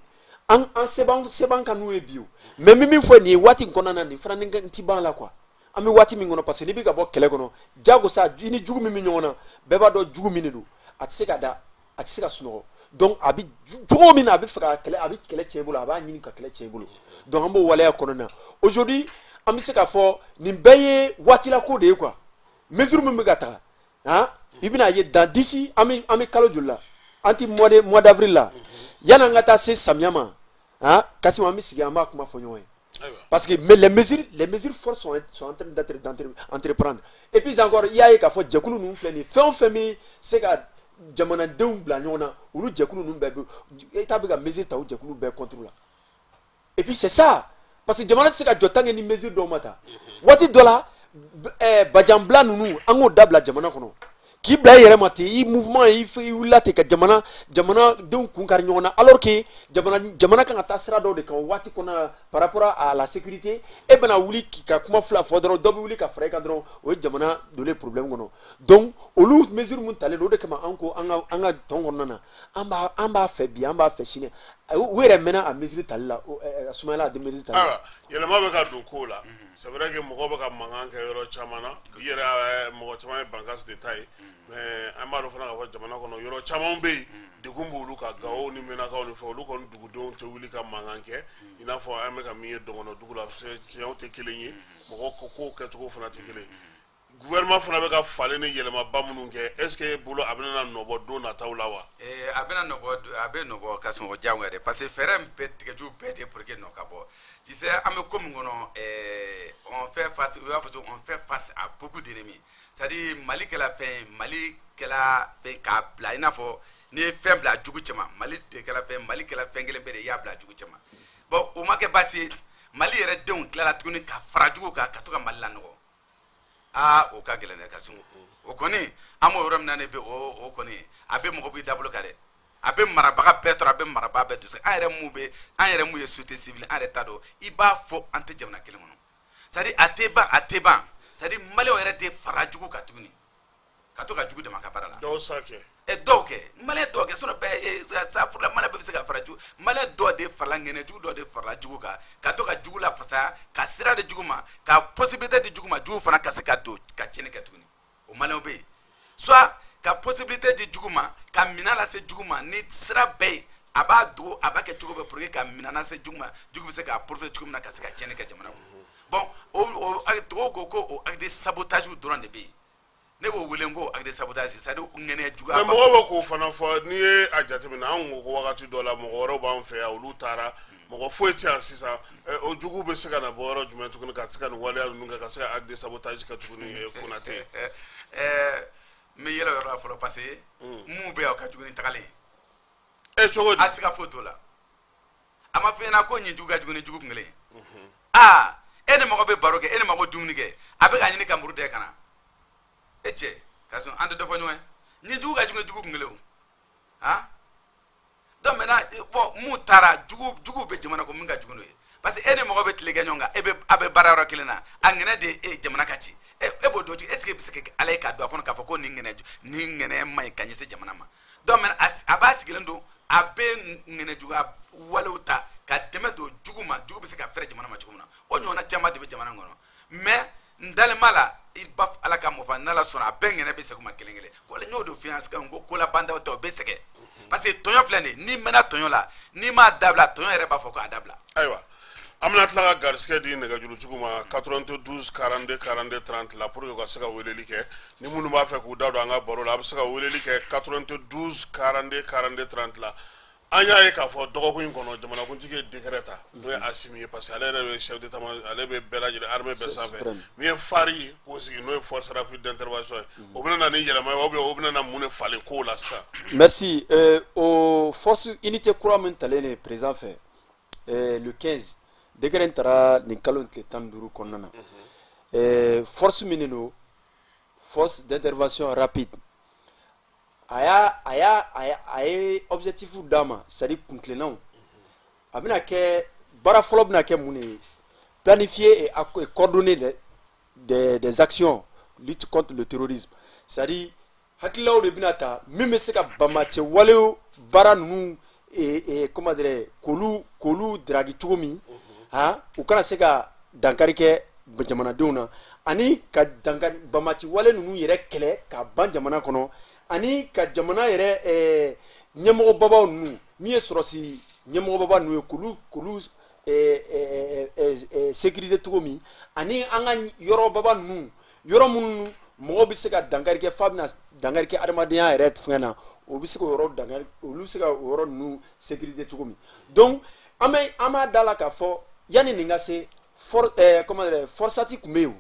an se b'an kan n'u ye bi o. Mais n bɛ min fɔ nin ye, waati in kɔnɔna na, nin fana ni ti ban la quoi. An bɛ waati min kɔnɔ, parce que n'i bɛ ka bɔ kɛlɛ kɔnɔ, jagosa i ni jugu min bɛ ɲɔgɔn na, bɛɛ b'a dɔn jugu min de don, a tɛ se ka da, a tɛ se ka sunɔgɔ. Donc a bɛ cogo min na, a bɛ fɛ ka kɛlɛ, a bɛ kɛlɛ tiɲɛ i bolo, a b'a ɲini ka kɛlɛ tiɲɛ i bolo. Donc an b'o waleya kɔnɔna na. Aujourd'hui, an bɛ se k'a fɔ nin bɛɛ ye waatilako de ye quoi. Mesure min bɛ ka taga, han, i bɛna ye dans d'ici, an bɛ kalo joli la? An ti mois d'avril la. Yanni an ka taa se samiya ma, han, Kasimu, an bɛ sigi, an b'a kuma fɔ ɲɔgɔn ye. Parce que mais les mesures fortes sont en train d'être d'entreprendre. Et puis encore, i y'a ye k'a fɔ jɛkulu ninnu filɛ nin ye, fɛn o fɛn bɛ se ka jamanadenw bila ɲɔgɔn na, olu jɛkulu ninnu bɛɛ bɛ, État bɛ ka mesure ta o jɛkulu bɛɛ contre la. Et puis c'est ça, parce que jamana tɛ se ka jɔ tant que ni mesure dɔw ma ta. Waati dɔ la, bajanbila ninnu, an k'o dabila jamana kɔnɔ. K'i bila i yɛrɛ ma ten, i mouvement, i wulila ten ka jamanadenw kun kari ɲɔgɔn na, alors que jamana kan ka taa sira dɔw de kan o waati kɔnɔna na par rapport à la sécurité. E bɛna wuli k'i ka kuma fila fɔ dɔrɔn, dɔ bɛ wuli ka fara i kan dɔrɔn, o ye jamana donlen problème kɔnɔ. Donc olu mesure mun talen don, o de kama an ko an ka tɔn kɔnɔna na, an b'a fɛ bi, an b'a fɛ sini. U yɛrɛ mɛnna a mesure tali la, a sumayala a mesure tali la. Ayiwa, yɛlɛma bɛ ka don kow la. C'est vrai que mɔgɔw bɛ ka mankan kɛ yɔrɔ caman na bi yɛrɛ, mɔgɔ caman ye Bankass de ta ye, mais an b'a dɔn fana k'a fɔ jamana kɔnɔ yɔrɔ caman bɛ yen, degun b'olu kan, Gawo ni Menakaw ni fɛn, olu kɔni dugudenw tɛ wuli ka mankan kɛ i n'a fɔ an bɛ ka min ye dɔgɔnɔ dugu la. Tiɲɛw tɛ kelen ye, mɔgɔw ko kow kɛcogo fana tɛ kelen ye. Gouvernement fana bɛ ka falen ni yɛlɛmaba minnu kɛ, est ce que e bolo a bɛna nɔbɔ don nataw la wa? A bɛna nɔbɔ, a bɛ nɔbɔ ka sɔn o diyagoya dɛ, parce que fɛɛrɛ bɛɛ tigɛju bɛɛ de pour que nɔ ka bɔ. Tu sais, an bɛ ko min kɔnɔ, on fait face, u b'a fɔ cogo, on fait face à beaucoup d'ennemis. C'est à dire Mali kɛla fɛn ye, Mali kɛla fɛn k'a bila i n'a fɔ n'i ye fɛn bila jugu cɛma. Mali de kɛla fɛn, Mali kɛla fɛn kelen bɛɛ de i y'a bila jugu cɛma. Bon, o ma kɛ baasi ye, Mali yɛrɛ denw tilala tuguni ka fara jugu kan ka to ka Mali lanɔgɔ. Aa, o ka gɛlɛn dɛ. Ka sun o kɔni, an b'o yɔrɔ min na ne bɛ o kɔni, a bɛ mɔgɔ b'i dabolo kan dɛ, a bɛ marabaga bɛɛ tɔɔrɔ, a bɛ marabaa bɛɛ dusu. An yɛrɛ mun bɛ, an yɛrɛ mun ye société civile, an yɛrɛ t'a dɔn, i b'a fɔ an tɛ jamana kelen kɔnɔ. C'est à dire a tɛ ban, a tɛ ban. C'est à dire maliyɛnw yɛrɛ tɛ fara jugu kan tuguni ka to ka jugu dɛmɛ a ka baara la. Dɔw sa kɛ. Ɛ, dɔw kɛ, maliyɛn dɔw kɛ, sinon bɛɛ sa furula, maliyɛn bɛɛ bɛ se ka fara jugu. Maliyɛn dɔw de farala ŋɛnɛ jugu, dɔw de farala jugu kan ka to ka jugu lafasa, ka sira di jugu ma, ka possibilité di jugu ma, jugu fana ka se ka don ka tiɲɛni kɛ tuguni. O maliyɛnw bɛ yen, soit ka possibilité di jugu ma, ka minɛn lase jugu ma ni sira bɛɛ ye, a b'a dogo, a b'a kɛ cogo bɛɛ pour que ka minɛn lase jugu ma, jugu bɛ se k'a profiter cogo min na ka se ka tiɲɛni kɛ jamana kɔnɔ. Bon, o tubabuw ko ko o acte de sabotage dɔrɔn de bɛ yen. Ne b'o wele ko acte de sabotage, c'est à dire ŋɛnɛ juguya. Mais mɔgɔw bɛ k'o fana fɔ, n'i ye a jateminɛ, an ko ko wagati dɔ la mɔgɔ wɛrɛw b'an fɛ yan, olu taara, mɔgɔ foyi tɛ yan sisan. O jugu bɛ se ka na bɔ yɔrɔ jumɛn tuguni ka se ka nin waleya ninnu kɛ, ka se ka acte de sabotage kɛ tuguni, Konate? N bɛ yɛlɛ o yɔrɔ la fɔlɔ, parce que mun bɛ yan, o ka jugu ni tagalen ye. E, cogo di? A siga foyi t'o la. A ma f'i ɲɛna ko nin jugu ka jugu ni jugu kun kelen ye? Aa, e ni mɔgɔ bɛ baro kɛ, e ni mɔgɔ dumuni kɛ, a bɛ ka ɲini ka muru da ka na e cɛ ka sɔrɔ an tɛ dɔ fɔ ɲɔgɔn ye. Ni jugu ka jugu ni jugu kun kelen o. Han, donc maintenant, bon, mun taara, jugu jugu bɛ jamana ko min ka jugu n'o ye, parce que e ni mɔgɔ bɛ tile kɛ ɲɔgɔn kan, e bɛ a bɛ baara yɔrɔ kelen na, a ŋɛnɛ de e jamana ka ci, e b'o dɔn. Est ce que e bɛ se ka kɛ ala ye k'a don a kɔnɔ k'a fɔ ko nin ŋɛnɛ, nin ŋɛnɛ man ɲi ka ɲɛsin jamana ma? Donc maintenant, a b'a sigilen don, a bɛ ŋɛnɛ juguya walew ta ka dɛmɛ don jugu ma, jugu bɛ se ka fɛrɛ jamana ma cogo min na. O ɲɔgɔnna caman de bɛ jamana kɔnɔ. Mais n dalen b'a la, i ba ala ka mɔfa, n'ala sɔnna, a bɛɛ ŋɛnɛ bɛ segin ma kelen kelen. Ko n y'o de f'i ɲɛna ko kolabandaw tɛ, o bɛ sɛgɛn, parce que tɔɲɔ filɛ nin ye, n'i mɛnna tɔɲɔ la, n'i m'a dabila, tɔɲɔ yɛrɛ b'a fɔ ko a dabila. Ayiwa, an bɛna tila ka garisɛgɛ di nɛgɛjurutigiw ma 92 42 42 30 la pour que u ka se ka weleli kɛ. Ni minnu b'a fɛ k'u da don an ka baro la, a bɛ se ka weleli kɛ 92 42 42 30 la. An y'a ye k'a fɔ dɔgɔkun in kɔnɔ, jamanakuntigi ye décret ta, n'o ye Assimi ye, parce que ale yɛrɛ bɛ chef d'état major, ale bɛ bɛɛ lajɛlen, armée bɛɛ sanfɛ, min ye FARI ye k'o sigi, n'o ye force rapide d'intervention ye. O bɛna na ni yɛlɛma ye ou bien o bɛna na mun de falen kow la sisan? Merci. O force unité kura min talen de président fɛ, le 15, décret in taara nin kalo tile 15 kɔnɔna na. Force min de don, force d'intervention rapide, a y'a a y'a a ye objectif d'a ma, c'est à dire kuntilennaw. A bɛna kɛ baara fɔlɔ bɛna kɛ mun de ye? Planifier et coordonner des actions lutte contre le terrorisme, c'est à dire hakililaw de bɛna ta min bɛ se ka banbacɛ walew baara ninnu, comment dirais, k'olu draguer cogo min, han, u kana se ka dankari kɛ jamanadenw na, ani ka dankari banbaci wale ninnu yɛrɛ kɛlɛ ka ban jamana kɔnɔ, ani ka jamana yɛrɛ ɲɛmɔgɔbabaw ninnu, min ye sɔrɔsi ɲɛmɔgɔbaba ninnu ye, k'olu sécurité cogo min, ani an ka yɔrɔbaba ninnu, yɔrɔ minnu mɔgɔw bɛ se ka dankari kɛ f'a bɛna dankari kɛ adamadenya yɛrɛ fɛngɛ na, o bɛ se k'o yɔrɔ dankari, olu bɛ se ka o yɔrɔ ninnu sécurité cogo min. Donc an b'a da la k'a fɔ yanni nin ka se, for comment dire, FORSAT tun bɛ yen, o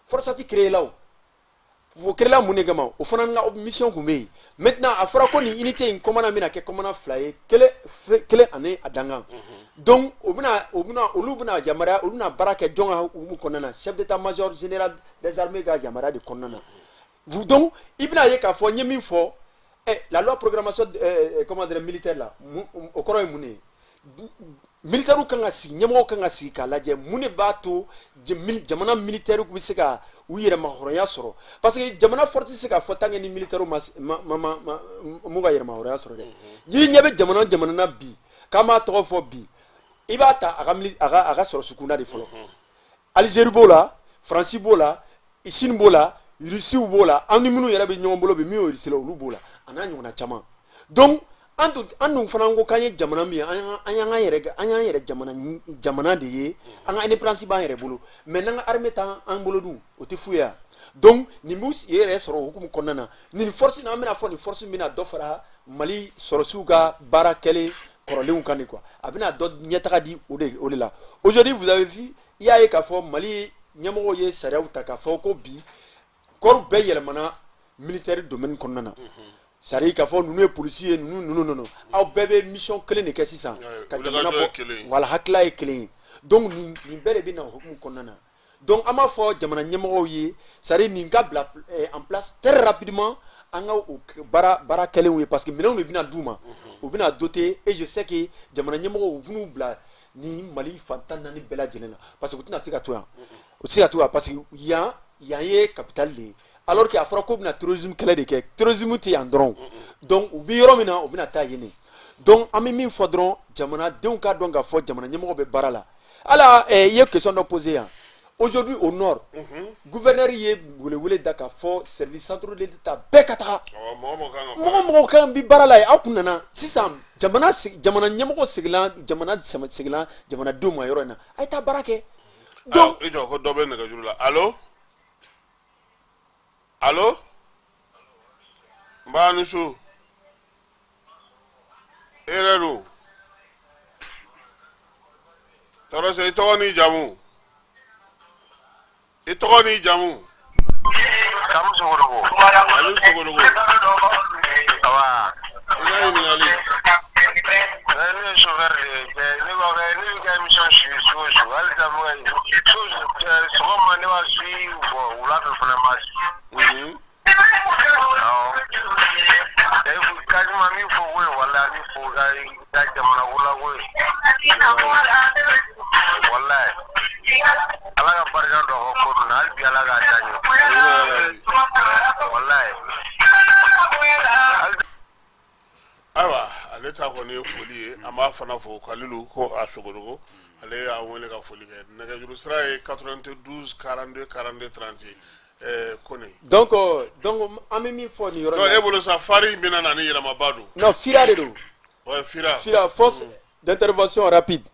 FORSAT créé la, o créé la mun de kama? O fana ka mission tun bɛ yen. Maintenant, a fɔra ko nin unité in commandant bɛna kɛ commandant fila ye, kelen kelen ani a dankan. Donc o bɛna olu bɛna yamaruya, olu bɛna baara kɛ jɔn ka hukumu kɔnɔna na? Chef d'état-major général des armées ka yamaruya de kɔnɔna na. Vous, donc i bɛna ye k'a fɔ n ye min fɔ, la loi programmation, comment dire, militaire la, o kɔrɔ ye mun de ye? Militaires kan ka sigi, ɲɛmɔgɔw kan ka sigi k'a lajɛ mun de b'a to jamana militaires bɛ se ka u yɛrɛmahɔrɔnya sɔrɔ, parce que jamana force tɛ se k'a fɔ tant que ni militaires ma ma ma ma m'u ka yɛrɛmahɔrɔnya sɔrɔ dɛ. Ji ɲɛ bɛ jamana jamana na bi K'an b'a tɔgɔ fɔ bi, i b'a ta a ka a ka sɔrɔsi kunda de fɔlɔ. Algérie b'o la, Faransi b'o la, Chine b'o la, Russiw b'o la, an ni minnu yɛrɛ bɛ ɲɔgɔn bolo bi, min y'o Russie la, olu b'o la, a n'a ɲɔgɔnna caman. Donc an dun fana ko k'an ye jamana min ye, an y'an yɛrɛ, an y'an yɛrɛ jamana de ye, an ka indépendance b'an yɛrɛ bolo, mais n'an ka armée t'an bolo dun, o tɛ fu ye wa? Donc nin b'u yɛrɛ sɔrɔ o hukumu kɔnɔna na. Nin force in, an bɛna fɔ nin force in bɛna dɔ fara Mali sɔrɔsiw ka baara kɛlen kɔrɔlenw kan de quoi. A bɛna dɔ ɲɛtaga di o de la. Aujourd'hui, vous avez vu, i y'a ye k'a fɔ Mali ɲɛmɔgɔw ye sariyaw ta k'a fɔ ko bi corps bɛɛ yɛlɛmana militaire domaine kɔnɔna na, c'est à dire k'a fɔ ninnu ye polisi ye, ninnu aw bɛɛ bɛ mission kelen de kɛ sisan ka jamana bɔ. Wala hakilila ye kelen ye. Donc nin bɛɛ de bɛ na o hukumu kɔnɔna na. Donc an b'a fɔ jamana ɲɛmɔgɔw ye, c'est à dire nin ka bila en place très rapidement, an ka o baara kɛlenw ye, parce que minɛnw de bɛna d'u ma, u bɛna doter, et je sais que jamana ɲɛmɔgɔw, u bɛn'u bila ni Mali fan 14 bɛɛ lajɛlen na, parce que u tɛna se ka to yan, u tɛ se ka to yan, parce que yan ye capitale de ye, alors que a fɔra k'u bɛna terrorisme kɛlɛ de kɛ, terrorisme tɛ yan dɔrɔn. Donc u bɛ yɔrɔ min na, u bɛna taa yen de. Donc an bɛ min fɔ dɔrɔn, jamanadenw k'a dɔn k'a fɔ jamana ɲɛmɔgɔ bɛ baara la. Ala i ye question dɔ poser yan. Aujourd'hui au nord, gouverneur ye welewele da k'a fɔ service central de l'État bɛɛ ka taga, mɔgɔ mɔgɔ kan bi baara la yen. Aw kun nana sisan, jamana ɲɛmɔgɔ seginna, jamana seginna jamanadenw ma yɔrɔ in na, a ye taa baara kɛ. Donc i jɔ ko dɔ bɛ nɛgɛjuru la. Allo, allo, n b'a ni su, e yɛrɛ don? Tɔɔrɔ se. I tɔgɔ n'i jamu, i tɔgɔ n'i jamu? Kamu Sogodogo. Aliou Sogodogo. Awa. I ka ɲininkali. Ne ye chauffeur de ye. Ne b'a kɛ, ne bɛ ka émission suivi su o su. Hali sisan n bɛ ka su sɔgɔma, ne b'a suivi, bon, wula fɛ fana n b'a suivi. Awɔ. Quasiment min fɔ ko ye, walahi min fɔ ka jamana ko la ko ye. Walahi. Ala ka barika don a ka ko ninnu na, hali bi Ala k'a taa ɲɛ. Walahi. Ayiwa, ale ta kɔni ye foli ye, an b'a fana fo. Kalilu ko a Sogodogo, ale y'an wele ka foli kɛ. Nɛgɛjuru sira ye 92 42 42 30. Kone. Donc an bɛ min fɔ nin yɔrɔ in na, donc e bolo sa, FARI bɛna na ni yɛlɛmaba don? Non, FIRA de don. Ouais, FIRA. FIRA, force d'intervention rapide,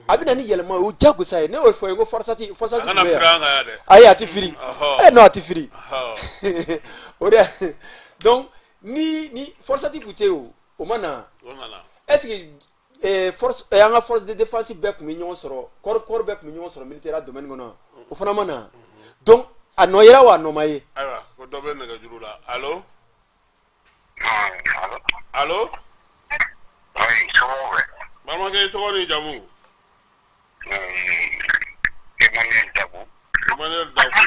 a bɛ na ni yɛlɛma ye, o jagosa ye. Ne y'o fɔ ye ko FORSAT, FORSAT. A kana firi an kan yan dɛ. Ayi, a tɛ firi. Non, a tɛ firi o de. Donc ni FORSAT tun tɛ yen, o ma na. O nana. Est ce que force an ka force de défense bɛɛ tun bɛ ɲɔgɔn sɔrɔ, corps bɛɛ tun bɛ ɲɔgɔn sɔrɔ militaire domaine kɔnɔ? O fana ma na. Donc a nɔ yera wa, a nɔ ma ye? Ayiwa, ko dɔ bɛ nɛgɛjuru la. Allo? Allo. Allo? Oui, somɔgɔw bɛ? Balimakɛ, i tɔgɔ n'i jamu? Emmanuel Dabo. Emmanuel Dabo.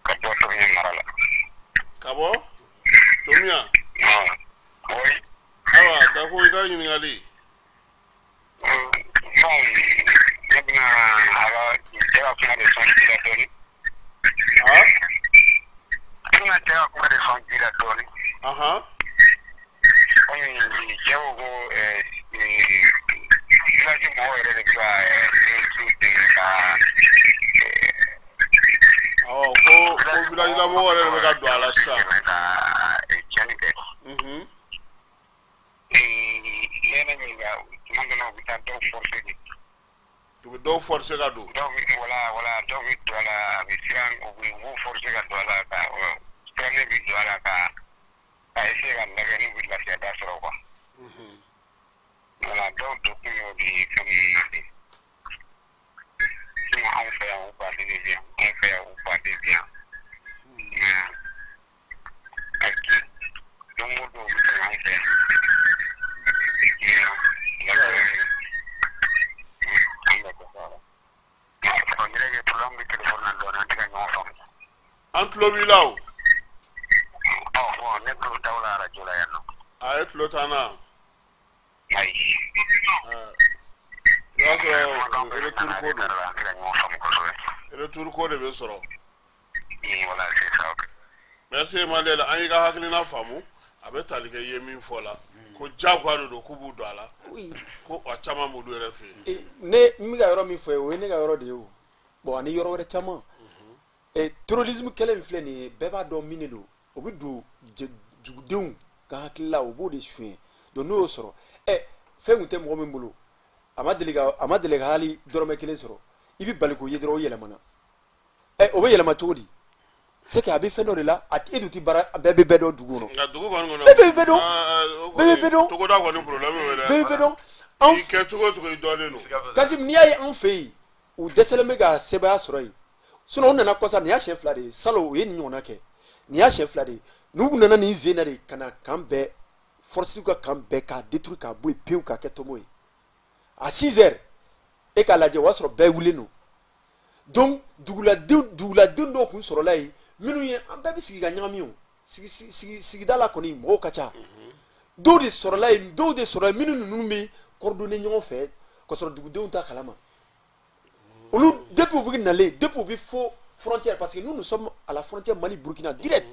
Ka bɔ Tominian mara la. Ka bɔ Tominian? Oui. Ayiwa Dako, i ka ɲininkali. Bon, ne bɛna a ka cɛ ka kuma de sɔn ji la dɔɔni. Ne bɛna cɛ ka kuma de sɔn ji la dɔɔni. Komi cɛ ko ko village mɔgɔw yɛrɛ de bɛ ka denmisɛnw dɛmɛ ka. Awɔ, ko village la mɔgɔw yɛrɛ de bɛ ka don a la sisan. Dɛmɛ ka tiɲɛni kɛ. Ne yɛrɛ ɲininka, tuma dɔ la u bɛ taa dɔw forcer de. U bɛ dɔw forcer ka don. Dɔw bɛ, wala dɔw bɛ don a la, a bɛ siran, u bɛ u b'u forcer ka don a la, ka sirannen bɛ don a la ka essayer ka lajɛ n'u bɛ lafiya da sɔrɔ quoi. Wala dɔw don kun y'o de ye fɛn ninnu na de. Sinon anw fɛ yan, u baden de bɛ yan, anw fɛ yan, u baden bɛ yan. Mais don o don u bɛ tɛmɛ anw fɛ yan. An bɛ dɛsɛ a la. On dirait que problème bɛ téléphone na dɔɔnin, an tɛ ka ɲɔgɔn faamu. An tulo b'i la o. Ɔ bon, ne tulo t'aw la arajo la yan nɔ. A ye tulo t'an na. Ayi. I b'a sɔrɔ retour ko don. An tɛ ka ɲɔgɔn faamu kosɛbɛ. Retour ko de bɛ sɔrɔ. Voilà, c'est ça, ok. Merci Emmanuel, an y'i ka hakilina faamu. A bɛ tali kɛ i ye min fɔ la, ko jagoya de don k'u b'u don a la, ko a caman b'olu yɛrɛ fɛ yen. Ne n bɛ ka yɔrɔ min fɔ ye, o ye ne ka yɔrɔ de ye o. Bon, ani yɔrɔ wɛrɛ caman. Terrorisme kɛlɛ min filɛ nin ye, bɛɛ b'a dɔn min de don. O bɛ don dugudenw ka hakilila, o b'o de suɲɛ. Donc n'o y'o sɔrɔ, fɛn kun tɛ mɔgɔ min bolo, a ma deli ka hali dɔrɔmɛ kelen sɔrɔ, i bɛ bali k'o ye dɔrɔn, o yɛlɛmana. O bɛ yɛlɛma cogo di? C'est que a bɛ fɛn dɔ de la, a e dun ti baara, bɛɛ bɛ bɛɛ dɔn dugu kɔnɔ. Nka dugu kɔni kɔnɔ, Bɛɛ bɛ bɛɛ dɔn. Bɛɛ bɛ bɛɛ dɔn. Togoda kɔni, problème ye dɛ. Bɛɛ bɛ bɛɛ dɔn. Anw I kɛ cogo o cogo, i dɔnnen don. Kasim, n'i y'a ye anw fɛ yen, u dɛsɛlen bɛ ka sebaaya sɔrɔ yen. Sinon u nana kɔsa, nin y'a siɲɛ 2 de ye. Salon, u ye nin ɲɔgɔnna kɛ, nin y'a siɲɛ 2 de ye. N'u nana nin sen na de ka na camp bɛɛ, force ka camp bɛɛ k'a détruire, k'a bɔ yen pewu, k'a kɛ tomo ye. À 6 heures, e k'a lajɛ, o y'a sɔrɔ bɛɛ wulilen don. Donc duguladen dɔw kun sɔrɔla yen, minnu ye an bɛɛ bɛ sigi ka ɲagami o sigi sigi sigida la kɔni, mɔgɔw ka ca. Dɔw de sɔrɔla yen, dɔw de sɔrɔla yen minnu ninnu bɛ coordonner ɲɔgɔn fɛ k'a sɔrɔ dugudenw t'a kalama. Olu, depuis u bɛ nalen, depuis u bɛ fo frontière, parce que nous, nous sommes à la frontière Mali Burkina direct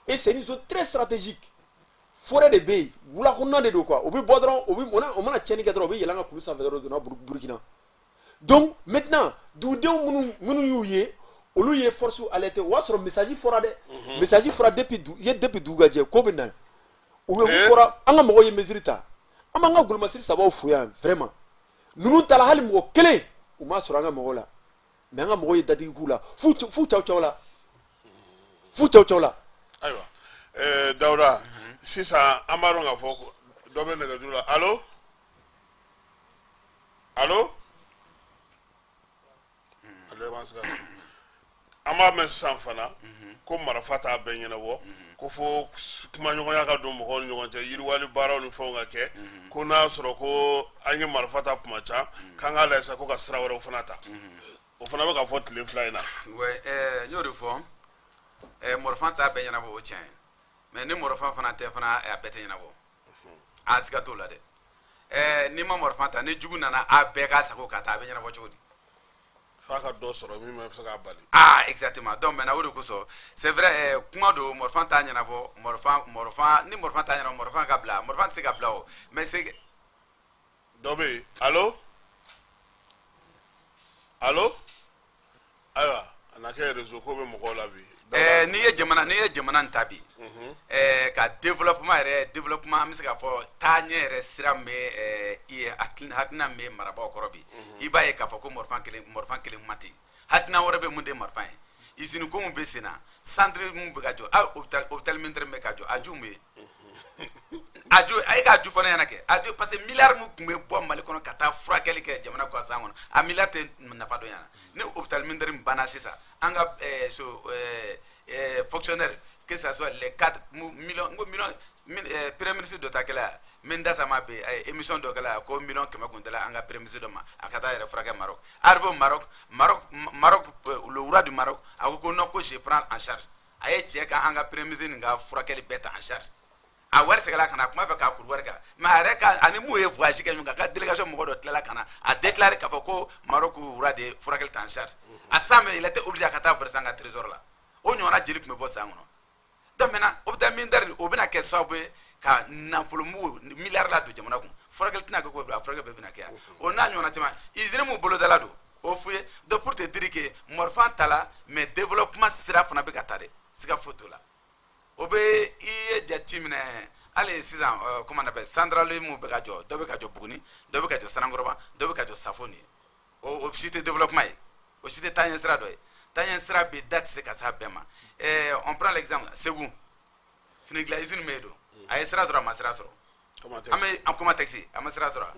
et c'est une zone très stratégique. Forêt de bɛ yen, wula kɔnɔna de don quoi. U bɛ bɔ dɔrɔn, u bɛ o mana tiɲɛni kɛ dɔrɔn, u bɛ yɛlɛn an ka kulu sanfɛ dɔrɔn, u donna Burkina. Donc maintenant, dugudenw minnu y'u ye, olu ye force alerter. O y'a sɔrɔ message fɔra dɛ, message fɔra depuis du ye, depuis dugu ka jɛ ko bɛ na. U ye fɔra, an ka mɔgɔw ye mesure ta. An b'an ka golomasiri sabaw fo yan vraiment. Ninnu taara, hali mɔgɔ kelen u m'a sɔrɔ an ka mɔgɔw la, mais an ka mɔgɔw ye dadigi k'u la f'u caw caw la, f'u caw caw la. Ayiwa, Dawuda, sisan an b'a dɔn k'a fɔ dɔ bɛ nɛgɛjuru la. Allo, allo, ale ma se ka. An b'a mɛn sisan fana ko marifa t'a bɛɛ ɲɛnabɔ, ko fo kumaɲɔgɔnya ka don mɔgɔw ni ɲɔgɔn cɛ, yiriwali baaraw ni fɛnw ka kɛ, ko n'a y'a sɔrɔ ko an ye marifa ta kuma ca, k'an k'a lajɛ sa ko ka sira wɛrɛw fana ta. O fana bɛ ka fɔ tile 2 in na. Ouais, n y'o de fɔ, marifa t'a bɛɛ ɲɛnabɔ, o tiɲɛ ye, mais ni marifa fana tɛ fana, a bɛɛ tɛ ɲɛnabɔ, a siga t'o la dɛ. N'i ma marifa ta, ni jugu nana a bɛɛ k'a sago ka taa, a bɛ ɲɛnabɔ cogo di? F'a ka dɔ sɔrɔ min bɛ se k'a bali. Ah, exactement. Donc maintenant, o de kosɔn, c'est vrai, kuma don, marifa t'a ɲɛnabɔ. Marifa, ni marifa t'a ɲɛnabɔ, marifa ka bila, marifa tɛ se ka bila o, mais c'est Dɔ bɛ yen. Allo, allo, ayiwa, a na kɛ réseau ko bɛ mɔgɔw la bi. N'i ye jamana nin ta bi, ka développement yɛrɛ, développement, an bɛ se k'a fɔ taaɲɛ yɛrɛ sira min bɛ i ye, hakilina min bɛ marabaaw kɔrɔ bi, i b'a ye k'a fɔ ko marifa kelen kuma tɛ yen. Hakilina wɛrɛ bɛ mun tɛ marifa ye? Usine ko mun bɛ sen na, centre mun bɛ ka jɔ, hali hôpital militaire min bɛ ka jɔ, a ju mun ye? A ju, a ye k'a ju fɔ ne ɲɛna kɛ a ju, parce que miliyari min tun bɛ bɔ Mali kɔnɔ ka taa furakɛli kɛ jamana kɔ san kɔnɔ, a miliyari tɛ nafa dɔn ɲɛna. Ni hôpital militaire min banna sisan, an ka so fonctionnaire, que ça soit les 4 millions, n ko million, premier ministre dɔ ta kɛla yan, min da sama bɛ émission dɔ kɛla yan ko 100 000 000 kun tɛla an ka premier ministre dɔ ma, a ka taa yɛrɛ furakɛ Maroc. Arrivé au Maroc, Maroc, le roi du Maroc a ko ko non, ko je prends en charge. A ye cɛ ka an ka premier ministre nin ka furakɛli bɛɛ ta en charge. A wari seginna ka na, a kuma fɛ k'a kuru wari kan, mais a yɛrɛ ka ani mun ye voyage kɛ ɲɔgɔn kan, ka délégation mɔgɔ dɔ tilala ka na a déclaré k'a fɔ ko Maroc roi de furakɛli ta en charge a 100 000, il était obligé a ka taa verser an ka trésor la. O ɲɔgɔnna jeli tun bɛ bɔ san kɔnɔ. Donc maintenant, hôpital militaire o bɛna kɛ sababu ye ka nafolomugu miliyari la don jamana kun. Furakɛli tɛna kɛ ko a furakɛli bɛɛ bɛna kɛ yan. O n'a ɲɔgɔnna caman, usine mun bolodala don, o f'u ye. Donc pour te dire que marifa ta la, mais développement sira fana bɛ ka taa dɛ, siga foyi t'o la. O bɛ i ye jate minɛ hali sisan, comment on appelle, centrale mun bɛ ka jɔ, dɔ bɛ ka jɔ Buguni, dɔ bɛ ka jɔ Sanankɔrɔba, dɔ bɛ ka jɔ Safo. Nin ye o si tɛ développement ye, o si tɛ taaɲɛ sira dɔ ye. Taaɲɛ sira bɛ da tɛ se ka s'a bɛɛ ma. On prend l'exemple Segu, fini dilan usine min don, a ye sira sɔrɔ, a ma sira sɔrɔ? An bɛ an Comatex, a ma sira sɔrɔ.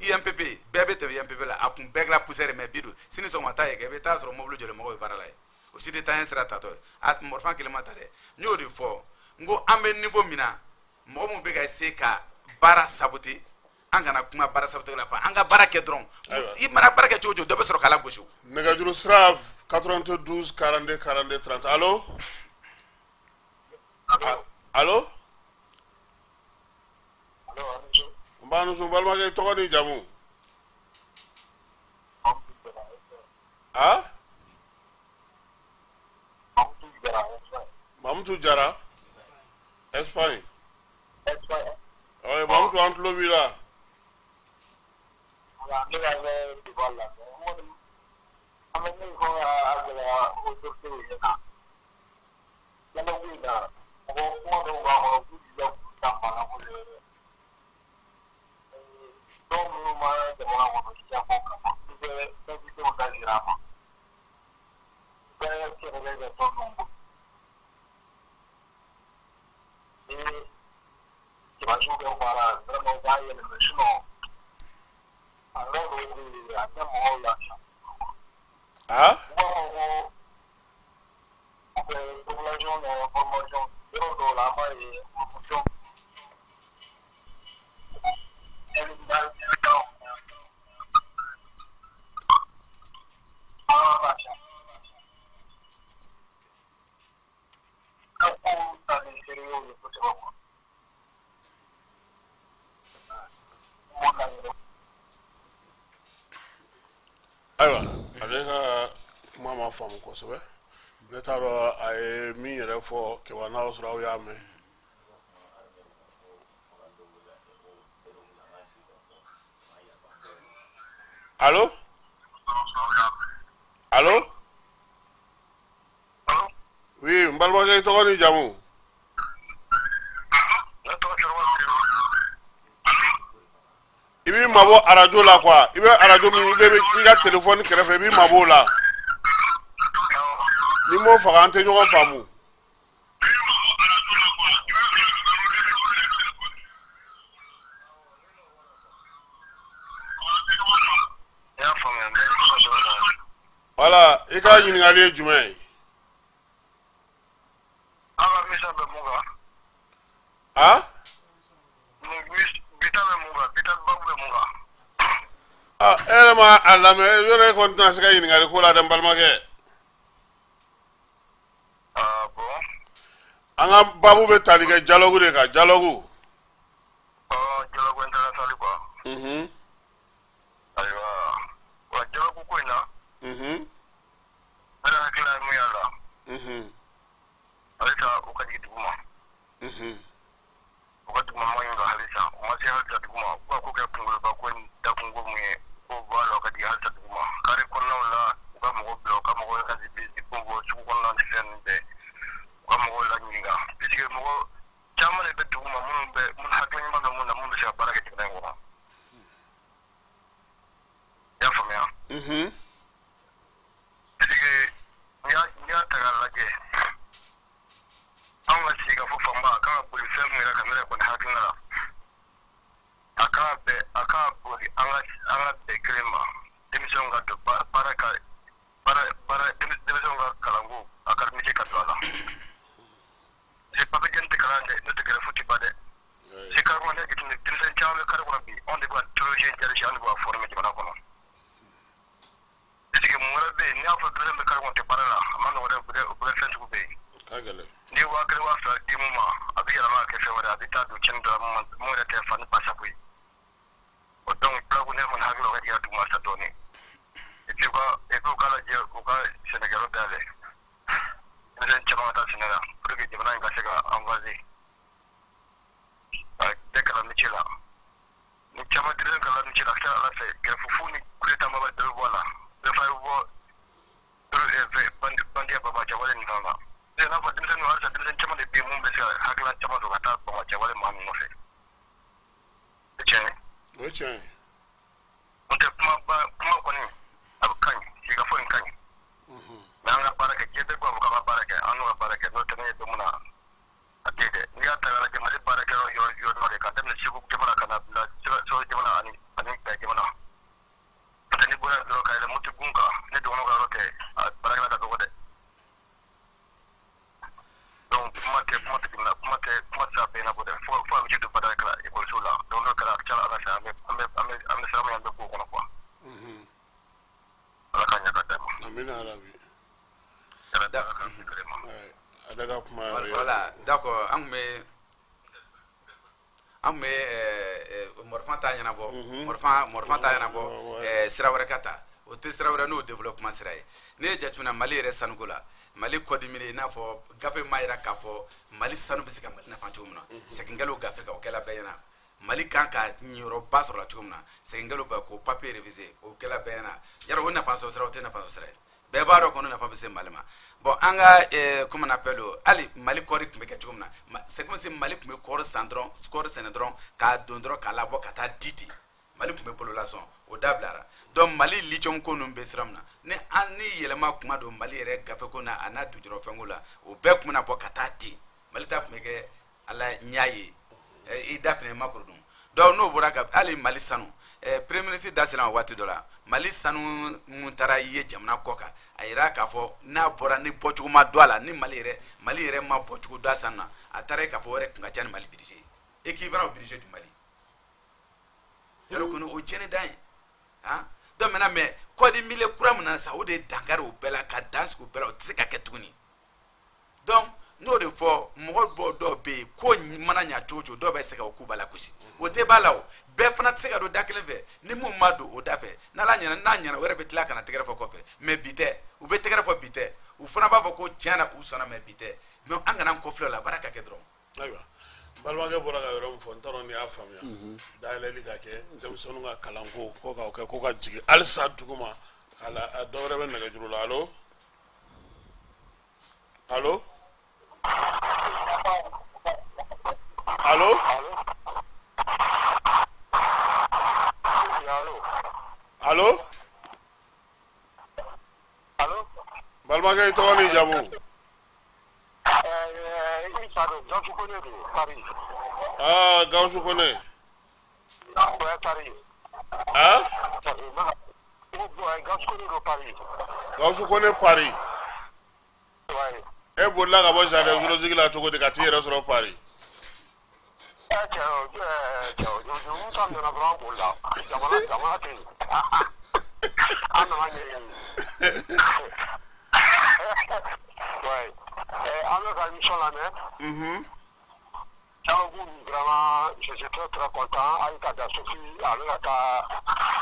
IMPP, bɛɛ bɛ tɛmɛ IMPP la, a kun bɛɛ kɛra poussière, mais bi don, sini sɔgɔma taa yen kɛ, i bɛ taa sɔrɔ mobili jɔlen, mɔgɔw bɛ baara la yen. O si tɛ taaɲɛ sira tatɔ ye. A marifa kelen ma ta dɛ. N y'o de fɔ, n ko an bɛ niveau min na, mɔgɔ min bɛ ka essayer ka baara saboter, an kana kuma baara saboter la, fa an ka baara kɛ dɔrɔn. I mana baara kɛ cogo o cogo, dɔ bɛ sɔrɔ k'a lagosi. Nɛgɛjuru sira 92 42 42 30. Allo, allo, n b'a nusu, n balimakɛ, tɔgɔ ni jamu? A Mamutu Jara. Espagne. Espagne. Ɔ Mamutu, an tulo b'i la. Voilà, ne ka bɛ débat la. An bɛ min fɔ ka gɛlɛya autorité ɲɛna. Dialogue in na, mɔgɔ kuma dɔw b'a kɔnɔ k'u jija k'u ta banna ko de. Dɔw minnu ma jamana kɔnɔ siyako kama, i bɛ invité da jira a ma. Bɛɛ kɛlɛ kɛ tɔn ninnu bolo. Ni sɔrɔdasiw bɛ baara vraiment u b'a yɛlɛma, sinon a yɔrɔ dɔw bɛ yen, a tɛ mɔgɔw lafiya. U b'a fɔ ko population ka information, yɔrɔ dɔw la an b'a ye information. Ka kow ta ni sérieux ye kosɛbɛ quoi. M'o laɲini. Ayiwa, ale ka kuma ma faamu kosɛbɛ. Ne t'a dɔn a ye min yɛrɛ fɔ Keba, n'a sɔrɔ aw y'a mɛn. Allo, allo. Oui, n balimakɛ, i tɔgɔ ni jamu? Ne tɔgɔ Sɛrɛwa Siribe. I b'i mabɔ arajo la quoi. I bɛ arajo min, i bɛ i ka telefɔni kɛrɛfɛ, i b'i mabɔ o la. N'i m'o faga, an tɛ ɲɔgɔn faamu. N y'a faamuya, n bɛ kuma dɔ la. Voilà, i ka ɲininkali ye jumɛn ye? Aw ka mission bɛ mun kan? Ah? Nin bi ta bɛ mun kan? Bi ta babu bɛ mun kan? Ah, e yɛrɛ ma a lamɛn yɔrɔ, e kɔni tɛna se ka ɲininkali ko la dɛ, n balimakɛ. Ah bon. An ka babu bɛ tali kɛ dialogue de kan, dialogue. Ɔ, dialogue international quoi. Ayiwa, wa dialogue ko in na, ne yɛrɛ hakilina ye mun y'a la, halisa u ka jigin dugu ma. U ka duguma ɲini halisa, u ma se halisa dugu ma. U ka ko kɛ kunkoloba ko in dakunko mun ye, ko b'a la, u ka jigin halisa dugu ma. Carré kɔnɔnaw la, u ka mɔgɔw bila, u ka mɔgɔw sensibiliser ko bɔ sugu kɔnɔna ni fɛn ninnu bɛɛ, u ka mɔgɔw laɲininka, puisque mɔgɔ caman de bɛ dugu ma minnu bɛ minnu hakili ɲuman bɛ mun na, mun bɛ se ka baara kɛ jamana in kɔnɔ. I y'a faamuya? Puisque n'i y'a ta k'a lajɛ, anw ka sigikafɔ fanba a kan ka boli fɛn min yɛrɛ kan, ne yɛrɛ kɔni hakilina la, a kan ka bɛn, a kan ka boli an ka bɛn kelen ma, denmisɛnw ka don baara ka baara baara, denmisɛnw ka kalanko académique ka don a la. Parce que papier tɛ kalan dɛ, n'o tɛ greffe tɛ ban dɛ. C'est carré kɔnɔ, ne jateminɛ, denmisɛnnin caman bɛ carré kɔnɔ bi, anw de bɛ ka terrorisme djihadiste, anw de bɛ ka former jamana kɔnɔ. Puisque mun wɛrɛ bɛ yen, n'i y'a fɔ denmisɛnnin bɛ carré kɔnɔ tɛ baara la, a ma nɔgɔ dɛ, o bɛ fɛn sugu bɛ yen. Ka gɛlɛn. N'i ye 1000, 2000 di mun ma, a bɛ yɛlɛma ka kɛ fɛn wɛrɛ, a bɛ taa don tiɲɛni dɔ la mun yɛrɛ tɛ fa ni ba sago ye. O donc dialogue, ne kɔni hakili la, o ka jigin duguma sa dɔɔnin. Et puis u k'a lajɛ, u ka sɛnɛkɛyɔrɔ dayɛlɛ, denmisɛnnin caman ka taa sɛnɛ la pour que jamana in ka se ka avancer. Ka bɛɛ kalan métier la, ni caman denmisɛnnin kalan métier la, a ka ca Ala fɛ, greffe fu ni coup d'état ma bɛɛ bɛ bɔ a la, bɛɛ fana bɛ bɔ bandiya banbaanciya nin fana la. N'a fɔ denmisɛnnin, halisa denmisɛnnin caman de bɛ yen mun bɛ se ka hakilina caman sɔrɔ ka taa banbaanciya wale maa ninnu nɔfɛ. O tiɲɛ ye. O ye tiɲɛ ye. N'o tɛ, kuma ba kuma kɔni a bɛ ka ɲi, sigikafɔ in ka ɲi, mais an ka baara kɛ, diɲɛ bɛɛ b'a fɔ k'an ka baara kɛ, an n'u ka baara kɛ, n'o tɛ ne ye don min na a tɛ dɛ. N'i y'a ta k'a lajɛ, Mali baara kɛyɔrɔ yɔrɔ yɔrɔ de ka daminɛ Segu jamana ka na bila Sikaso jamana ani Gayi jamana. N'o tɛ, n'i bɔra yen dɔrɔn ka yɛlɛ Moti gun kan, ne dɔgɔnɔ ka yɔrɔ tɛ, a baarakɛla ka dɔgɔ dɛ. Donc kuma tɛ jamana kuma tɛ se ka bɛɛ ɲɛnabɔ dɛ, fo a bɛ se don bada kɛra ekɔliso la. Donc n'o kɛra, a ka ca Ala fɛ, an bɛ sira min, an bɛ k'o kɔnɔ quoi. Ala ka ɲɛ ka d'a ma. Amina yarabi. Yɛrɛ da ka kɛ ma. Ale ka kuma yɛrɛ. Voilà, d'accord, an tun bɛ mɔrifan ta ɲɛnabɔ, mɔrifan ta ɲɛnabɔ, sira wɛrɛ ka ta. O tɛ sira wɛrɛ n'o développement sira ye. N'i ye jateminɛ Mali yɛrɛ sanuko la, Mali code minier, i n'a fɔ gafe m'a yira k'a fɔ Mali sanu bɛ se ka Mali nafa cogo min na, segin kɛla o gafe kan, o kɛla bɛɛ ɲɛna. Mali kan ka ɲiyɔrɔba sɔrɔ la cogo min na, segin kɛla o bɛɛ k'o papier révisé, o kɛla bɛɛ ɲɛna. Yarɔ, o nafa sɔrɔ sira, o tɛ nafa sɔrɔ sira ye. Bɛɛ b'a dɔn kɔni nafa bɛ se Mali ma. Bon, an ka comment on appelle o, hali Mali kɔɔri tun bɛ kɛ cogo min na, c'est comme si Mali tun bɛ kɔɔri san dɔrɔn, kɔɔri sɛnɛ dɔrɔn, k'a don dɔrɔn, k'a labɔ ka taa di ten. Mali tun bɛ bololasɔn, o dabilara. Donc Mali lithium ko ninnu bɛ sira min na, ni an ni yɛlɛma kuma don Mali yɛrɛ gafe ko na, a n'a dujukɔrɔfɛnko la, o bɛɛ tun bɛna bɔ ka taa ten. Mali ta tun bɛ kɛ ala ɲɛ ye, i da fana ma kuru dun. Donc n'o bɔra ka hali Mali sanu, premier ministre da sera waati dɔ la, Mali sanu mun taara ye jamana kɔ kan, a yira k'a fɔ n'a bɔra ni bɔcogo ma don a la, ni Mali yɛrɛ ma bɔcogo don a sanu na, a taara ye k'a fɔ o yɛrɛ tun ka ca ni Mali budget ye, équivalent au budget du Mali. Yɔrɔ kɔni, o tiɲɛni dan ye. Han, donc maintenant, mais code minier kura min nana sisan, o de ye dankari o bɛɛ la, ka dan sigi o bɛɛ la, o tɛ se ka kɛ tuguni. Donc n'o de fɔ, mɔgɔ bɔ dɔw bɛ yen ko mana ɲa cogo o cogo, dɔw bɛ se ka o k'u b'a la gosi, o tɛ b'a la. O bɛɛ fana tɛ se ka don da kelen fɛ. Ni mun ma don o da fɛ, n'ala ɲɛna, n'a ɲɛna, o yɛrɛ bɛ tila ka na tɛgɛrɛ fɔ kɔfɛ. Mais bi tɛ, u bɛ tɛgɛrɛ fɔ bi tɛ, u fana b'a fɔ ko tiɲɛ na u sɔnna, mais bi tɛ. Mais an kana an kɔfilɛ o la, baara ka kɛ dɔrɔn. Ayiwa, n balimakɛ bɔra ka yɔrɔ min fɔ, n t'a dɔn n'i y'a faamuya. Dayɛlɛli ka kɛ denmisɛnninw ka kalanko ko k'o kɛ ko ka jigin halisa duguma k'a la. Dɔ wɛrɛ bɛ nɛgɛjuru la. Allo, allo, allo, allo. Allo. Balimakɛ, i tɔgɔ n'i jamu? Isa don, Gawusu Kone don, Paris. Aa, Gawusu Kone. Ouais, Paris. Ah. Gawusu Kone don, Paris. Gawusu Kone, Paris. Ouais. E bolila ka bɔ jardin zoologique la cogo di ka t'i yɛrɛ sɔrɔ Paris? Cɛ, cɛ, Musa nana dɔrɔn, an bolila. Jamana tɛ yen. An nana ɲɛɲini. Ouais. An bɛ ka émission lamɛn. Dialogue, vraiment, je suis très très content. Hali ka da Sofi, a bɛ ka taa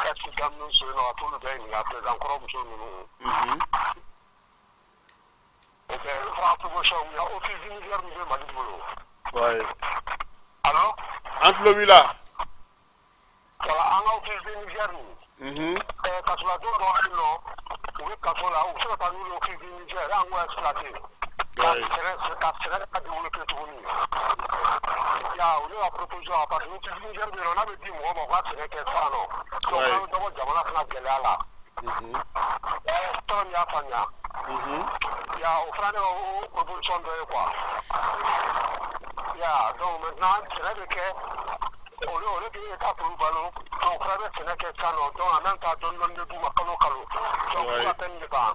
ex daminɛ so yen nɔ, a t'olu bɛɛ ɲininka, président kɔrɔ muso ninnu. O bɛɛ fara proposition min na, office du Niger min bɛ Mali bolo. Allo? An tulo b'i la. Voilà, an ka office du Niger nin. Kasoladenw dɔw bɛ yen nɔ, u bɛ kaso la, u bɛ se ka taa n'u ye office du Niger, an k'o exploiter. Ka sɛnɛ ka développer tuguni. Ya, o ne ka proposition, parce que office du Niger bɛ yen nɔ, n'a bɛ di mɔgɔ ma, u ka sɛnɛ kɛ sisan nɔ. Donc an bɛ dɔ bɔ jamana fana gɛlɛya la. Tɔrɔ min y'a faamuya. Ya, o fana ne ka o proposition dɔ ye quoi. Ya, donc maintenant sɛnɛ bɛ kɛ olu bɛ État k'olu balo, donc o fana bɛ sɛnɛ kɛ sisan nɔ, donc en même temps dɔɔni dɔɔni bɛ d'u ma kalo o kalo. Donc pour la peine de ban.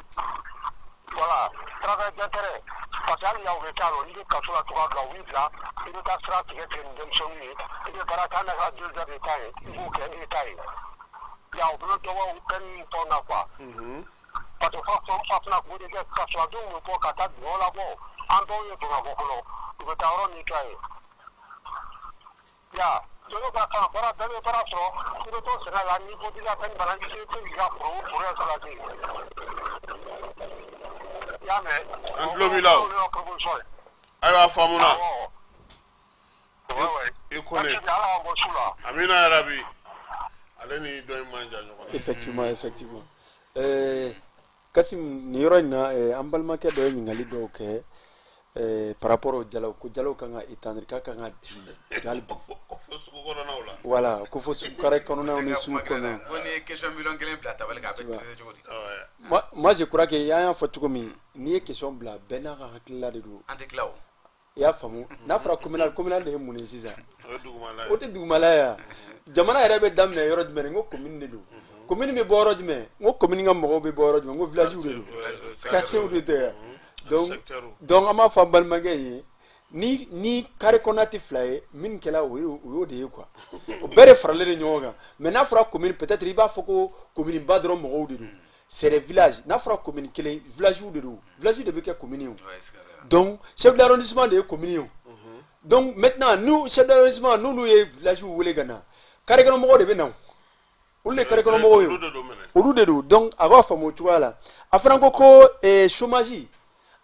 Voilà, travail d'intérêt. Parce que hali yan u bɛ taa nɔ, n'i bɛ kaso la cogoya dɔ la, u b'i bila, i bɛ taa sira tigɛ tigɛ ni denmisɛnninw ye, i bɛ baara kɛ, hali n'a kɛra 2 heures de temps ye, i b'o kɛ e ta ye. Ya, o bɛ dɔ bɔ peine ni fɛnw na quoi. Parce que fa fana k'o de kɛ, kasoladenw bɛ bɔ ka taa dugawɔ labɔ, an dɔw ye Bamakɔ kɔnɔ, u bɛ taa yɔrɔ nettoyer. Ya, dɔw ka kan baara bɛɛ bɛ baara sɔrɔ, i bɛ to sɛnɛ la, n'i ko k'i ka fɛn bana, i bɛ se k'i ka foro exploiter. I y'a mɛn? An tulo b'i la o. O ye ne ka proposition ye. Ayiwa, a faamuna. Awɔ. Ouais. I Kone. Merci bien, Ala k'an bɔ su la. Amina yarabi. Ale ni dɔ in man jan ɲɔgɔn na. Effectivement, Kasim, nin yɔrɔ in na, an balimakɛ dɔ ye ɲininkali dɔw kɛ par rapport au dialogue, ko dialogue kan ka étendre, k'a kan ka jigin hali bi. Ko fo sugu kɔnɔnaw la. Voilà, ko fo sugu carré kɔnɔnaw ni sugu kɔnɔnaw. Ko n'i ye question 1 miliyɔn bila tabali kan, a bɛ traiter cogo di? Moi, je crois que an y'a fɔ cogo min, n'i ye question bila, bɛɛ n'a ka hakilila de don. An tɛ tila o. I y'a faamu? N'a fɔra communal, communal de ye mun ye sisan? O ye dugumala ye. O tɛ dugumala ye wa? Jamana yɛrɛ bɛ daminɛ yɔrɔ jumɛn? N ko commune de don. Commune bɛ bɔ yɔrɔ jumɛn? N ko commune ka mɔgɔw bɛ bɔ yɔrɔ jumɛn? N ko village de don, quartier de tɛ wa? Donc Secteur. Donc an b'a fɔ an balimakɛ ye, ni carré kɔnɔna tɛ fila ye, min kɛla o ye, o y'o de ye quoi. O bɛɛ de faralen de ɲɔgɔn kan. Mais n'a fɔra commune, peut-être i b'a fɔ ko commune ba dɔrɔn mɔgɔw de don. C'est des villages. N'a fɔra commune kelen, village de don, village de bɛ kɛ commune ye o. Ouais, siga t'a la. Donc chef d'arrondissement de ye commune ye o. Donc maintenant, nous, chef d'arrondissement, n'olu ye village wele ka na, carré kɔnɔ mɔgɔw de bɛ na o. Olu de carré kɔnɔ mɔgɔw ye, olu de don. Donc a b'a faamu o cogoya la. A fana ko ko chômage,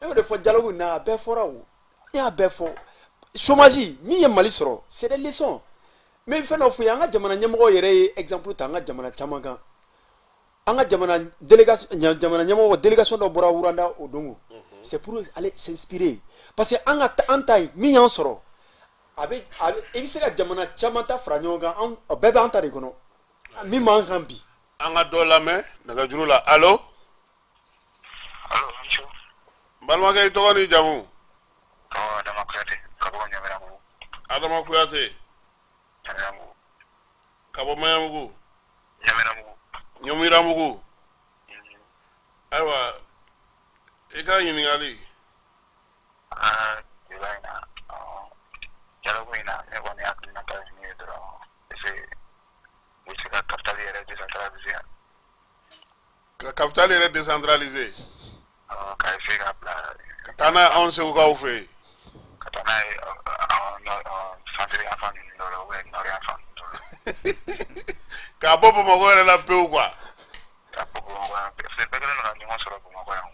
an y'o de fɔ dialogue in na, a bɛɛ fɔra o, an y'a bɛɛ fɔ. Chômage min ye Mali sɔrɔ, c'est des leçons. N bɛ fɛn dɔ f'i ye, an ka jamana ɲɛmɔgɔw yɛrɛ ye exemple ta an ka jamana caman kan. An ka jamana délégation, jamana ɲɛmɔgɔ délégation dɔ bɔra Rwanda o don, c'est pour aller s'inspirer, parce que an ka an ta ye min y'an sɔrɔ, a bɛ i bɛ se ka jamana caman ta fara ɲɔgɔn kan, an bɛɛ b'an ta de kɔnɔ min b'an kan bi. An ka dɔ lamɛn nɛgɛjuru la. Allo? Allo, monsieur. N balimakɛ, i tɔgɔ n'i jamu? Tɔgɔ Adama Kuyate, ka bɔ Ɲamiramugu. Adama Kuyate. Ɲamiramugu. Ka bɔ Maɲamugu? Ɲamiramugu. Ɲamiramugu. Ayiwa, i ka ɲininkali. Aa, débat in na, dialogue in na, ne kɔni hakilinata ye min ye dɔrɔn, parce que u bɛ se ka capitale yɛrɛ décentraliser. Ka capitale yɛrɛ décentraliser. Ka essayer ka bila. Ka taa n'a ye anw Segukaw fɛ yen. Ka taa n'a ye centre yan fan ninnu dɔ la ou bien nord yan fan ninnu dɔ la. K'a bɔ Bamakɔ yɛrɛ la pewu quoi. Ka bɔ Bamakɔ yan, parce que bɛɛ kɛlen don ka ɲɔgɔn sɔrɔ Bamakɔ yan.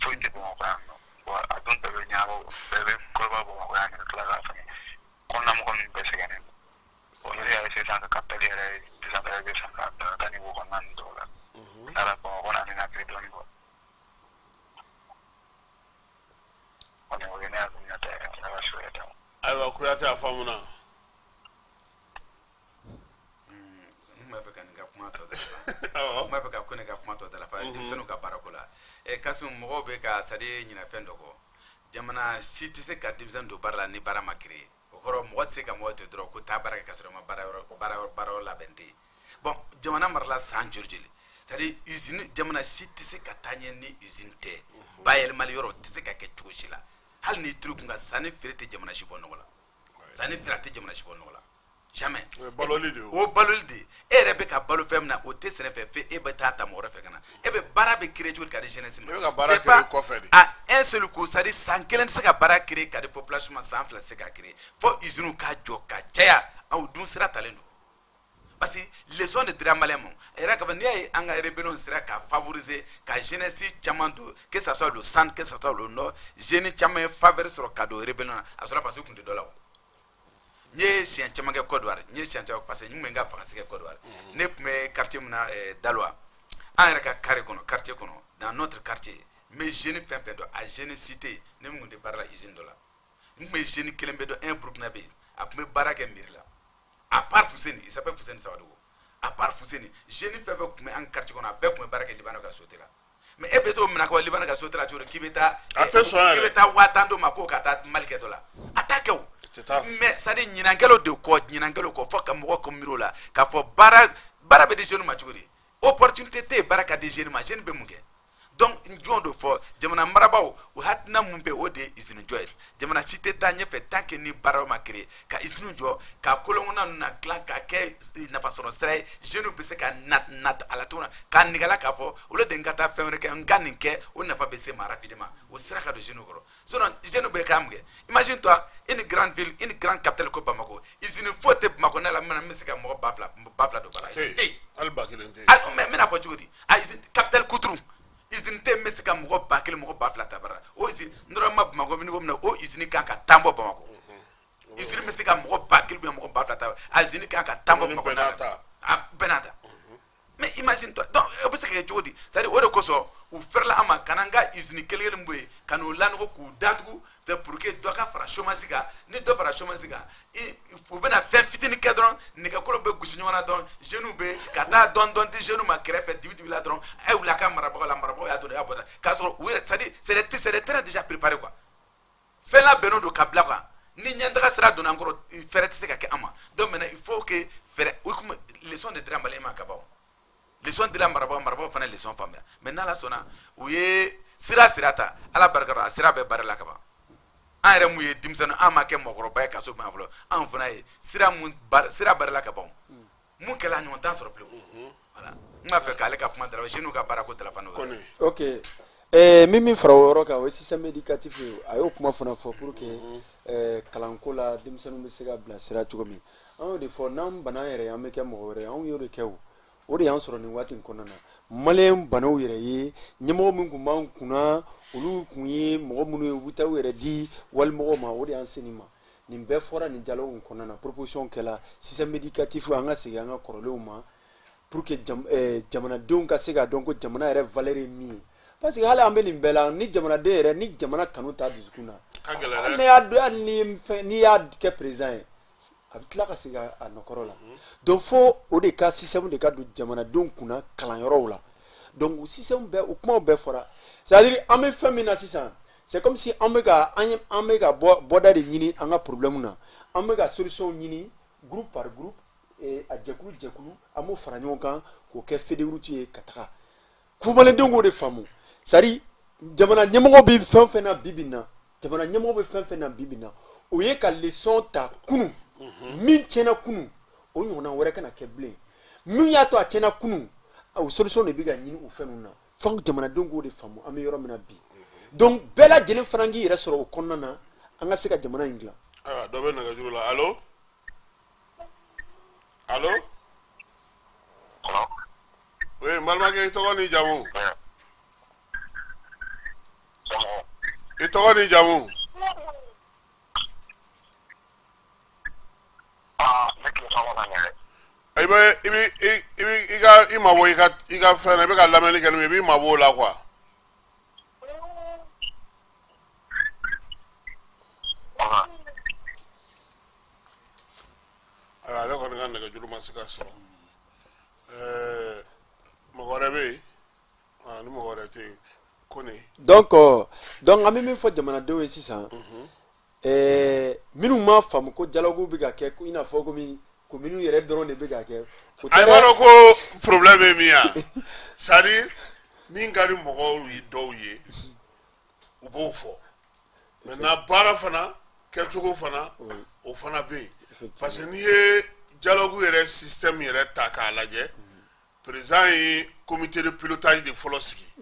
Foyi tɛ Bamakɔ yan nɔ. Bon, a dun bɛɛ bɛ ɲɛnabɔ, bɛɛ bɛ kɔrɔba Bamakɔ yan, ka tila k'a fɛngɛ kɔnɔna mɔgɔ ninnu bɛɛ sɛgɛnnen don. Bon, n'u y'a essayer sisan ka capitale yɛrɛ décentraliser sisan k'a bila ka taa niveau kɔnɔna ninnu dɔw la, n'a Bamakɔ n'a ninakili dɔɔnin quoi. Kɔni o ye ne hakilinata ye, Ala ka su hɛrɛ d'an ma. Ayiwa Kuyate, a faamuna. N tun b'a fɛ ka nin ka kuma tɔ dafa. N b'a fɛ ka Kone ka kuma tɔ dafa denmisɛnninw ka baarako la. Kasimu, mɔgɔw bɛ ka, c'est à dire, ɲinɛ fɛn dɔ kɔ. Jamana si tɛ se ka denmisɛnnin don baara la ni baara ma créer. O kɔrɔ, mɔgɔ tɛ se ka mɔgɔ to dɔrɔn ko taa baara kɛ ka sɔrɔ i ma baara yɔrɔ labɛn tɛ yen. Bon, jamana marala san joli joli, c'est à dire usine, jamana si tɛ se ka taa ɲɛ ni usine tɛ. Bayɛlɛmali yɔrɔ tɛ se ka kɛ cogo si la. Hali n'i turu kun ka sanni feere tɛ jamana si bɔ nɔgɔ la. Sanni feere a tɛ jamana si bɔ nɔgɔ la, jamais. O ye baloli de ye. O baloli de ye. E yɛrɛ bɛ ka balo fɛn min na, o tɛ sɛnɛ fɛ f'e e bɛ taa ta mɔgɔ wɛrɛ fɛ ka na. E bɛ baara bɛ créer cogo di ka di jeunesse ma? E bɛ ka baara C'est pas créer kɔfɛ de. À un seul coup, c'est à dire san kelen tɛ se ka baara créer ka di population ma, san 2 tɛ se ka créer, fo usine ka jɔ ka caya. Aw dun sira talen don, parce que leçon de dira malien ma. A yɛrɛ k'a fɔ n'i y'a ye an ka rébellion sera ka favoriser ka jeunesse caman don, que ça soit le centre, que ça soit le nord, jeune caman ye faveur sɔrɔ ka don rébellion na, a sɔrɔ parce que u tun tɛ dɔ la. O n ye siɲɛ caman kɛ Côte d'Ivoire, n ye siɲɛ caman, parce que n tun bɛ n ka vacances kɛ Côte d'Ivoire. Ne tun bɛ quartier min na, Daloa, an yɛrɛ ka carré kɔnɔ, quartier kɔnɔ, dans notre quartier, n bɛ jeune fɛn fɛn dɔn, a jeune cité ne min tun tɛ baara la usine dɔ la, n tun bɛ jeune kelen bɛ dɔn, un Burkinabé, a tun bɛ baara kɛ mairie la. À part Fuseni, il s'appelle Fuseni Sawadogo, à part Fuseni, jeune fɛn fɛn tun bɛ an quartier kɔnɔ, a bɛɛ tun bɛ baara kɛ Libanais ka société la. Mais e bɛ t'o minɛ ka bɔ Libanais ka société la cogo di k'i bɛ taa A tɛ sɔn yɛrɛ. k'i bɛ taa 10 000 d'o ma k'o ka taa Mali kɛ dɔ la? A t'a kɛ o. Tɛ taa. Mais c'est à dire ɲinankɛlaw de kɔ, ɲinankɛlaw kɔ, fo ka mɔgɔw ka miiri o la k'a fɔ baara bɛ di jeune ma cogo di? Opportunité tɛ yen, baara ka di jeune ma, jeune bɛ mun kɛ? Donc jɔn do fɔ jamana marabaaw, o hakilina mun bɛ yen, o de ye usine jɔ ye. Jamana si tɛ taa ɲɛfɛ tant que ni baaraw ma créer, ka usine jɔ, ka kolonkunna ninnu na dilan ka kɛ nafasɔrɔ sira ye, jeunes bɛ se ka na na a la cogo min na, k'a nigala k'a fɔ olu de n ka taa fɛn wɛrɛ kɛ, n ka nin kɛ, o nafa bɛ se ma rapidement. O sira ka don jeunes kɔrɔ. Sinon jeunes bɛ k'a mun kɛ? Imagine toi une grande ville, une grande capitale ko Bamako, usine foyi tɛ Bamako ne la min bɛ se ka mɔgɔ 2000, 2000 don baara la. Tɛ yen. Tɛ yen. Hali 1000 tɛ yen. Ah, mais n bɛna fɔ cogo di? A usine capitale kuturu, usine tɛ yen min bɛ se ka mɔgɔ 1000, mɔgɔ 2000 ta baara la. O usine, normalement Bamakɔ bɛ niveau min na, o usine kan ka tan bɔ Bamakɔ. Usine bɛ se ka mɔgɔ 1000 ou bien mɔgɔ 2000 ta, a usine kan ka tan bɔ Ni Bamakɔ. bɛɛ n'a ta. A bɛɛ n'a ta. Mais imagine toi donc, o bɛ se ka kɛ cogo di? C'est à dire o de kosɔn u fɛrɛla an ma ka n'an ka usine kelen kelen bɔ yen ka n'o lanɔgɔ k'u datugu tɛ, pour que dɔ ka fara chômage kan. Ni dɔ fara chômage kan, u bɛna fɛn fitinin kɛ dɔrɔn, nɛgɛkolo bɛ gosi ɲɔgɔn na dɔrɔn, jeunes bɛ ka taa dɔɔni dɔɔni di jeunes ma kɛrɛfɛ dibi dibi la dɔrɔn. A ye wuli a ka marabagaw la, marabagaw y'a dɔn, y'a bɔ k'a sɔrɔ u yɛrɛ, c'est à dire c'est des terrains déjà préparés quoi. Fɛn labɛnnen don ka bila quoi. Ni ɲɛtaga sira donna an kɔrɔ, fɛɛrɛ tɛ se ka kɛ an ma. Donc maintenant il faut que fɛɛrɛ o komi leçon de dira malien ma ka ban, leçon dira marabagaw, marabagaw fana leçon faamuya. Mais n'Ala sɔnna, u ye sira sira ta, Ala barika la, a sira bɛɛ baara la ka ban. An yɛrɛ mun ye denmisɛnnin, an ma kɛ mɔgɔkɔrɔba ye kaso ban fɔlɔ, anw fana ye sira mun sira baara la ka ban, mun kɛla a ɲɔgɔn t'an sɔrɔ bilen. Voilà, n b'a fɛ k'ale ka kuma dalafa, jeunes ka baara ko dalafa n'o ye. Kɔni. Ok, min fara o yɔrɔ kan, o ye système éducatif ye. A y'o kuma fana fɔ pour que kalanko la denmisɛnninw bɛ se ka bilasira cogo min. An y'o de fɔ, n'an bana an yɛrɛ ye, an bɛ kɛ mɔgɔ wɛrɛ ye. Anw y'o de kɛ. O O de y'an sɔrɔ nin waati in kɔnɔna na. Maliyɛn bannaw yɛrɛ ye ɲɛmɔgɔ min tun b'an kunna, olu tun ye mɔgɔ minnu ye, u bɛ taa u yɛrɛ di walimɔgɔw ma. O de y'an se nin ma. Nin bɛɛ fɔra nin dialogue in kɔnɔna na. Proposition kɛla, système éducatif, an ka segin an ka kɔrɔlenw ma pour que jamanadenw ka se k'a dɔn ko jamana yɛrɛ valeur ye min ye, parce que hali an bɛ nin bɛɛ la, ni jamanaden yɛrɛ ni jamana kanu t'a dusukun na, ka gɛlɛn hali dɛ. n'i y'a dɔn, hali ni fɛn n'i y'a kɛ président ye, a bɛ tila ka segin a nɔkɔrɔ la. Donc fo o de ka système de ka don jamanadenw kunna kalanyɔrɔw la. Donc o système bɛɛ, o kumaw bɛɛ fɔra. C'est à dire, an bɛ fɛn min na sisan, c'est comme si an bɛ ka an ye an bɛ ka bɔ bɔda de ɲini an ka problème na. An bɛ ka solution ɲini groupe par groupe, a jɛkulu jɛkulu, an b'o fara ɲɔgɔn kan k'o kɛ feuille de route ye ka taga. Maliyɛndenw k'o de faamu. C'est à dire, jamana ɲɛmɔgɔ bɛ fɛn fɛn na bi bi in na, jamana ɲɛmɔgɔ bɛ fɛn fɛn na bi bi in na, o ye ka leçon ta kunun. Min tiɲɛna kunun, o ɲɔgɔnna wɛrɛ kana kɛ bilen. Min y'a to a tiɲɛna kunun, o solution de bɛ ka ɲini o fɛn ninnu na. Fo jamanadenw k'o de faamu, an bɛ yɔrɔ min na bi. Donc bɛɛ lajɛlen fana k'i yɛrɛ sɔrɔ o kɔnɔna na, an ka se ka jamana in dilan. Ayiwa, dɔ bɛ nɛgɛjuru la. Allo, allo? Allo? Oui, n balimakɛ, i tɔgɔ n'i jamu? Somɔgɔw? I tɔgɔ n'i jamu? Aa, ne tile sɔngɔ ka ɲɛ dɛ. I bɛ i ka i mabɔ i ka fɛn na, i bɛ ka lamɛnni kɛ ni min ye, i b'i mabɔ o la quoi. Ɔhɔn. Ayiwa, ale kɔni ka nɛgɛjuru ma se ka sɔrɔ. Mɔgɔ wɛrɛ bɛ yen? Ah, ni mɔgɔ wɛrɛ tɛ yen Kone. Donc an bɛ min fɔ jamanadenw ye sisan, minnu m'a faamu ko dialogue bɛ ka kɛ, ko i n'a fɔ komi commune yɛrɛ dɔrɔn de bɛ ka kɛ, o A tɛ b'a dɛ. dɔn ko problème ye min ye wa, c'est à dire, min ka di mɔgɔw ye, dɔw ye, u b'o fɔ. Maintenant, baara fana kɛcogo fana, o fana bɛ yen, parce que n'i ye dialogue yɛrɛ système yɛrɛ ta k'a lajɛ, président ye comité de pilotage de fɔlɔ sigi.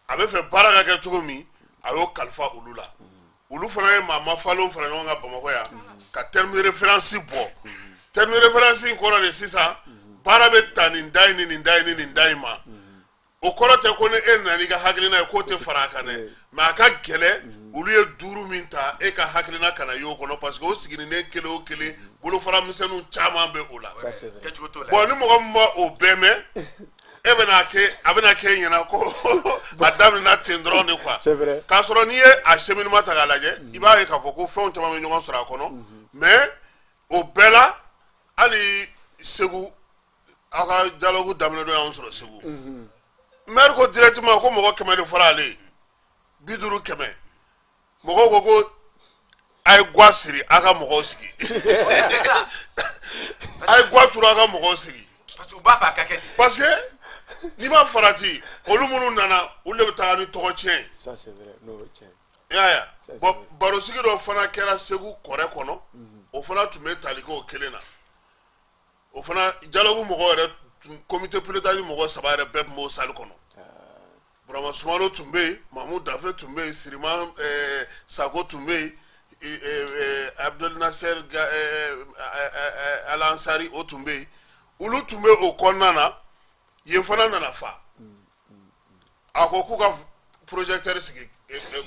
A bɛ fɛ baara ka kɛ cogo min, a y'o kalifa olu la. Olu fana ye maa mafalenw fara ɲɔgɔn kan Bamakɔ yan ka terme de référence bɔ. Terme de référence in kɔrɔ de, sisan baara bɛ ta nin da in ni nin da in ni nin da in ma. O kɔrɔ tɛ ko ni e nana n'i ka hakilina ye k'o tɛ fara a kan dɛ, mais a ka gɛlɛn olu ye duuru min ta, e ka hakilina kana y'o kɔnɔ, parce que o siginiden kelen o kelen, bolofara misɛnninw caman bɛ o la. Ça, c'est vrai. Kɛcogo t'o la. Bon, ni mɔgɔ min ma o bɛɛ mɛn, e bɛna kɛ, a bɛna kɛ e ɲɛna ko a daminɛna ten dɔrɔn de quoi. C'est vrai. K'a sɔrɔ n'i ye a cheminement ta k'a lajɛ, i b'a ye k'a fɔ ko fɛnw caman bɛ ɲɔgɔn sɔrɔ a kɔnɔ. Mais o bɛɛ la, hali Segu, aw ka dialogue daminɛ don y'anw sɔrɔ Segu, maire ko directement ko mɔgɔ 100 de fɔra ale ye, 50, 100. Mɔgɔw ko ko a ye gwa siri, a ka mɔgɔw sigi. C'est ça. A ye gwa turu, a ka mɔgɔw sigi. Parce que u b'a fɛ a ka kɛ ten. Parce que n'i ma farati, olu minnu nana, olu de bɛ taa ni tɔgɔ tiɲɛ ye. Ça, c'est vrai. Non, tiɲɛ. I y'a ye wa? C'est Bon, vrai. barosigi dɔ fana kɛra Segu kɔrɛ kɔnɔ, o fana tun bɛ tali kɛ o kelen na. O fana dialogue mɔgɔw yɛrɛ comité pilotage mɔgɔ saba yɛrɛ bɛɛ tun b'o salle kɔnɔ. Burama Sumaro tun bɛ yen, Mamu Dafe tun bɛ yen, Siriman Sako tun bɛ yen, Abdel Nasser Alansari, o tun bɛ yen. Olu tun bɛ o kɔnɔna na. Yen fana nana fa, a ko k'u ka projecteur sigi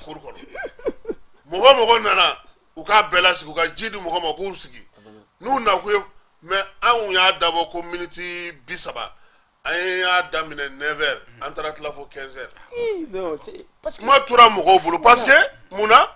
cour kɔnɔ. Mɔgɔ mɔgɔ nana, u k'a bɛɛ lasigi, u ka ji di mɔgɔ ma k'u sigi n'u nakun ye. Mais anw y'a dabɔ ko miniti 30, an y'a daminɛ 9 heures, an taara tila fo 15 heures. Ih, non, c'est parce que Kuma tora mɔgɔw bolo, parce que mun na,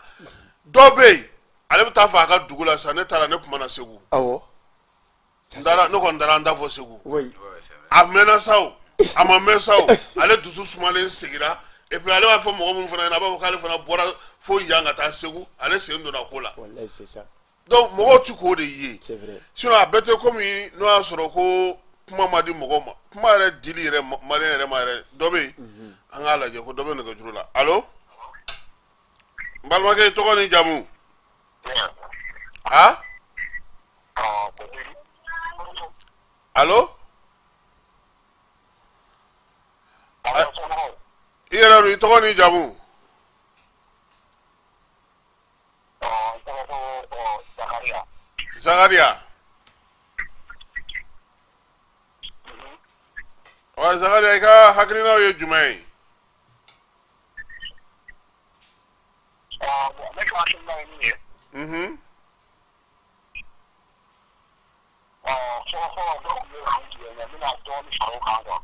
dɔw bɛ yen, ale bɛ taa fɔ a ka dugu la sisan: ne taara, ne kuma na Segu. N taara, ne kɔni taara n da fɔ Segu. Ouais, c'est vrai. A mɛnna sa, o a ma mɛn sa, o ale dusu sumalen seginna. Et puis ale b'a fɔ mɔgɔ minnu fana ɲɛna, a b'a fɔ k'ale fana bɔra fo yan ka taa Segu, ale sen donna ko la. Wallahi, c'est ça. Donc mɔgɔw ti k'o de ye. C'est vrai. Sinon a bɛɛ tɛ komi n'o y'a sɔrɔ ko kuma ma di mɔgɔw ma. Kuma yɛrɛ dili yɛrɛ maliyɛn yɛrɛ ma yɛrɛ, dɔ bɛ yen, an k'a lajɛ ko dɔ bɛ nɛgɛjuru la. Allo, n balimakɛ, i tɔgɔ ni jamu? A, allo, i yɛrɛ don, i tɔgɔ ni jamu? Zakaria. Ayiwa Zakaria, i ka hakilinaw ye jumɛn ye? Bon, ne ka hakilina ye min ye, fɔlɔ fɔlɔ, dɔw tun bɛ an tigɛ, mais n bɛna dɔɔnin fara o kan quoi.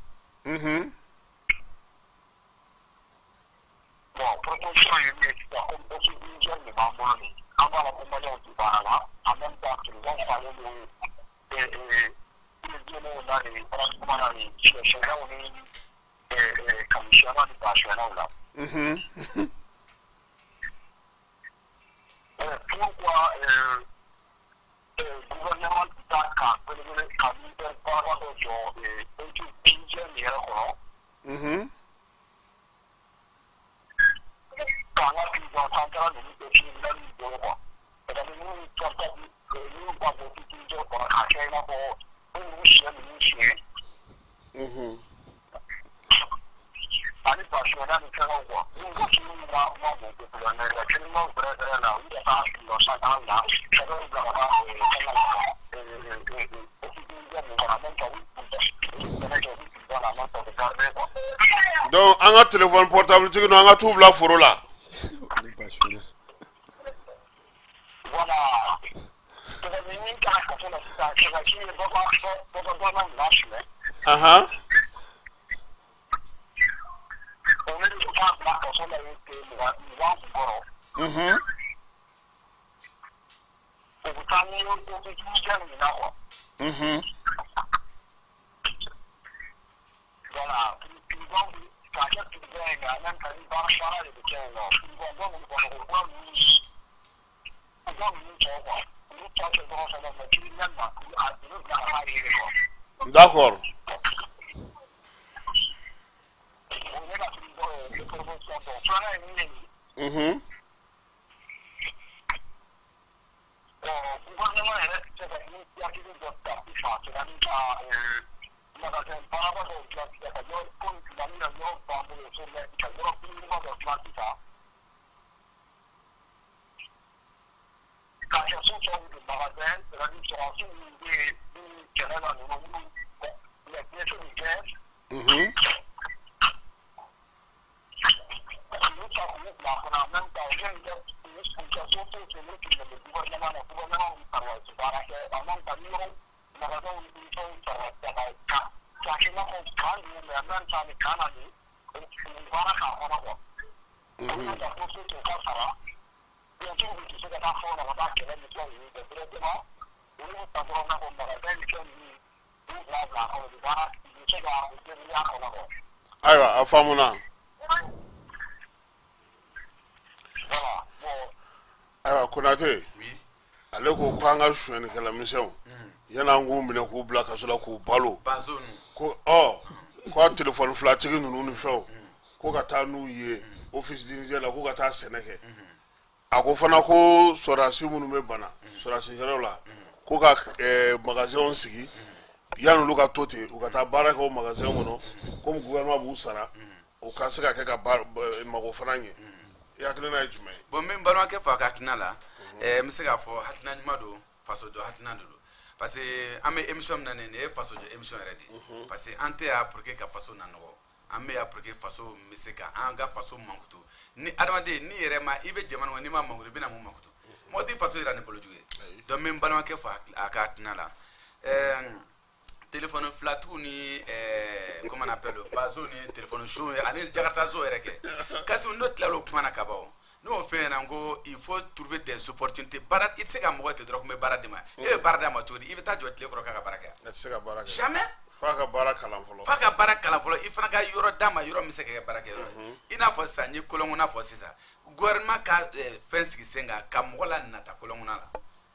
Bon, proposition ye min ye sisan, comme office du Niger de b'an bolo nin, an b'a la ko Maliyɛnw tɛ baara la, en même temps président falen don diɲɛw na de, pratiquement na de, sɛsɛnnaw ni kamisiyɛnnaw ni basiyɛnnaw la. Pourquoi gouvernement tɛ taa ka belebele ka militaire baaraba dɔ jɔ office du Niger nin yɛrɛ kɔnɔ, k'an ka prison central ninnu kɛ criminel bolo quoi? C'est-à-dire minnu portable, minnu b'a bɔ office du Niger kɔnɔ k'a kɛ i n'a fɔ minnu bɛ sɛ ninnu suɲɛ ani basiyɛnna ni fɛngɛw quoi. Minnu ka sugu ma bon kosɛbɛ, mais les criminels vrai vrai la, olu ka taa prison central la, sɛbɛnw bila ka taa fɛngɛ la, office du Niger ninnu kɔnɔ. En même temps, u bɛ sɛnɛ kɛ, u bɛ prison la, en même temps u bɛ garder quoi. Donc an ka téléphone portable tigi ninnu, an ka t'u bila foro la. Ni basiyɛnna. Voilà. C'est-à-dire min kɛra kaso la sisan, sɛbɛnci ye dɔ ka dɔ ka dɔ ka minɛn suɲɛ, o ne de bɛ taa bila kaso la yen ten 20 kun kɔrɔ. O bɛ taa ni office du Niger nin na quoi. Voilà, prison k'a kɛ prison ye, mais en même temps ni baara baara de bɛ kɛ yen nɔ. Prison dɔ ninnu, Bamakɔ kura ninnu ni dɔ ninnu tɔw quoi, olu tɔ kɛ dɔrɔn fɛnɛ, mais criminel ma a olu bila ka taa yen quoi. O ne ka prison ye proposition dɔ. Filanan ye min ye nin, bon, gouvernement yɛrɛ tɛ se ka initiative dɔ ta sisan, c'est-à-dire ka magasin baaraba dɔw dilan sisan, ka yɔrɔ, komi Mali la yɔrɔ b'an bolo so, mais ka yɔrɔ belebeleba dɔ dilan sisan k'a kɛ so tɔw de magasin, c'est-à-dire sɔrɔdasiw minnu bɛ yen minnu kɛlɛ la ninnu, minnu les blessés de guerre, olu ta k'u bila a kɔnɔ. En même temps, u bɛ u ka so foyi tɛ n'u tun bɛ gouvernement na, gouvernement b'u sara, u tɛ baara kɛ. En même temps, ni yɔrɔ magasinw ni fɛnw sara ka k'a kɛ i n'a fɔ camp ninnu, mais en même temps ni camp na nin u baara k'a kɔnɔ quoi. Olu ka so foyi tɛ, u ka sara. Bien sûr, u tɛ se ka taa fɛnw na ka taa kɛlɛ ni fɛnw ninnu kɛ directement. Olu bɛ ta dɔrɔn, n'a fɔ magasin ni fɛn ninnu, u b'u bila bila a kɔnɔ, u bɛ baara, u bɛ se ka u débrouiller a kɔnɔ quoi. Ayiwa, a faamuna. Voilà, bon. Ayiwa Konate. Oui. Ale ko ko an ka sonyɛnikɛla misɛnw, yan'an k'u minɛ k'u bila kaso la k'u balo, Bazo ninnu. ko ɔ ko a telefɔni filatigi ninnu ni fɛnw, ko ka taa n'u ye office du Niger la, ko ka taa sɛnɛ kɛ. A ko fana ko sɔrɔdasi minnu bɛ bana sɔrɔdasi kɛlɛw la, ko ka magasinw sigi, yan'olu ka to ten, u ka taa baara kɛ o magasin kɔnɔ, komi gouvernement b'u sara, o ka se ka kɛ ka baara mago fana ɲɛ. I hakilina ye jumɛn ye? Bon, min balimakɛ fɔ a ka hakilina la, n bɛ se k'a fɔ hakilina ɲuman don, fasojɔ hakilina de don, parce que an bɛ émission min na nin ye fasojɔ émission yɛrɛ de ye, parce que an tɛ yan pour que ka faso nanɔgɔ, an bɛ yan pour que faso bɛ se ka an ka faso mankutu. Ni adamaden n'i yɛrɛ ma i bɛ jamana kɔnɔ, n'i ma mankutu, i bɛna mun mankutu? Mɔgɔ t'i faso yira ni bolojugu ye. Donc n bɛ n balimakɛ fɔ a ka hakilina la. Téléphone filatigiw ni comment on appelle, bazo ni téléphone so ani jakarta so yɛrɛ kɛ kasi, n'o tilala o kuma na ka ban, o n'o fɛn ɲɛna ko il faut trouver des opportunités. Baara, i tɛ se ka mɔgɔ ten dɔrɔn ko n bɛ baara d'i ma. E bɛ baara d'a ma cogo di? I bɛ taa jɔ tile kɔrɔ k'a ka baara kɛ? A tɛ se ka baara kɛ. Jamais. F'a ka baara kalan fɔlɔ. F'a ka baara kalan fɔlɔ. I fana ka yɔrɔ d'a ma, yɔrɔ min bɛ se ka kɛ baara kɛ yɔrɔ ye. I n'a fɔ sisan n ye kolonkunna fɔ sisan, gouvernement ka fɛn sigi sen kan ka mɔgɔ la nata kolonkunna la.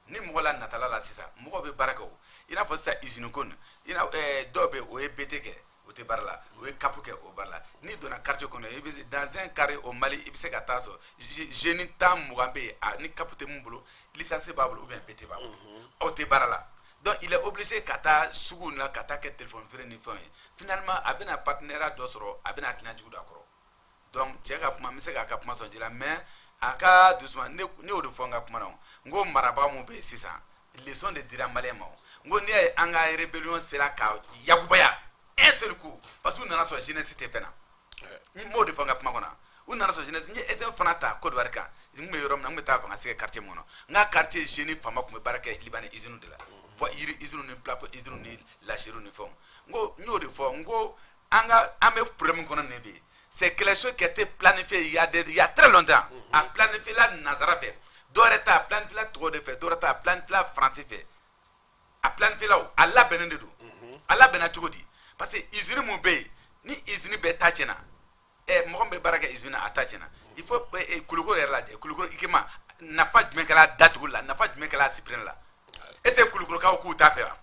Ni mɔgɔ la natala la sisan, mɔgɔw bɛ baara kɛ. O i n'a fɔ sisan usine ko nin, i n'a dɔw bɛ yen, o ye BT kɛ, o tɛ baara la, o ye CAP kɛ, o baara la. N'i donna quartier kɔnɔ, i bɛ dans un carré au Mali, i bɛ se ka taa sɔrɔ jeune 10, 20 bɛ yen, a ni CAP tɛ mun bolo, licence b'a bolo ou bien BT b'a bolo, aw tɛ baara la. Donc il est obligé ka taa sugu la, ka taa kɛ téléphone feere ni fɛnw ye. Finalement, a bɛna partenariat dɔ sɔrɔ, a bɛna hakilina jugu don a kɔrɔ. Donc cɛ ka kuma, n bɛ se k'a ka kuma sɔn ji la, mais a ka doucement. Ne y'o de fɔ n ka kuma na. O n ko marabaga mun bɛ yen sisan, leçon de dira maliyɛn ma. O n ko n'i y'a ye an ka rébellion sera ka yakubaya Un seul coup, parce que u nana sɔrɔ jeunesse tɛ fɛn na. N m'o de fɔ n ka kuma kɔnɔ. U nana sɔrɔ jeunesse, n ye exemple fana ta Côte d'Ivoire kan. N kun bɛ yɔrɔ min na, n kun bɛ taa vacances kɛ quartier min kɔnɔ, n ka quartier jeune fanba tun bɛ baara kɛ Libanais usine de la, bois yiri usine ni plafond usine ni laceri ni fɛnw. N ko, n y'o de fɔ, n ko an ka an bɛ problème kɔnɔ nin bi, c'est quelque chose qui a été planifié il y a très longtemps. A planifié la nanzara fɛ, dɔw yɛrɛ ta a planifié la tubabu de fɛ, dɔw yɛrɛ ta a planifié la français fɛ. A planifié la, o a labɛnnen de don. A labɛnna cogo di? Parce que usine mun bɛ yen, ni usine bɛɛ ta tiɲɛna, mɔgɔ min bɛ baara kɛ usine na, a ta tiɲɛna. Il faut Kulukoro yɛrɛ lajɛ. Kulukoro IKEMA, nafa jumɛn kɛra datuguli la? Nafa jumɛn kɛra supprimer la? Est ce que Kulukorokaw k'u t'a fɛ wa?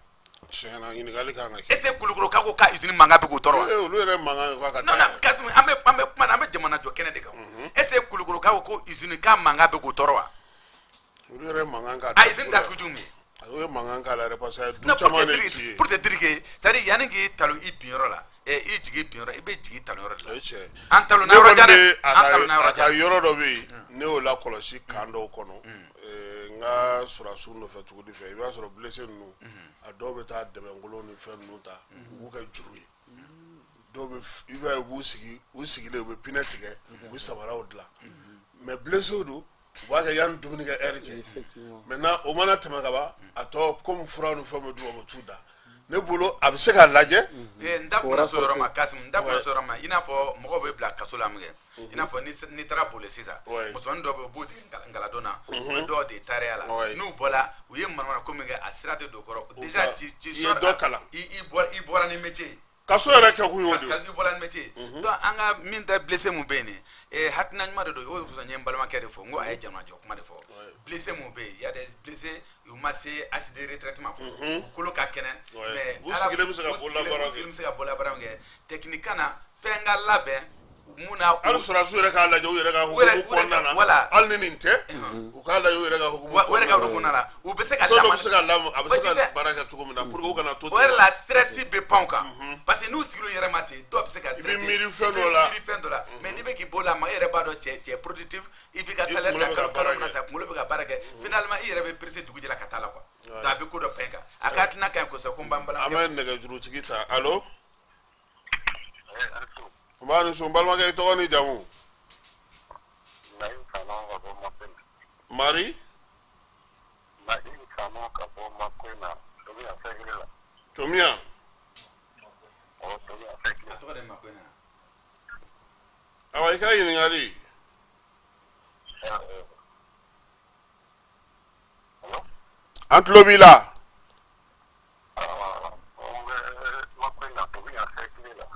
Tiɲɛ na, ɲininkali kan ka kɛ. Est ce que Kulukorokaw ko ka usine mankan bɛ k'u tɔɔrɔ wa? Ee, olu yɛrɛ mankan k'a ka Non, non, Kassim, an bɛ kuma na, an bɛ jamana jɔ kɛnɛ de kan. Est ce que Kulukorokaw ko usine k'a mankan bɛ k'u tɔɔrɔ wa? Olu yɛrɛ mankan k'a A usine datugu cogo min ye. A ye mankan k'a la yɛrɛ, parce que a ye du Non, pour caman te de dire, ci ye. pour te dire que, c'est à dire, yanni k'i talon i bin yɔrɔ la, i jigin bin yɔrɔ, i bɛ jigin talon yɔrɔ de O la. ye tiɲɛ ye. An talon na Ne yɔrɔ kɔni jan dɛ. bɛ a An ka talon na yɔrɔ a ka jan. yɔrɔ dɔ bɛ yen, ne y'o lakɔlɔsi camp dɔw kɔnɔ. N ka sɔrɔdasiw nɔfɛ tuguni fɛ, i b'a sɔrɔ blessé ninnu, a dɔw bɛ taa dɛmɛkolon ni fɛn ninnu ta, u b'u kɛ juru ye. Dɔw bɛ, i b'a ye, u b'u sigi, u sigilen, u bɛ pinɛ tigɛ, u bɛ samaraw dilan. Mais blessé don, u b'a kɛ yanni dumuni kɛ heure cɛ. Maintenant, o mana tɛmɛ ka ban, a tɔ, komi fura ni fɛnw bɛ d'u ma, u bɛ t'u da. Ne bolo, a bɛ se k'a lajɛ. N da kunna so yɔrɔ ma, Kasim, n da kunna so yɔrɔ ma. I n'a fɔ mɔgɔw bɛ bila kaso la min kɛ, i n'a fɔ n'i taara boli sisan, musomanin dɔw bɛ yen, u b'u dege ngaladon na, u bɛ dɔw de tariya la. N'u bɔra, u ye manamana ko min kɛ, a sira tɛ don kɔrɔ déjà. Tu I ye sors dɔ kalan. I bɔra ni métier ye. Kaso yɛrɛ kɛ kun y'o de ye. I bɔra ni métier ye. Donc an ka min tɛ, blessé mun bɛ yen nin ye, hakilina ɲuman de don. O de kosɔn n ye n balimakɛ de fɔ, n ko a ye jamana jɔ kuma de fɔ. Blessé mun bɛ yen, y a des blessés, u ma se âge de retraite ma fɔlɔ, u kolo ka kɛnɛ. Mais U sigilen bɛ se ka bololabaara u sigilen bɛ se ka bololabaara min kɛ, technique na, fɛn ka labɛn mun na. Hali sɔrɔdasiw yɛrɛ k'a lajɛ u yɛrɛ ka U yɛrɛ- hukumu kɔnɔna na. Voilà. Hali ni nin tɛ, u k'a lajɛ u yɛrɛ ka hukumu U yɛrɛ ka kɔnɔna na. hukumu kɔnɔna la, u bɛ se ka Fɛn dɔ bɛ lamɔ se ka lamɔ, a bɛ Ouais, se tu ka sais, baara kɛ cogo min na pour que u kana to o yɛrɛ la, stress bɛ pan o kan, parce que n'u sigil'u yɛrɛ ma ten, dɔw bɛ se ka I bɛ stress miiri fɛn i bɛ dɔ la. miiri fɛn dɔ la. Mais n'i bɛ k'i bolo la ma, e yɛrɛ b'a dɔn, cɛ productif, i b'i ka I salaire kunkolo ta bɛ ka kalo kalo baara mana kɛ. sa, kunkolo bɛ ka baara kɛ. Finalement, i yɛrɛ bɛ pressé dugu jɛra ka taa la quoi. Donc a bɛ ko dɔ pɛn kan, a ka hakilina ka ɲi kosɛbɛ, ko n b'an An balimakɛ. bɛ nɛgɛjurutigi ta. Allo, n b'a ni su, n balimakɛ, i tɔgɔ ni jamu? Nayi Kano ka bɔ Makoina. Mari Nayi Kano ka bɔ Makoina, Tomiya cercle la. Tomiya. Ɔ, Tomiya cercle. A tɔgɔ de ye Makoina. Awa, i ka ɲininkali. Allo? An tulo b'i la. N bɛ Makoina, Tomiya cercle la.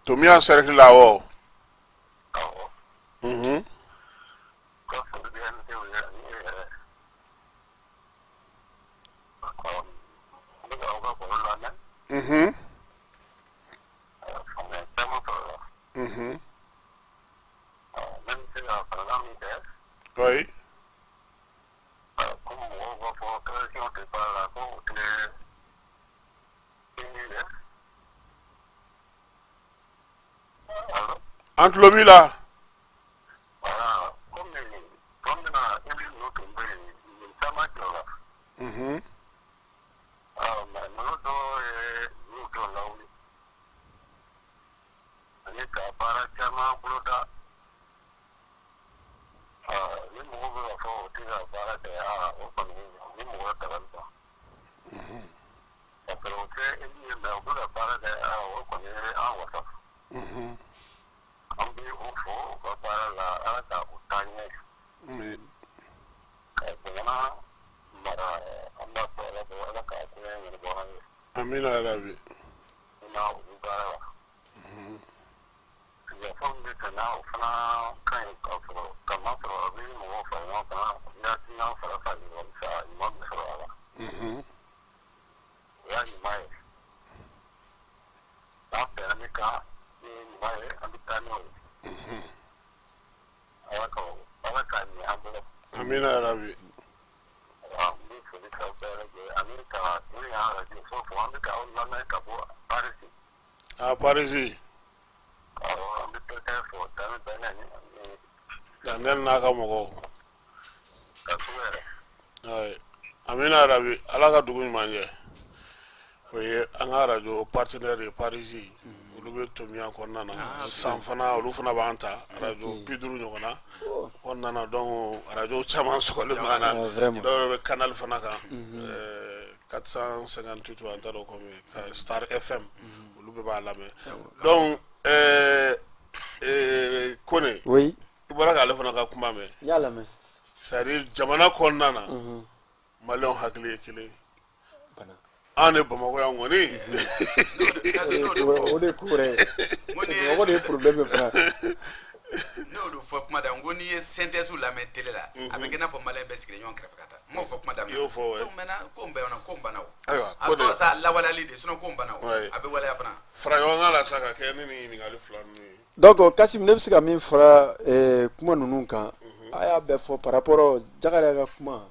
Tomiya cercle la, awɔ. Awɔ. Ka foli bɛ yan ye ani e yɛrɛ. Ɔ, n bɛ k'aw ka baro lamɛn. Faamuya caman sɔrɔ la. Ɔ, ne bɛ se ka faralan min kɛ, komi mɔgɔw b'a fɔ transition tɛ baara la, ko o tɛ fɛn ye. Allo? An tulo b'i la. Voilà, komi tɔ min na, élu ninnu tun bɛ yen, nin caman jɔ la. Mais ninnu dɔw ye y'u dɔw lawuli ani ka baara caman boloda. Ni mɔgɔw bɛ ka fɔ o tɛ ka baara kɛ, o kɔni ni mɔgɔ dabali ban. Ka sɔrɔ o tɛ élu ye, mais u bɛ ka baara kɛ, o kɔni ye an wasa. An bɛ o fo u ka baara la, Ala ka u taa ɲɛ. Ka jamana mara, an b'a fɔ Ala fɛ, Ala k'a koɲɛ ɲɛnabɔ an ye. Amina yarabi. Na u bɛ baara la. Yafa min bɛ ka na, o fana ka ɲi ka sɔrɔ ka masɔrɔ a bɛ mɔgɔw fara ɲɔgɔn kan, ni hakilina fara fara ɲɔgɔn kan, ɲuman bɛ sɔrɔ a la. O y'a ɲuman ye. N'a bɛnna min kan ni ɲuman ye, an bɛ taa n'o ye. Ala k'a ɲɛ an bolo. Amina yarabi. N bɛ foli k'aw bɛɛ lajɛlen ani ka ne y'a radio so fo, an bɛ k'aw lamɛn ka bɔ Paris. A Paris. Awɔ, an bɛ terikɛ fo Dani Bɛnɛ ni Daniel n'a ka mɔgɔw. Ka sugu yɛrɛ. Ayi, amina yarabi, Ala ka dugu ɲuman jɛ. O O ye an ka radio partenaire ye Parizi, olu bɛ Tomiya kɔnɔna na. San fana, olu fana b'an ta radio 50 ɲɔgɔn na kɔnɔna na. Donc radio caman sɔgɔlen b'an na. Ah, vraiment. Dɔw yɛrɛ bɛ canal fana kan, 458, an t'a dɔn komi Star FM, olu bɛɛ b'a lamɛn. Donc Kone, Oui. i bɔra k'ale fana ka kuma mɛn. N y'a lamɛn. C'est à dire jamana kɔnɔna na, maliyɛnw hakili ye kelen ye. Bana. An de Bamakɔ yan kɔni. O de ye ko wɛrɛ ye. Bamakɔ de ye problème ye fana. Ne y'o de fɔ kuma da, n ko n'i ye synthèse lamɛn télé la, a bɛ kɛ i n'a fɔ maliyɛn bɛɛ sigilen ɲɔgɔn kɛrɛfɛ ka taa. N m'o fɔ kuma daminɛ. I y'o fɔ, ouais. Donc maintenant, ko in bɛɛ ko in banna o. Ayiwa, a ko tɔ de sa lawaleyali de, sinon ko in banna o. A bɛ waleya fana. Fara ɲɔgɔn kan la sa ka kɛ ni nin ɲininkali fila ninnu ye. Donc Kasim, ne bɛ se ka min fara kuma ninnu kan, a y'a bɛɛ fɔ par rapport Jakariya ka kuma,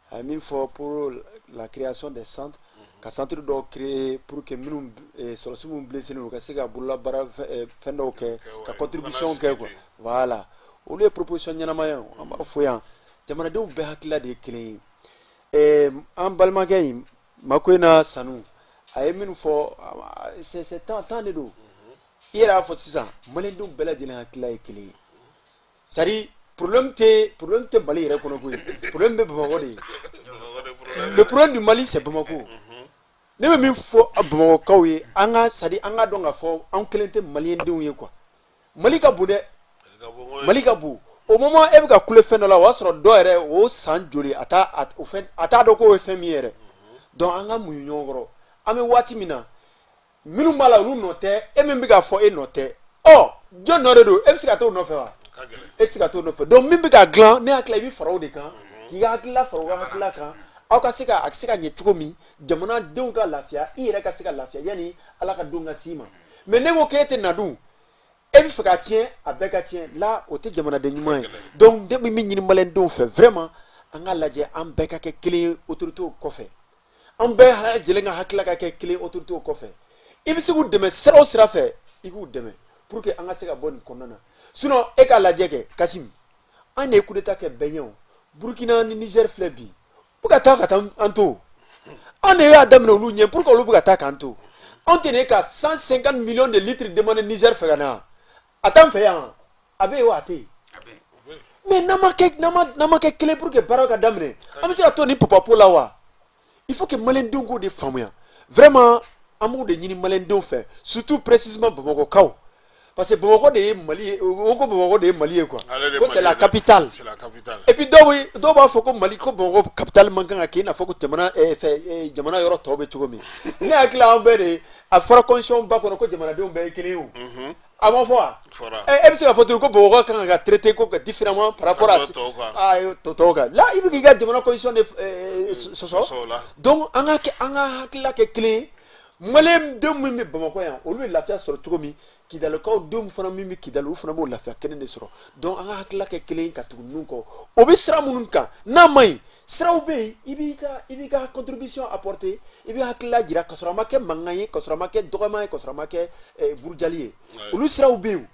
a ye min fɔ pour la création des centres, ka centre dɔw créer pour que minnu sɔrɔdasi minnu blessé u ka se ka bololabaara fɛn dɔw kɛ, ka contribution kɛ quoi. Voilà, olu ye proposition ɲɛnama ye, an b'a fɔ yan. Jamanadenw bɛɛ hakilila de ye kelen ye. An balimakɛ in, Makoyina Sanu, a ye minnu fɔ, c'est temps temps de don. I yɛrɛ y'a fɔ sisan, maliyɛndenw bɛɛ lajɛlen hakilila ye kelen ye. C'est à dire problème tɛ Mali yɛrɛ kɔnɔ koyi, problème bɛ Bamakɔ de ye. Le problème du Mali, c'est Bamako. Ne bɛ min fɔ Bamakɔkaw ye, an ka, c'est à dire an ka dɔn k'a fɔ an kelen tɛ maliyɛndenw ye quoi. Mali ka bon dɛ, Mali ka bon. Au moment e bɛ ka kule fɛn dɔ la, o y'a sɔrɔ dɔ yɛrɛ o san joli a t'a o fɛn, a t'a dɔn k'o ye fɛn min ye yɛrɛ. Donc an ka muɲu ɲɔgɔn kɔrɔ. An bɛ waati min na, minnu b'a la, olu nɔ tɛ. E min bɛ k'a fɔ e nɔ tɛ, ɔ jɔn nɔ de don? E bɛ se ka t'o nɔfɛ wa? E tɛ se ka t'o nɔfɛ. Donc min bɛ ka dilan, ne hakili la, i bɛ fara o de kan, k'i ka hakilila fara o ka hakilila kan, aw ka se ka a se ka ɲɛ cogo min, jamanadenw ka lafiya, i yɛrɛ ka se ka lafiya yanni Ala ka don ka s'i ma. Mais ne ko k'e tɛ na dun, e bɛ fɛ ka tiɲɛ, a bɛɛ ka tiɲɛ la, o tɛ jamanaden ɲuman ye. Donc ne bɛ min ɲini maliyɛndenw fɛ, vraiment, an ka lajɛ, an bɛɛ ka kɛ kelen ye autorités kɔfɛ, an bɛɛ lajɛlen ka hakilila ka kɛ kelen ye autorités kɔfɛ. I bɛ se k'u dɛmɛ sira o sira fɛ, i k'u dɛmɛ pour que an ka se ka bɔ nin kɔnɔna na. Sinon e k'a lajɛ kɛ, Kasim, an de ye coup d'état kɛ bɛɛ ɲɛ. O Burukina ni Niger filɛ bi, u bɛ ka taa ka taa an to. An de y'a daminɛ olu ɲɛ pour que olu bɛ ka taa k'an to. Anw tɛ nin ka 150 millions de litres demander Niger fɛ ka na, a t'an fɛ yan. A bɛ yen wa? A tɛ yen. Mais n'an ma kɛ kelen pour que baara ka daminɛ, an bɛ se ka to nin papapo la wa? Il faut que maliyɛndenw k'o de faamuya. Vraiment, an b'o de ɲini maliyɛndenw fɛ, surtout précisément bamakɔkaw, parce que Bamakɔ de ye Mali ye. O ko Bamakɔ de ye Mali ye quoi, ko c'est la capitale. C'est la capitale. Et puis dɔw b'a fɔ ko Mali, ko Bamakɔ capitale man kan ka kɛ i n'a fɔ ko jamana fɛ jamana yɔrɔ tɔw bɛ cogo min. Ne hakili la, an bɛɛ de, a fɔra constitution ba kɔnɔ ko jamanadenw bɛɛ ye kelen ye. O a ma fɔ wa? E bɛ se k'a fɔ tuguni ko Bamakɔ kan ka traiter ko ka différemment par rapport à tɔw kan? Là, i bɛ k'i ka jamana constitution de sɔsɔ. Donc an ka kɛ, an ka hakilila kɛ kelen ye. Maliyɛn denw min bɛ Bamakɔ yan, olu bɛ lafiya sɔrɔ cogo min, Kidalikaw denw fana min bɛ Kidali, olu fana b'o lafiya kelen de sɔrɔ. Donc an ka hakilila kɛ kelen ka tugu ninnu kɔ. O bɛ sira minnu kan, n'a ma ɲi, siraw bɛ yen, i b'i ka contribution apporter, i b'i hakilila jira, ka sɔrɔ a ma kɛ mankan ye, ka sɔrɔ a ma kɛ dɔgɔman ye, ka sɔrɔ a ma kɛ burujali ye. Olu siraw bɛ yen.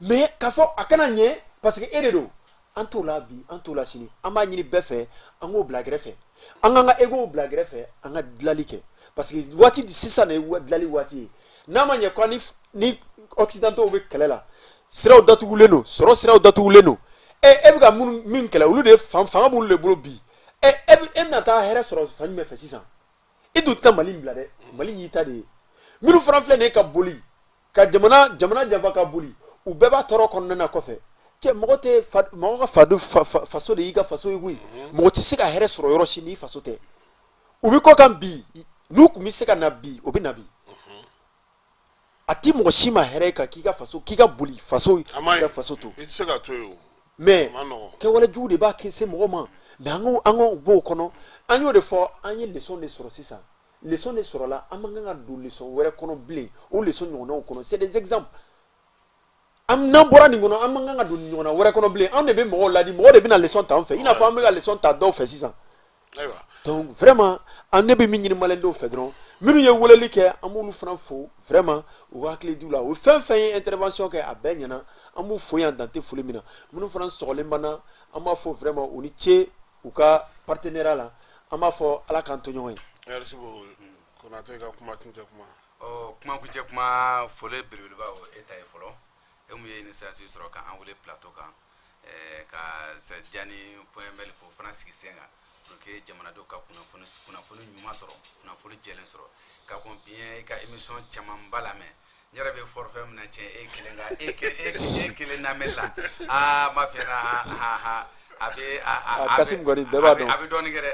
Mais k'a fɔ a kana ɲɛ parce que e de don, an t'o la bi, an t'o la sini. An b'a ɲini bɛɛ fɛ, an k'o bila kɛrɛfɛ, an k'an ka egow bila kɛrɛfɛ, an ka dilanli kɛ, parce que waati sisan de ye dilanli waati ye. N'a ma ɲɛ ko ni occidentaux bɛ kɛlɛ la, siraw datugulen don, sɔrɔ siraw datugulen don, e bɛ ka minnu min kɛlɛ, olu de fan fanga b'olu de bolo bi. E bɛna taa hɛrɛ sɔrɔ fan jumɛn fɛ sisan? E dun tɛ Mali bila dɛ, Mali y'i ta de ye. Minnu fana filɛ nin ye ka boli ka jamana janfa ka boli, u bɛɛ b'a tɔɔrɔ kɔnɔna na kɔfɛ. Cɛ, mɔgɔ tɛ fa, mɔgɔ ka fado faso de y'i ka faso ye koyi. Mɔgɔ tɛ se ka hɛrɛ sɔrɔ yɔrɔ si n'i faso tɛ. U bɛ kɔ kan bi, n'u tun bɛ se ka na bi, o bɛ na bi. A ti mɔgɔ si ma hɛrɛ kan k'i ka faso, k'i ka boli faso, k'i ka faso to. I tɛ se ka to yen o. Mais kɛwale jugu de b'a se mɔgɔ ma. Mais an k'o b'o kɔnɔ. An y'o de fɔ, an ye leçon de sɔrɔ sisan, leçon de sɔrɔla. An man kan ka don leçon wɛrɛ kɔnɔ bilen, o leçon ɲɔgɔnnaw kɔnɔ. C'est des exemples. An n'an bɔra nin kɔnɔ, an man kan ka don ɲɔgɔnna wɛrɛ kɔnɔ bilen. Anw de bɛ mɔgɔw ladi, mɔgɔ de bɛna leçon ta an fɛ, i n'a fɔ an bɛ ka leçon ta dɔw fɛ sisan. Donc vraiment, an ne bɛ min ɲini maliyɛndenw fɛ dɔrɔn, minnu ye weleli kɛ, an b'olu fana fo vraiment, u ka hakili d'u la. O fɛn fɛn ye intervention kɛ, a bɛɛ ɲɛna, an b'u fo yan dan tɛ foli min na. Minnu fana sɔgɔlen b'an na, an b'a fɔ vraiment u ni ce u ka partenariat la. An b'a fɔ Ala k'an to ɲɔgɔn ye. Merci beaucoup. Konate ka kuma kuncɛ kuma. Ɔ, kuma kuncɛ kuma, foli belebeleba o e ta ye fɔlɔ. E mun ye initiative sɔrɔ ka an wele plateau kan, ka Diani.ml k'o fana sigi sen kan pour que jamanadenw ka kunnafoni ɲuman sɔrɔ, kunnafoni jɛlen sɔrɔ. Ka kɔn bi i ka émission camanba lamɛn, n yɛrɛ bɛ forfait min na tiɲɛ, e kelen ka e e kelen lamɛn la, aa, n b'a f'i ɲɛna, ha ha, a bɛ a Kasim kɔni, bɛɛ b'a dɔn. A bɛ dɔɔnin kɛ dɛ.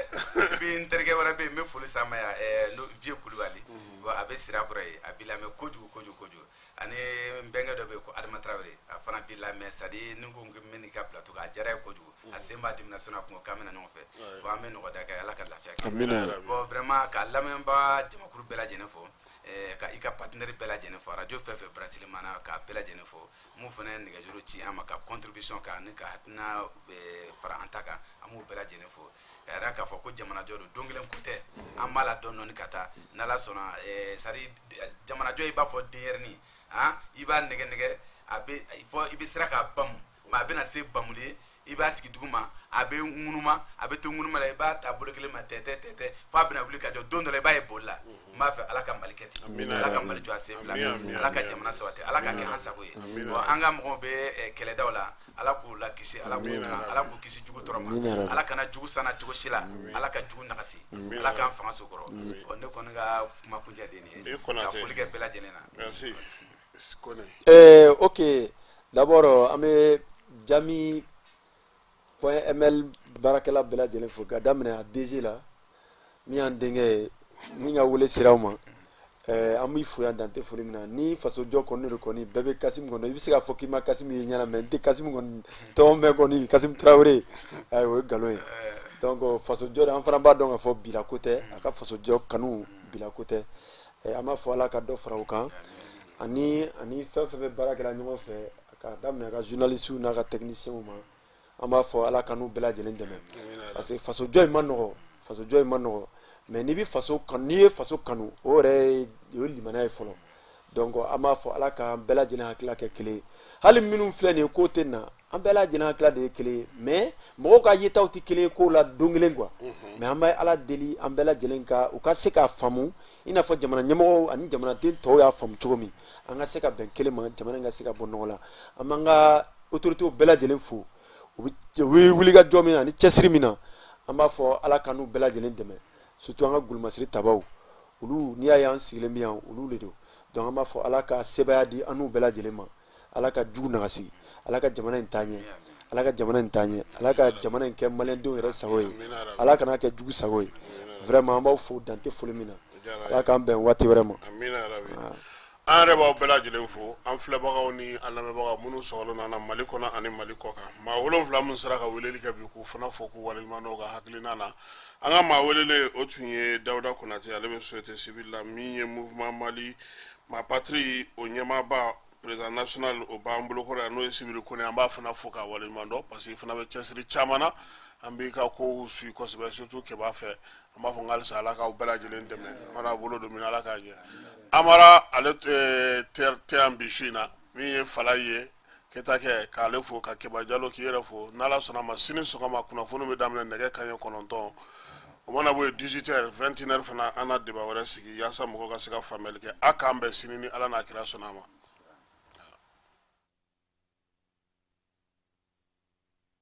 Et puis n terikɛ wɛrɛ bɛ yen, n bɛ foli s'a ma yan, n'o Vieux Kulubali, a bɛ Sirakɔrɔ yen, a b'i lamɛn kojugu kojugu kojugu. Ani n bɛnkɛ dɔ bɛ yen ko Adama Tarawele, a fana b'i lamɛn. C'est à dire ni ko n bɛ n'i ka plateau kan, a diyara ye kojugu, a sen b'a dimi na, sinon a kun ko k'an bɛ na ɲɔgɔn fɛ. Bon, an bɛ nɔgɔya kɛ, Ala ka lafiya kɛ. Amina. Bon, vraiment, ka lamɛnbaga jamakulu bɛɛ lajɛlen fo, ka i ka partenaire bɛɛ lajɛlen fo, radio fɛn fɛn Brasili mana, k'a bɛɛ lajɛlen fo. Mun fana ye nɛgɛjuru ci an ma ka contribution kɛ ani ka hakilina fara an ta kan, an b'u bɛɛ lajɛlen fo. Ka yira k'a fɔ ko jamanajɔ don, don kelen ko tɛ, an b'a la dɔɔni dɔɔni ka taa n'Ala sɔnna. C'est à dire jamanajɔ, i b'a fɔ denyɛrɛnin, han, i b'a nɛgɛ nɛgɛ, a bɛ fɔ i bɛ sira k'a bamu, mais a bɛna se bamuli ye, i b'a sigi dugu ma, a bɛ ŋunuma, a bɛ to ŋunuma la, i b'a ta bolo kelen ma tɛ tɛ tɛ tɛ f'a bɛna wuli ka jɔ. Don dɔ la, i b'a ye boli la. N b'a fɛ Ala ka Mali kɛ ten, Ala ka Mali jɔ a sen fila, Ala ka jamana sabati, Ala ka kɛ an sago ye. Bon, an ka mɔgɔw bɛ kɛlɛdaw la, Ala k'u la kisi, Ala k'u tanga, Ala k'u kisi jugu tɔɔrɔ ma, Ala kana jugu sanna cogo si la, Ala ka jugu nagasi, Ala k'an fanga so kɔrɔ. Ɔ, ne kɔni ka kuma kuncɛ de nin ye, ka foli kɛ bɛɛ lajɛlen na. Merci Kone. Ok, d'abord an bɛ Jami.ml baarakɛla bɛɛ lajɛlen fo, ka daminɛ a DG la, min y'an denkɛ ye, min ka wele sera aw ma. An b'i fo yan, dan tɛ foli min na. Ni fasojɔ kɔni de kɔni bɛɛ bɛ Kasimu kɔnɔ, i bɛ se k'a fɔ k'i ma Kasimu ye ɲɛna, mais n tɛ Kasimu kɔni tɔgɔ mɛn kɔni, Kasimu Tarawele, ayi, o ye nkalon ye. Donc fasojɔ de, an fana b'a dɔn k'a fɔ bila ko tɛ, a ka fasojɔ kanu bila ko tɛ. An b'a fɔ Ala ka dɔ fara o kan, ani fɛn fɛn bɛ baara kɛla ɲɔgɔn fɛ, k'a daminɛ a ka journalistes n'a ka techniciens ma. An b'a fɔ Ala ka n'u bɛɛ lajɛlen dɛmɛ, parce que fasojɔ in ma nɔgɔ, fasojɔ in ma nɔgɔ, mais n'i bɛ faso kanu, n'i ye faso kanu, o yɛrɛ ye, o ye limaniya ye fɔlɔ. Donc an b'a fɔ Ala k'an bɛɛ lajɛlen hakilila kɛ kelen ye. Hali minnu filɛ nin ye k'o tɛ na, an bɛɛ lajɛlen hakilila de ye kelen ye, mais mɔgɔw ka yetaw tɛ kelen ye kow la don kelen quoi. Mais an bɛ Ala deli, an bɛɛ lajɛlen ka u ka se k'a faamu i n'a fɔ jamana ɲɛmɔgɔw ani jamanaden tɔw y'a faamu cogo min, an ka se ka bɛn kelen ma, jamana in ka se ka bɔ nɔgɔ la. An b'an ka autorités bɛɛ lajɛlen fo, u bɛ wuli ka jɔ min na ani cɛsiri min na. An b'a fɔ Ala ka n'u bɛɛ lajɛlen dɛmɛ, surtout an ka golomasiri tabaw, olu n'i y'a ye an sigilen bɛ yan, olu de don. Donc an b'a fɔ Ala ka sebaaya di an n'u bɛɛ lajɛlen ma, Ala ka jugu nagasi, Ala ka jamana in taa ɲɛ, Ala ka jamana in taa ɲɛ, Ala ka jamana in kɛ maliyɛndenw yɛrɛ sago ye, Ala kana kɛ jugu sago ye. Vraiment, an b'aw fo, dan tɛ foli min na. Ala k'an bɛn waati wɛrɛ ma. Amina yarabi. An yɛrɛ b'aw bɛɛ lajɛlen fo, an filɛbagaw ni an lamɛnbagaw minnu sɔgɔlen nana Mali kɔnɔ ani Mali kɔ kan. Maa 7 min sera ka weleli kɛ bi, k'u fana fo k'u waleɲuman dɔn u ka hakilina na. An ka maa welelen, o tun ye Dawuda Konate, ale bɛ société civile la, min ye Mouvement Mali Ma Patrie o ɲɛmaaba, président national, o b'an bolokɔrɔ yan, n'o ye Sibiri Kone. An b'a fana fo k'a waleɲuman dɔn, parce que i fana bɛ cɛsiri caman na, an b'i ka kow suit kosɛbɛ, surtout Keba fɛ. An b'a fɔ n halisa Ala k'aw bɛɛ lajɛlen dɛmɛ, an n'a bolo don min, Ala k'a ɲɛ. Amara, ale tɛ yan bi su in na, min ye Fala ye keta kɛ, k'ale fo, ka Keba Jalo k'i yɛrɛ fo. N'Ala sɔnna ma, sini sɔgɔma kunnafoni bɛ daminɛ nɛgɛ kanɲɛ 9. O mana bɔ yen, 18 heures, 21 heures fana, an na débat wɛrɛ sigi yaasa mɔgɔw ka se ka faamuyali kɛ. A k'an bɛn sini ni Ala n'a kira sɔnna a ma.